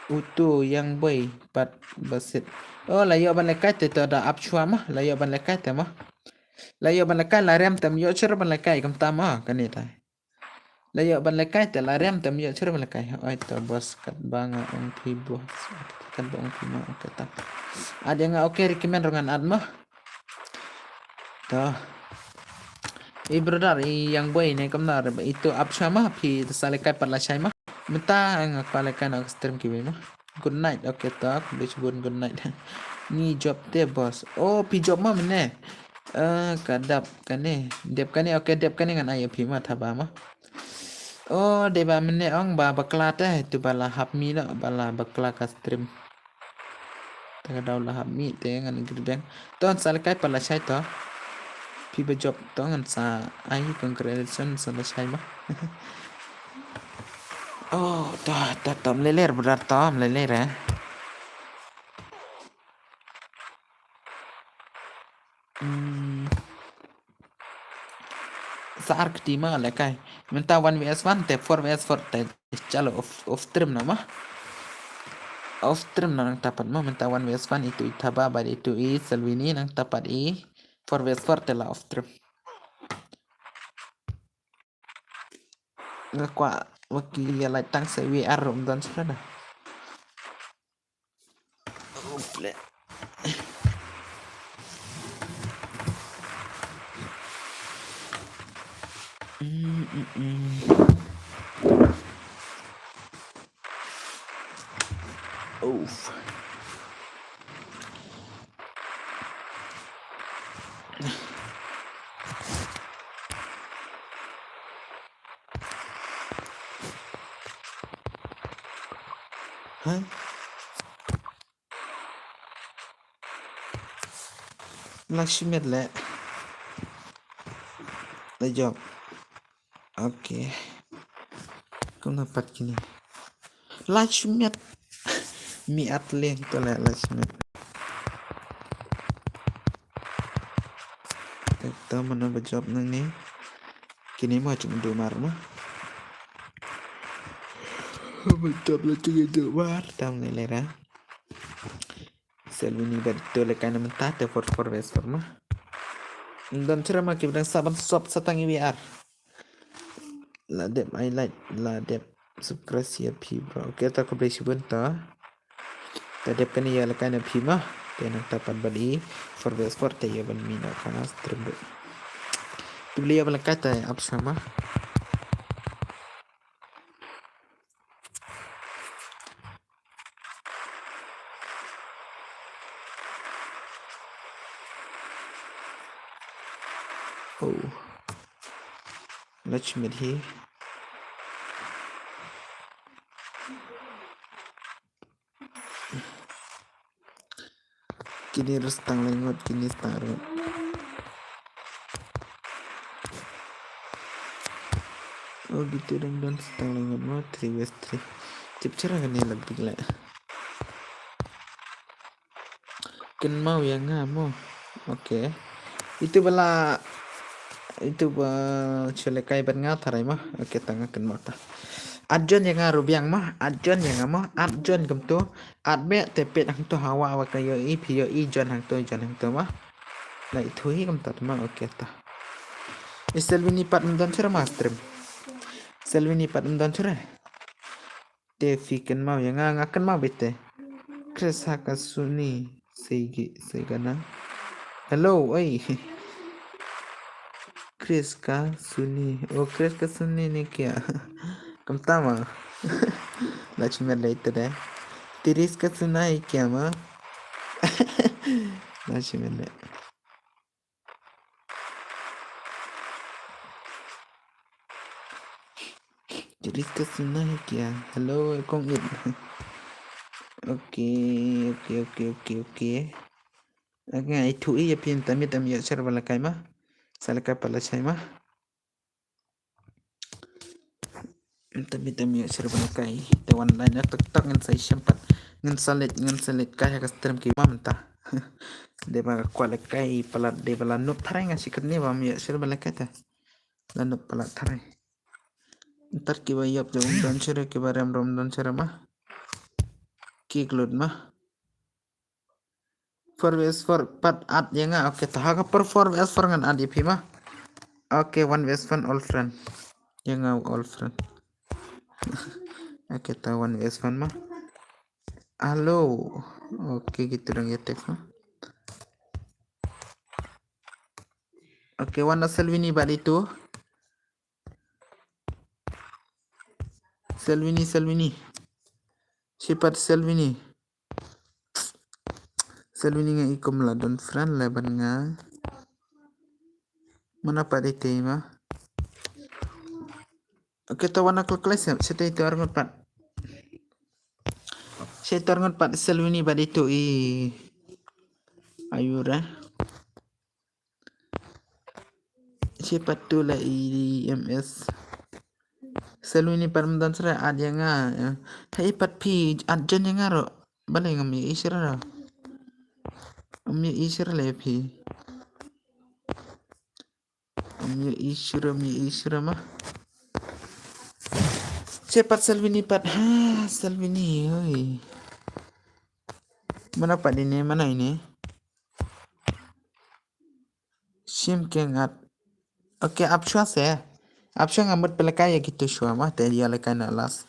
Utu, Young Boy, pat basit. Oh, la ïoh ban lehkai te to da ap shuwa ma. La ïoh ban lehkai te ma. La ïoh ban lehkai la rem te ym ïoh shuh ban lehkai kumta ma kane te. La ïoh ban lehkai te la rem te ym ïoh shuh ban lehkai. Oi to boss, katba nga ong phi boss. Katba ong phi ma, okay ta. Ïa nga, okay, recommend ruh ngan add ma. To. I brother, i Young Boy ne kumno re, itu ap shuwa ma, phi sa lehkai pat lashai ma. Mynta nga kwah lehkai na ka stream kiwei ma. Good night, okay to, khublei shibun, good night. Ngi jop te boss. Oh, phi jop ma mynne. Eh, ka dep kane, dep kane, okay, dep kane ngan ai ïa phi ma, thaba ma. Oh, dei ba mynne ong ba bakla te, itu ba la hap mih noh, ba la bakla ka stream. Te ka daw la hap mih te ngan grideng. To ngan sa lehkai pat lashai to. Phi ba jop to ngan sa ai congratulations sa lashai ma. Oh, to, to, to, ym lei lei brother, to, ym lei lei eh. Hmm. Sa ar kti ma lehkai. Mynta one V S one te four V S four te. Chalo off, off stream na ma. Off stream na nangta pat ma, mynta one V S one itu i Thaba bad itu i Selwini, nangta pat i four V S four te la off stream. Nga kwah wa ki ïa lait tang sa V R ruh ym don shuh na. Mm, mm, mm. Oof. Huh? Lashmet le. La jop. Okay. Kumno pat kine. Lashmet. Mi at leng to le lashmet. Te to mano ba jop nangne. Kine mo chung du mar mo. Ba jop la chung du mar. Tam ne lera. Selwini bad to lehkai na mynta te four four V S four ma. Don chra ma ki bdang saban sop sa tang i V R. La dep ai like, la dep subscribe ïa phi bro. Okay, to khublei shibun to. Te dep kane ïa lehkai na phi ma. Te nangta pat bad i four V S four te ïa ban mih na ka stream ruh. Te bli ïa ban lehkai te ap shuwa ma. Oh. Lashmet hi. Kine ruh stang lai ngut, kine stang ruh. Oh, gitu dang don stang lai ngut mo, three versus three. Tip chara kane la big la. Kynmaw ïa nga mo. Okay. Itu ba la, itu ba shu lehkai bad nga tharai mo. Okay, tang nga kynmaw ta. At join ïa nga ruh biang mo, at join ïa nga mo, at join kumto. At beh te peit hangto hawa wa ka ïohi, phi ïohi join hangto, join hangto mo. La ithuh hi kumta mo, okay ta. I Selwini pat ym don chura ma stream. Selwini pat ym don chura. Te phi kynmaw ïa nga, nga kynmaw beit te. Chris ha ka suni. Seigi, Seigana. Hello, oi. Chris ka suni. Oh, Chris ka suni ne kya? Kumta ma. Lashmet lei te de. Tiris ka suna hi kya ma? Lashmet lei. Jadi ka suna hi kya? Hello, kong it. Okay, okay, okay, okay, okay. Nga ithuh ïa phi, mynta mynta ym ïoh shuh ban lehkai ma. Sa lehkai pat lashai ma. Mynta mynta ym ïoh shuh ban lehkai. Te wan lai na tok tok ngan sa ïashem pat. Ngan sa leit, ngan sa leit kai ha ka stream ki ma mynta. Dei ba kwah lehkai palat, dei ba la noob tharai nga shi katne ba ym ïoh shuh ban lehkai te. La noob palat tharai. Ntar kiba ïap te um don shuh re, kiba rem ruh um don shuh re ma. Ki klut ma. Four versus four pat add ïa nga. Okay, ta ha ka por four versus four ngan add ïa phi ma. Okay, one versus one all friend. Ïa nga all friend. Okay, ta one versus one ma. Hello. Okay, kito dang ïa text ma. Okay, wan na Selvini bad itu. Selvini, Selvini. Shi pat Selvini. Selvini nga i kum la don friend la ban nga. Mana pat ite ma. Okay, ta wan na klik klik sep, sep ito arngut pat. Sep ito arngut pat Selvini bad itu i. Ayura. Shi pat tu la i M S. Selvini pat um don shuh re add ïa nga. Hei pat phi add join ïa nga ruh. Balei ngam ïohi shuh re. Ngam ïohi shuh re phi. Ngam ïohi shuh re, ngam ïohi shuh re ma. Shi pat Selvini pat. Ha, Selvini, oi. Mana pat ine, mana ine. Shim keng at. Okay, ap shuwa se. Ap shuwa nga mut pynlehkai ïa kitu shuwa ma, te ïa lehkai na last.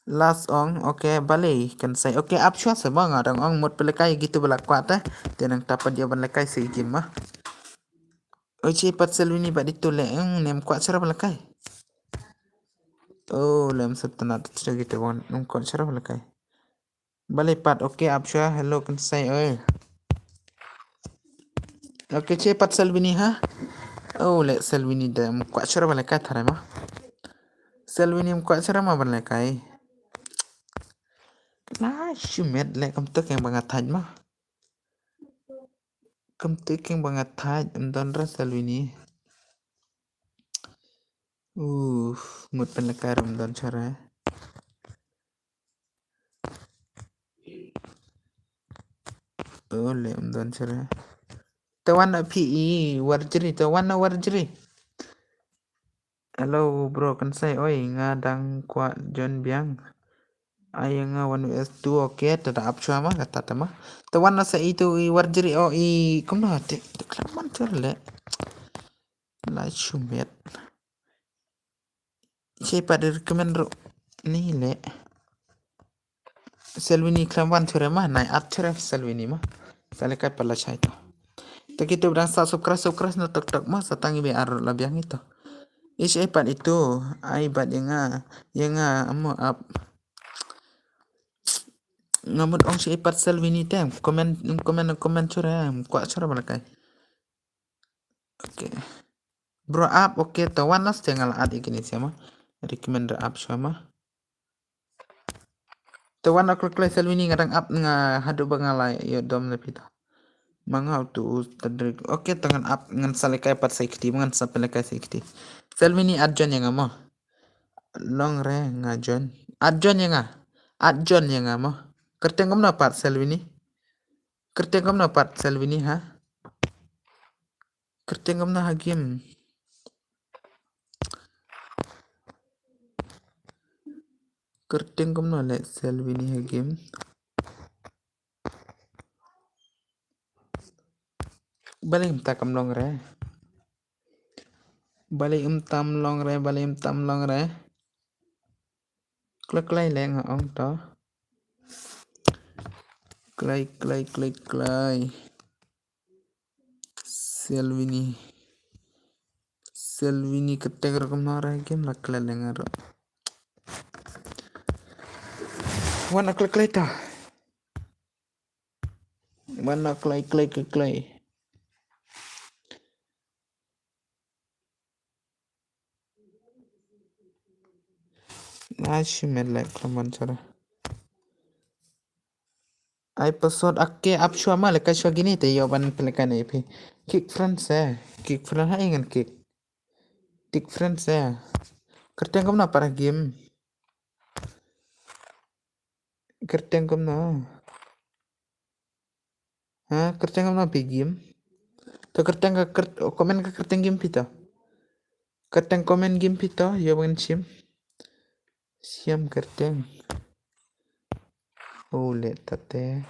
Last ong, okay, balei kan sai. Okay, ap shuwa se ma, nga dang ong mut pynlehkai ïa kitu ba la kwah te. Te nangta pat ïa ban lehkai sa i game ma. Oi, shi pat Selvini bad itu le, eng, nem kwah shuwa ba lehkai. Oh, lem sa tana tu shuwa kitu ban, nem kwah shuwa ba lehkai. Balei pat, okay, ap shuwa, hello, kan sai, oi. Okay, shi pat Selvini ha. Oh, le Selvini da, em kwah shuwa ba lehkai tharai ma. Selvini em kwah shuwa ma ba lehkai. Na shu met le kam tu keng ba nga thait ma. Kam tu keng ba nga thait, em don re Selvini. Uh, mut pynlehkai ruh em don shuwa re. Oh, le em don shuwa re. Te wan na phi i Warjri, te wan na Warjri. Hello bro, kan sai, oi, nga dang kwah join biang. Ai nga one versus two, okay, te da ap shuwa ma, kata te ma. Te wan na sa itu i Warjri, oh, i, kumno, te, te klam man shuwa le. La shu met. Shi pat recommend ruh. Ni le. Selvini khlem wan shuwa re ma, nai add shuwa re Selvini ma. Sa lehkai pat la shai to. Te kitu ba dang sa subscribe, subscribe na tok tok ma, sa tang iba ar la biang ito. Ish, eh, pat itu, ai bad ïa nga, ïa nga, amo ap. Nga mut ong shi pat Selvini te, comment, comment, comment shuwa re, kwah shuwa re ba lehkai. Okay. Bro ap, okay, te wan na sa nga la add ïa kine shuwa ma. Recommend ap shuwa ma. Te wan na klik klik Selvini nga dang ap nga haduh ba nga la ïoh dom na phi to. Ma nga utu u tadrik. Okay, te ngan ap ngan sa lehkai pat sa i kti, ngan sa pynlehkai sa i kti. Selvini add join ïa nga mo. Long re nga join. Add join ïa nga. Add join ïa nga mo. Kyrteng kumno pat Selvini? Kyrteng kumno pat Selvini ha? Kyrteng kumno ha game? Kyrteng kumno le Selvini ha game? Balei ym tam long re? Balei ym tam long re? Balei ym tam long re? Kloi kloi le nga ong to. Kloi kloi kloi kloi. Selvini. Selvini kyrteng ruh kumno re game la kloi le nga ruh. Wan na kloi kloi to. Wan na kloi kloi kloi kloi. Na shi met le khlem wan shuwa re. Ai password, okay, ap shuwa ma, lehkai shuwa kine te ïoh ban pynlehkai na ïa phi. Kick friend se, kick friend ha, ïa ngan kick. Kick friend se. Kyrteng kumno pat ha game? Kyrteng kumno? Ha, kyrteng kumno phi game? To kyrteng ka kyrt-, comment ka kyrteng game phi to. Kyrteng comment game phi to, ïoh ban shim. Shim kyrteng. Oh, leh tate.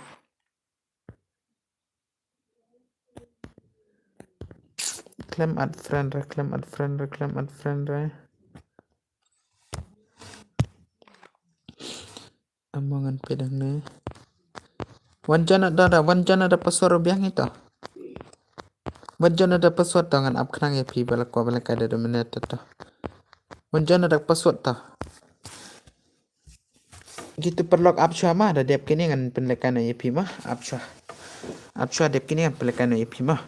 Khlem add friend re, khlem add friend re, khlem add friend re. Amo ngan peit hangne. Wan join da, da, wan join da password biang ito. Wan join da password to, ngan ap khnang ïa phi ba la kwah ba la kai da dominate to. Wan join da password to. Kito paralok ap shuwa ma, da dep kine ngan pynlehkai noh ïa phi ma, ap shuwa. Ap shuwa, dep kine ngan pynlehkai noh ïa phi ma.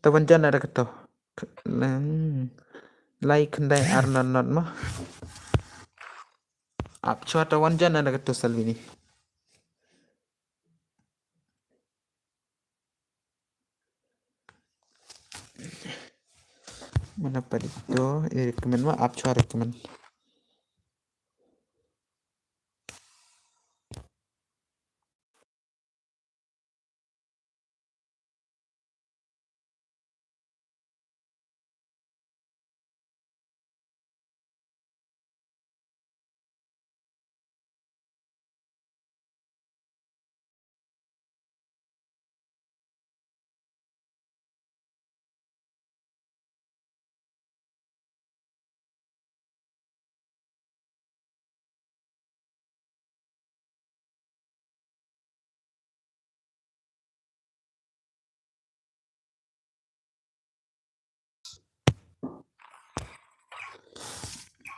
To wan join da kato. Lai khyndai ar not not ma. Ap shuwa, to wan join da kato Salvini. Mana pat ito, eh, recommend ma, ap shuwa recommend.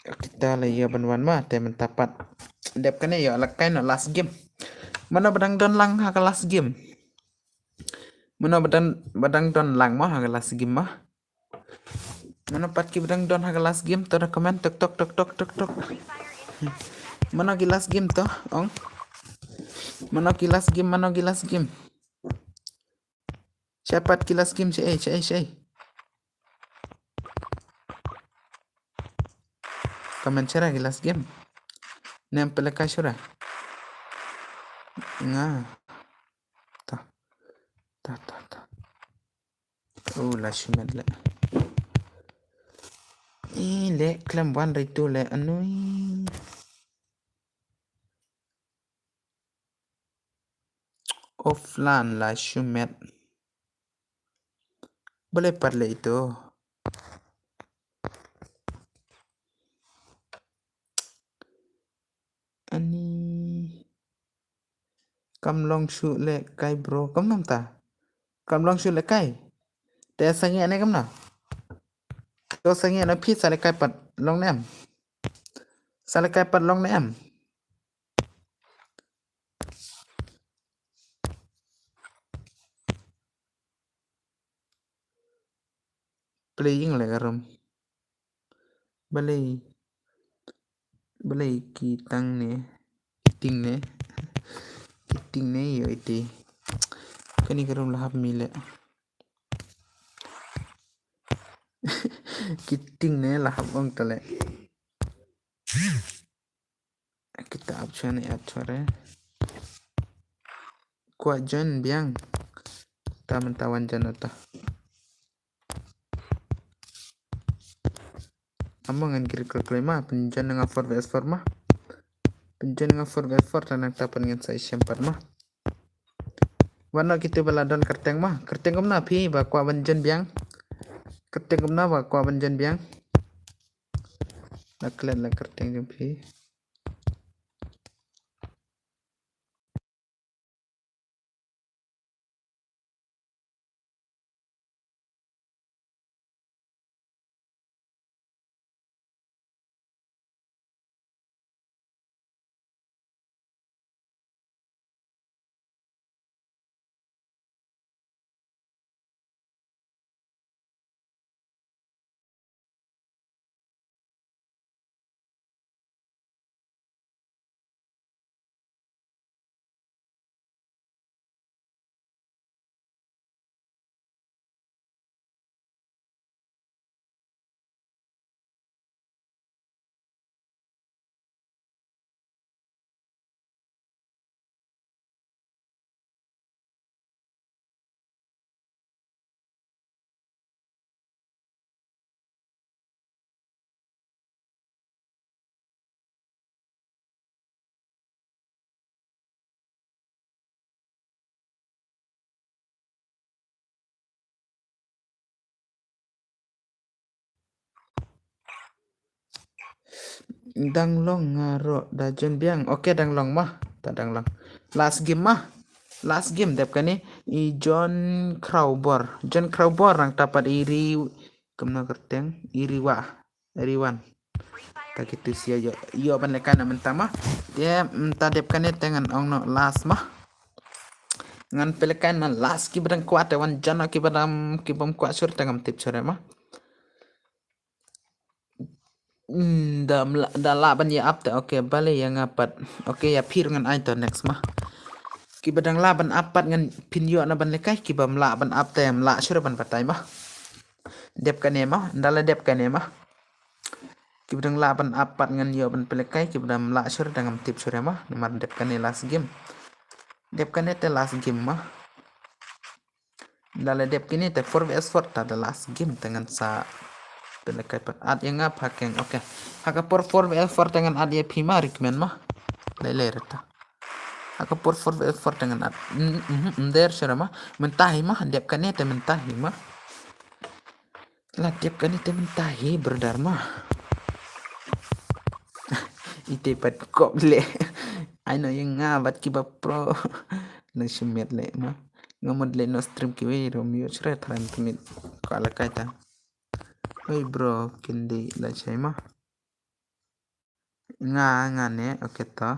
Kita la ïa ban wan ma, te mynta pat. Dep kane ïa la kai noh last game. Mano ba dang don lang ha ka last game? Mano ba dang, ba dang don lang ma ha ka last game ma? Mano pat ki ba dang don ha ka last game to da comment tok tok tok tok tok tok. Mano ki last game to, ong. Mano ki last game, mano ki last game. Shaei pat ki last game, shaei, shaei, shaei. Comment shaei ki last game. Nem pele ka shura. Nga. Ta. Ta, ta, ta. Oh, la shu met leh. Ih, leh khlem wan ri tu leh anui. Offline la shu met. Balei pat leh ito? Ani. Kam long shuh leh kai bro, kam nang ta. Kam long shuh leh kai. Te sangeh ne kam na. To sangeh na phi sa leh kai pat long ne em. Sa leh kai pat long ne em. Playing leh ka rum. Balei. Balei ki tang ne. Ki ting ne. Ki ting ne ïo iti. Kani ka rum la hap mi leh. Ki ting ne la hap ong ta leh. Kita ap chwa ne ap chwa re. Kwah join biang. Ta mynta wan join ata. Amo ngan kir kir kloi ma, pynjoin nga four versus four ma. Pynjoin nga four versus four ta nangta pynjoin sa shem pat ma. Wan noh kito ba la don kyrteng ma. Kyrteng kumno phi ba kwah ban join biang. Kyrteng kumno ba kwah ban join biang. La klet la kyrteng jong phi. Dang long nga ruh da join biang. Okay, dang long ma. Ta dang long. Last game ma. Last game dep kane i John Crowbor. John Crowbor nangta pat i ri, kumno kyrteng, i Riwa. Riwan. Ta kitu sia ïoh, ïoh ban lehkai na mynta ma. Te mynta dep kane te ngan ong noh last ma. Ngan pynlehkai na last, kiba dang kwah te wan jan, kiba dang, kibym kwah shuh te ngam tip shuh ma. Hmm, da mla-, da lah ban ïa ap te. Okay, balei ïa nga pat. Okay, ïa phi ruh ngan ai to next ma. Kiba dang lah ban ap pat ngan pynïoh na ban lehkai, kibym lah ban ap te ym lah shuh ban batai ma. Dep kane ma, da la dep kane ma. Kiba dang lah ban ap pat ngan ïoh ban pynlehkai, kiba dang ym lah shuh te ngam tip shuh ma. Namar dep kane last game. Dep kane te last game ma. Da la dep kine te four versus four ta da last game te ngan sa pynlehkai pat. Add ïa nga pha keng. Okay. Ha ka por four versus four te ngan add ïa phi ma, recommend ma. Lei lei rata. Ha ka por four versus four te ngan add. Mm, mm, mm, der shuh ma. Mynta hi ma, dep kane te mynta hi ma. La dep kane te mynta hi brother ma. Ite pat kop le. Ai no ïa nga bad kiba pro. La shimet le ma. Nga mut leit noh stream kiwei ruh ym ïoh shuh, tharai mynta mih kwah lehkai ta. Oi bro, kin dei leit shai ma. Nga, nga ne, okay to.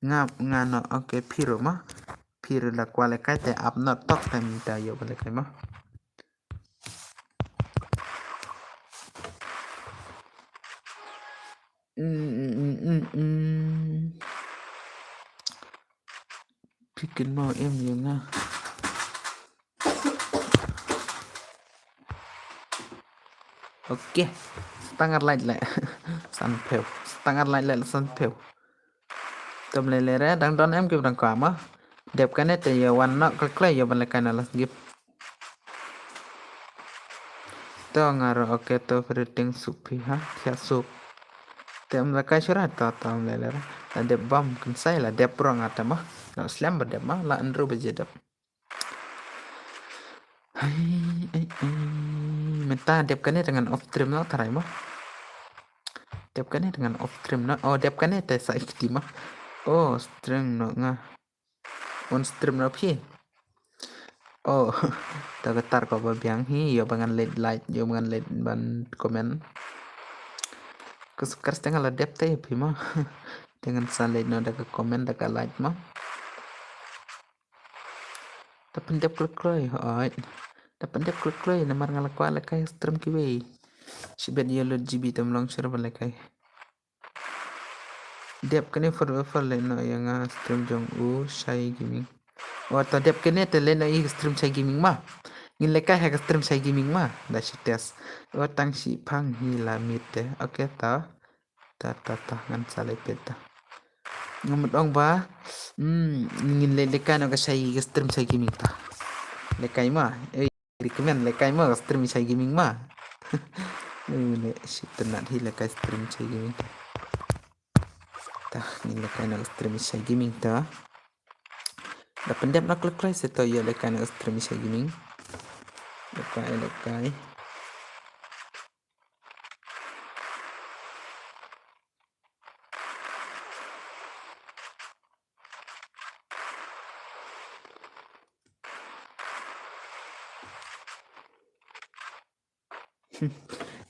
Nga, nga noh, okay, phi ruh ma. Phi ruh la kwah lehkai te ap noh tok te mynta ïoh ban lehkai ma. Mm, mm, mm, mm, mm. Phi kynmaw em ïa nga. Okay. Stang ar lait leh. Sanphew. Stang ar lait leh sanphew. Tom lei lei re, dang don em kiba dang kwah ma. Dep kane te ïa wan noh kloi kloi ïa ban lehkai na last game. To nga ruh, okay to, phi ruh tieng suk phi ha, thiah suk. Te ym lehkai shuh re, to to ym lei lei re. La dep bam kynsai, la dep ruh nga te ma. Noh slem ba dep ma, la hynriew baje dep. Ai, ai, ai. Mynta dep kane te ngan off stream noh tharai ma. Dep kane te ngan off stream noh. Oh, dep kane te sa ikti ma. Oh, stream noh nga. On stream noh phi. Oh, ta ka tar ko ba biang hi, ïoh ba ngan leit like, ïoh ba ngan leit ban comment. Ka subscribe te nga la dep te phi ma. Te ngan sa leit noh da ka comment, da ka like ma. Da pyndep kloi kloi, hooid. Da pyndep kloi kloi, namar nga la kwah lehkai stream kiwei. Shibit ïa lut G B te ym long shuh ban lehkai. Dep kane forever leit noh ïa nga stream jong u Shai Gaming. Oh, to dep kane te leit noh ïa stream Shai Gaming ma. Ngin lehkai ha ka stream Shai Gaming ma. Da shi test. Oh, tang shi phang hi la miet te. Okay, to. Ta, ta, ta, ngan sa leit peit ta. Nga mut ong ba, hmm, ngin leit lehkai noh ka Shai, ka stream Shai Gaming ta. Lehkai ma, eh, recommend lehkai ma, ka stream Shai Gaming ma. Eh, le, shi tynnat hi lehkai stream Shai Gaming ta. Ta, ngin lehkai noh ka stream Shai Gaming ta. Da pyndep noh kloi kloi se to ïa lehkai noh ka stream Shai Gaming. Lehkai, lehkai.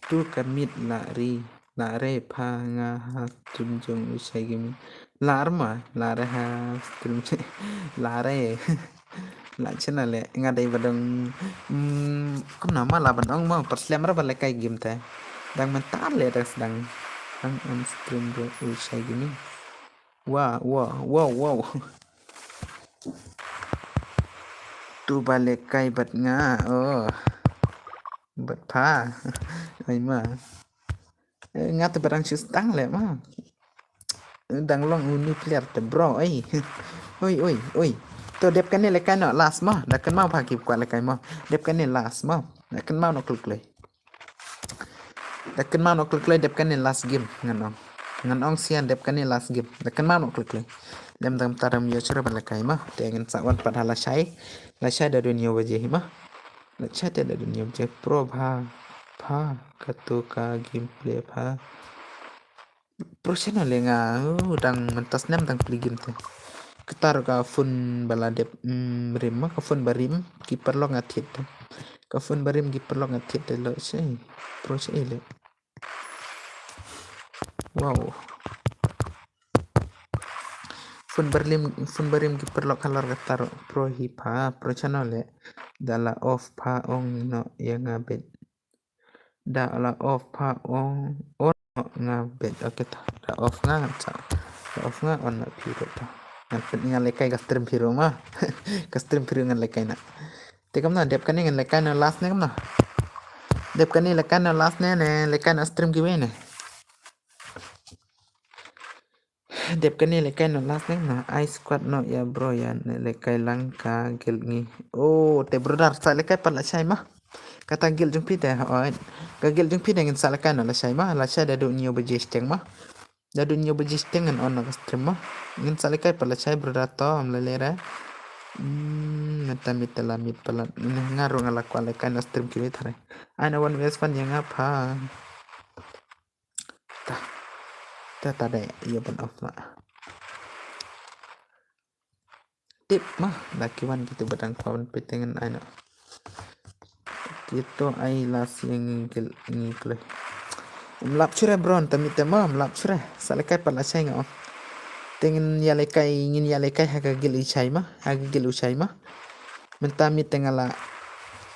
Tu ka miet la ri, la re pha nga ha stream jong u Shai Gaming. La re ma, la re ha stream, la re. La channel le, nga dei ba dang, mm, kumno ma la ban ong ma, pat slem re ba lehkai game te. Dang mynta le dang sdang. Dang on stream jong u Shai Gaming. Wow, wow, wow, wow. Tu ba lehkai bad nga, oh. Bad pha. Ai ma. Eh, nga te ba dang shu sdang le ma. Dang long u new player te bro, oi. Oi, oi, oi. To dep kane lehkai noh last ma. Da kynmaw pha ki kwah lehkai ma. Dep kane last ma. Da kynmaw noh kloi kloi. Da kynmaw noh kloi kloi, dep kane last game ngan ong. Ngan ong sian dep kane last game. Da kynmaw noh kloi kloi. Lem dang ta dang ïoh shuh ban lehkai ma. Te ngan sa wan pat ha lashai. Lashai da dun ïoh baje hi ma. Lashai te da dun ïoh baje pro bha. Ha, kato ka gameplay pha. Pro channel le nga, uh, dang mynta snem dang plie game te. Kata ruh ka phone ba la dep, mm, rim ma, ka phone ba rim, ki paralok nga thied te. Ka phone ba rim ki paralok nga thied te lo che. Pro che le. Wow. Phone ba rim, phone ba rim ki paralok halor kata ruh pro hi pha, pro channel le. Da la off pha ong no ïa nga bit. Da la off pha ong on nga bit. Okay ta. Da off nga ngan sa. Da off nga on na phi ruh ta. Ngan pyn ngan lehkai ka stream phi ruh ma. Ka stream phi ruh ngan lehkai na. Te kamna dep kane ngan lehkai na last ne kamna. Dep kane lehkai na last ne ne lehkai na stream kiwei ne. Dep kane lehkai na last ne na ai squad no ïa bro ïa ne lehkai lang ka guild ngi. Oh, te brother sa lehkai pat lashai ma. Kata guild jong phi te oi. Ka guild jong phi te ngin sa lehkai na lashai ma. Lashai da du hynñiew baje shiteng ma. Da du hynñiew baje shiteng ngan on na ka stream ma. Ngin sa lehkai pat lashai brother to am lele re. Hmm, meta mita la mit palat. Nga ruh nga la kwah lehkai na stream kiwei thare. Ai na one vs one ïa nga pha. Ta. Ta ta dei ïa ban off ma. Tip ma da ki wan kitu ba dang pawan pitengan ai na. Kitu ai la siang ngi gil ngi kle. Um lap chure bro ta mite ma um lap chure. Sa lehkai pat lashai nga om. Te ngin ïa lehkai ngin ïa lehkai ha ka guild u shai ma ha ka guild u shai ma. Mynta mite nga la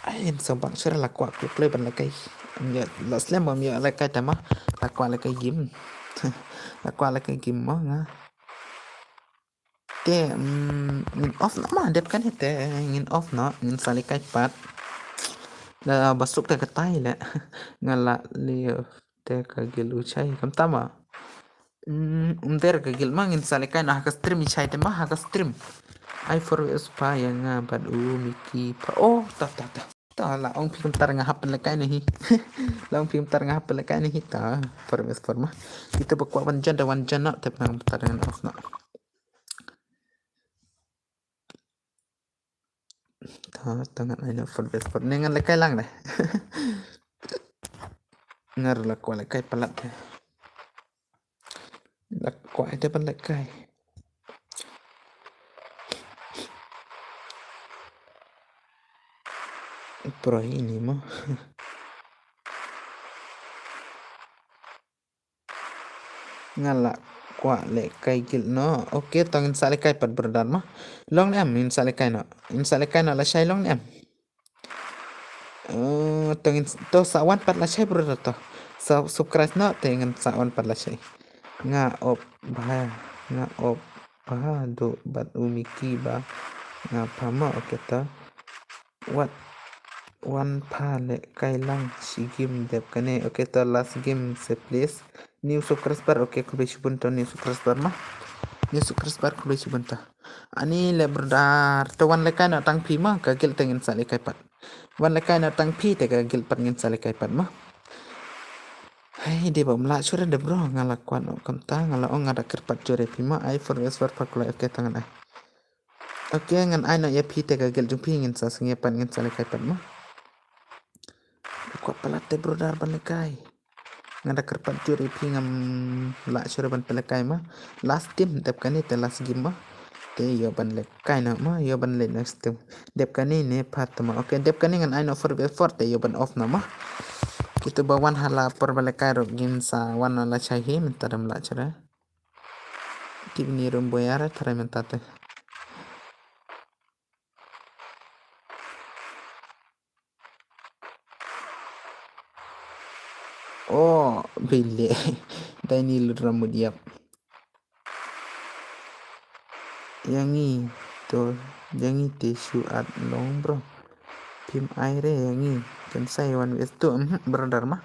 ai in so bang chure la kwah kle kle ban lehkai. Ym ïa la slem ym ïa lehkai ta ma la kwah lehkai game. La kwah lehkai game ma nga. Te mm, ngin off no ma dep kane te ngin off no ngin sa lehkai pat. Da ba suk te katai le nga la live te ka guild u shai kamta ma. Mm, um der ka guild ma ngin sa lehkai na ha ka stream i shai te ma ha ka stream. Ai for us pa ïa nga bad u Miki pa oh ta ta ta. Ta la ong phi kumta nga hap lehkai na hi. La ong phi kumta nga hap lehkai na hi ta for us for ma. Kita ba kwah wan jan da wan jan na te pang kumta ngan off na. Ta ta ngan ai na for best for ne ngan lehkai lang deh. Ngar la kwah lehkai palat deh. La kwah ite pan lehkai. Pro ini mo. Nga la kwah lehkai guild no. Okay, to ngin sa lehkai pat brother ma. Long ne em ngin sa lehkai no. Ngin sa lehkai no lashai long ne em. Eh, to ngin to sa wan pat lashai brother to. Sa subscribe no te ngin sa wan pat lashai. Nga op ba nga op ba do bat u Miki ba nga pama okay to. Wat wan pha lehkai lang shi game dep kane. Okay to last game se please. New subscriber okay khublei shibun to new subscriber ma. New subscriber khublei shibun to. Ani le brother to wan lehkai na tang phi ma ka guild te ngin sa lehkai pat. Wan lehkai na tang phi te ka guild pat ngin sa lehkai pat ma. Hai de ba mla sure de bro nga la kwah no kamta nga la ong nga da kyrpad jure phi ma ai for us for pa kulai okay to ngan ai. Okay ngan ai no ïa phi te ka guild jong phi ngin sa sngew pat ngin sa lehkai pat ma. Kwah palat te brother ban lehkai. Nga da kyrpad jur ïa phi ngam lah shuh ban pynlehkai ma. Last game dep kane te last game ma. Te ïoh ban lehkai na ma ïoh ban leh next game. Dep kane ne pat ma. Okay dep kane ngan ai no for before te ïoh ban off na ma. Kitu ba wan hala por ba lehkai ruh ngin sa wan na lashai hi mynta dam lah shuh. Kibni rum boyar tharai mynta te. Oh, bile. Dai ni lura mut yap. Yangi to, yangi te shu at long bro. Phim ai re yangi. Kan sai wan wes tu, mhm, brother ma.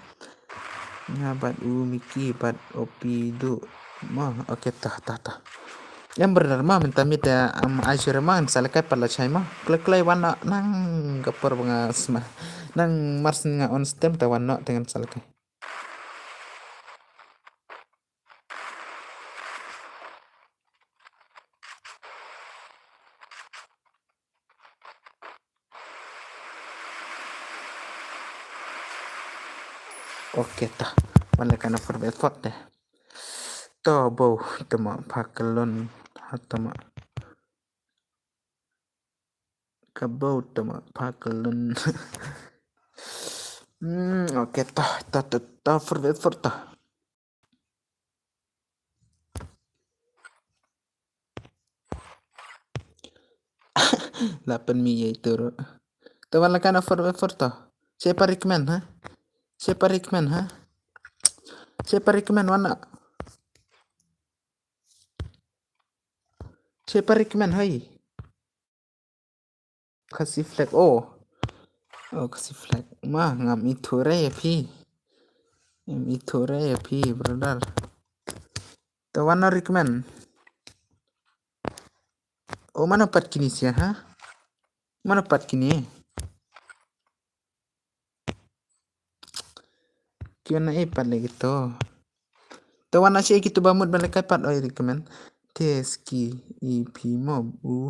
Nga bad u Miki bad Opidu. Ma, okay ta ta ta. Em brother ma mynta mynta am ai sure ma ngin sa lehkai pat lashai ma. Klei klei wan na nang ka por ba nga sma. Nang mars nga on stem ta wan no te ngin sa lehkai. Okay, to. Wan leh kano for before te. To bo, tama phakalon. Ha tama. Ka bo tama phakalon. Hmm, okay, to, to, to, to, for before to. Lapan mi ya itu ro. To wan leh kano for before to. Siapa recommend, ha? Siapa recommend, ha? Siapa recommend, wana? Siapa recommend, hai? Khasi flag, oh. Oh, Khasi flag. Ma, ngam ithuh re ya phi. Ngam ithuh re ya phi, brother. To wana recommend. Oh, mano pat kini sia, ha? Mano pat kini? Kiwa na e pat lagi to. To wana shi kitu ba mut ba leh kai pat oi recommend. Te ski i phi mo u.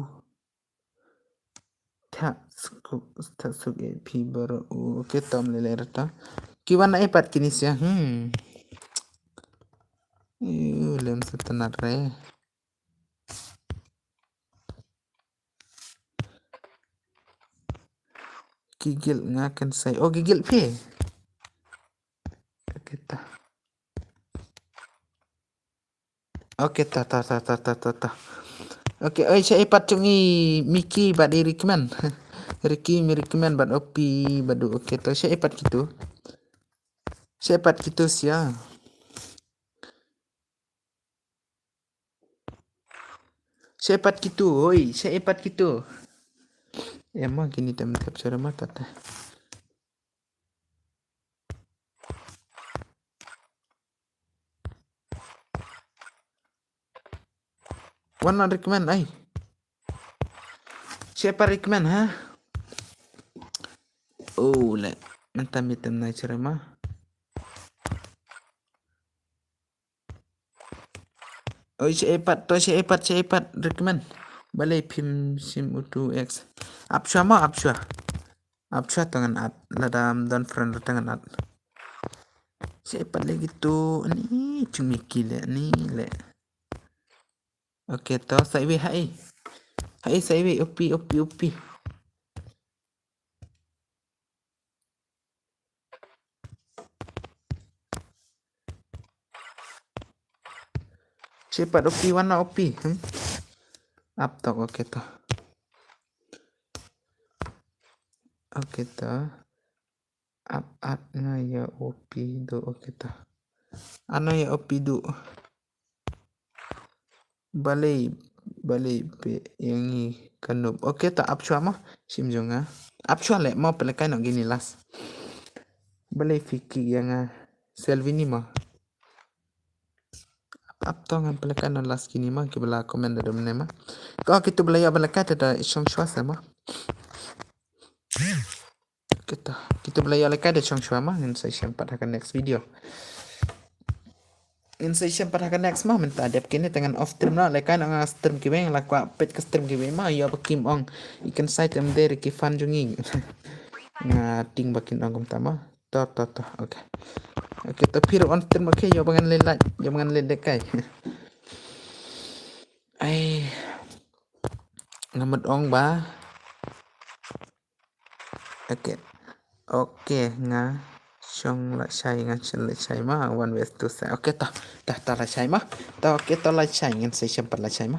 Tha suk, tha suk e phi baro u. Okay, tom lele rata. Kiwa na e pat kini sia. Hmm. Yu lem setenat re. Gigil nga kan sai. Oh, gigil phi. Okay, ta. Okay, ta, ta, ta. Okay, oi, sha e pat chung i Miki bad i Rickman. Ricky, mi Rickman bad Opi bad u. Okay, to sha e pat kitu. Sha e pat kitu sia. Sha e pat kitu, oi, sha e pat kitu. Em ma kini tem tep sha rama tata. Wan na Rickman, ai. Sha e pat Rickman, ha? Oh, le. Mynta mi tem nai sha rama. Oi, sha e pat, to sha e pat, sha e pat, Rickman. Balei phim sim u two X. Ap shwa ma, ap shwa. Ap shwa to ngan at. Lada ym don friend to ngan at. Sha e pat lagi to, ni chung Miki le, ni le. Okay, to sa iwi hai. Hai sa iwi, Opi, Opi, Opi. Sha e pat Opi, wan na Opi. Hmm? Ap tok, okay to. Okay to. Ap, ap nga ya Opi du, okay to. Ano ya Opi du. Balei, balei pe yang i kanup. Okay to, ap shwa ma. Sim jong nga. Ap shwa le ma, pele kai no gini las. Balei fiki yang a Selvini ma. Ap to ngan pele kai no las kini ma, ki bala comment da dum ne ma. Ko kitu bala ya bala kai da shong shwa sa ma. Kita, kita bala ya le kai da shong shwa ma, ngin sa shem pat ha ka next video. Ngin sa shem pat ha ka next ma, mynta dep kini te ngan off stream na, le kai na nga stream kiwei, la kwa pet ka stream kiwei ma, ya ba kim ong. Ikan sai tem der ki fan jong i. Nga ting ba kin ong kumta ma. To, to, to. Okay. Okay, to phi ruh on stream, okay, ïoh ba ngan leit like, ïoh ba ngan leit like kai. Ai. Nga mut ong ba. Okay. Okay, nga shong la shai, nga shong la shai ma, one way to say. Okay, to, to, to la shai ma. To, okay, to la shai, ngan sa shem pat la shai ma.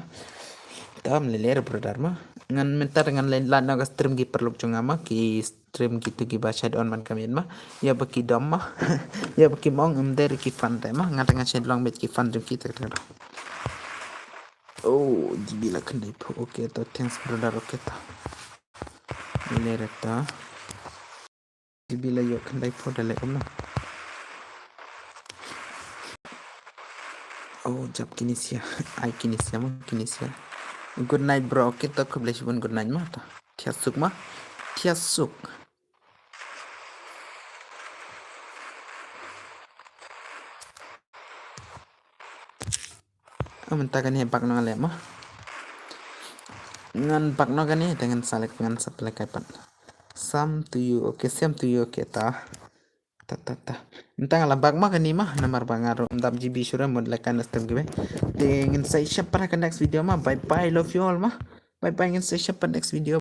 To, mlele brother ma. Ngan mynta ngan leit like na ka stream ki paralok jong nga ma, ki stream kitu kiba shait on man ka miet ma. Ïa ba ki dom ma. Ïa ba ki mong em der ki fan te ma. Nga te nga shait long beit ki fan jong ki te te. Oh, G B la khyndai phew. Okay to, thanks brother. Okay to. Ini reta. G B la ïoh khyndai phew da leh kumno. Oh, jap kini sia. Ai kini sia ma, kini sia. Good night bro. Okay to, khublei shibun, good night ma to. Thiah suk ma. Thiah suk. Ah, mynta kane bak noh leh ma. Ngan bak noh kane, te ngan sa leh, ngan sa pynleh kai pat. Same to you, okay, same to you, okay, ta. Ta, ta, ta. Mynta nga la back ma kane ma, namar ba nga ruh ym dap G B shuh re, mut leh kan stem kiwei. Te ngin sa ïashem pat ha ka next video ma. Bye bye, love you all ma. Bye bye, ngin sa ïashem pat next video.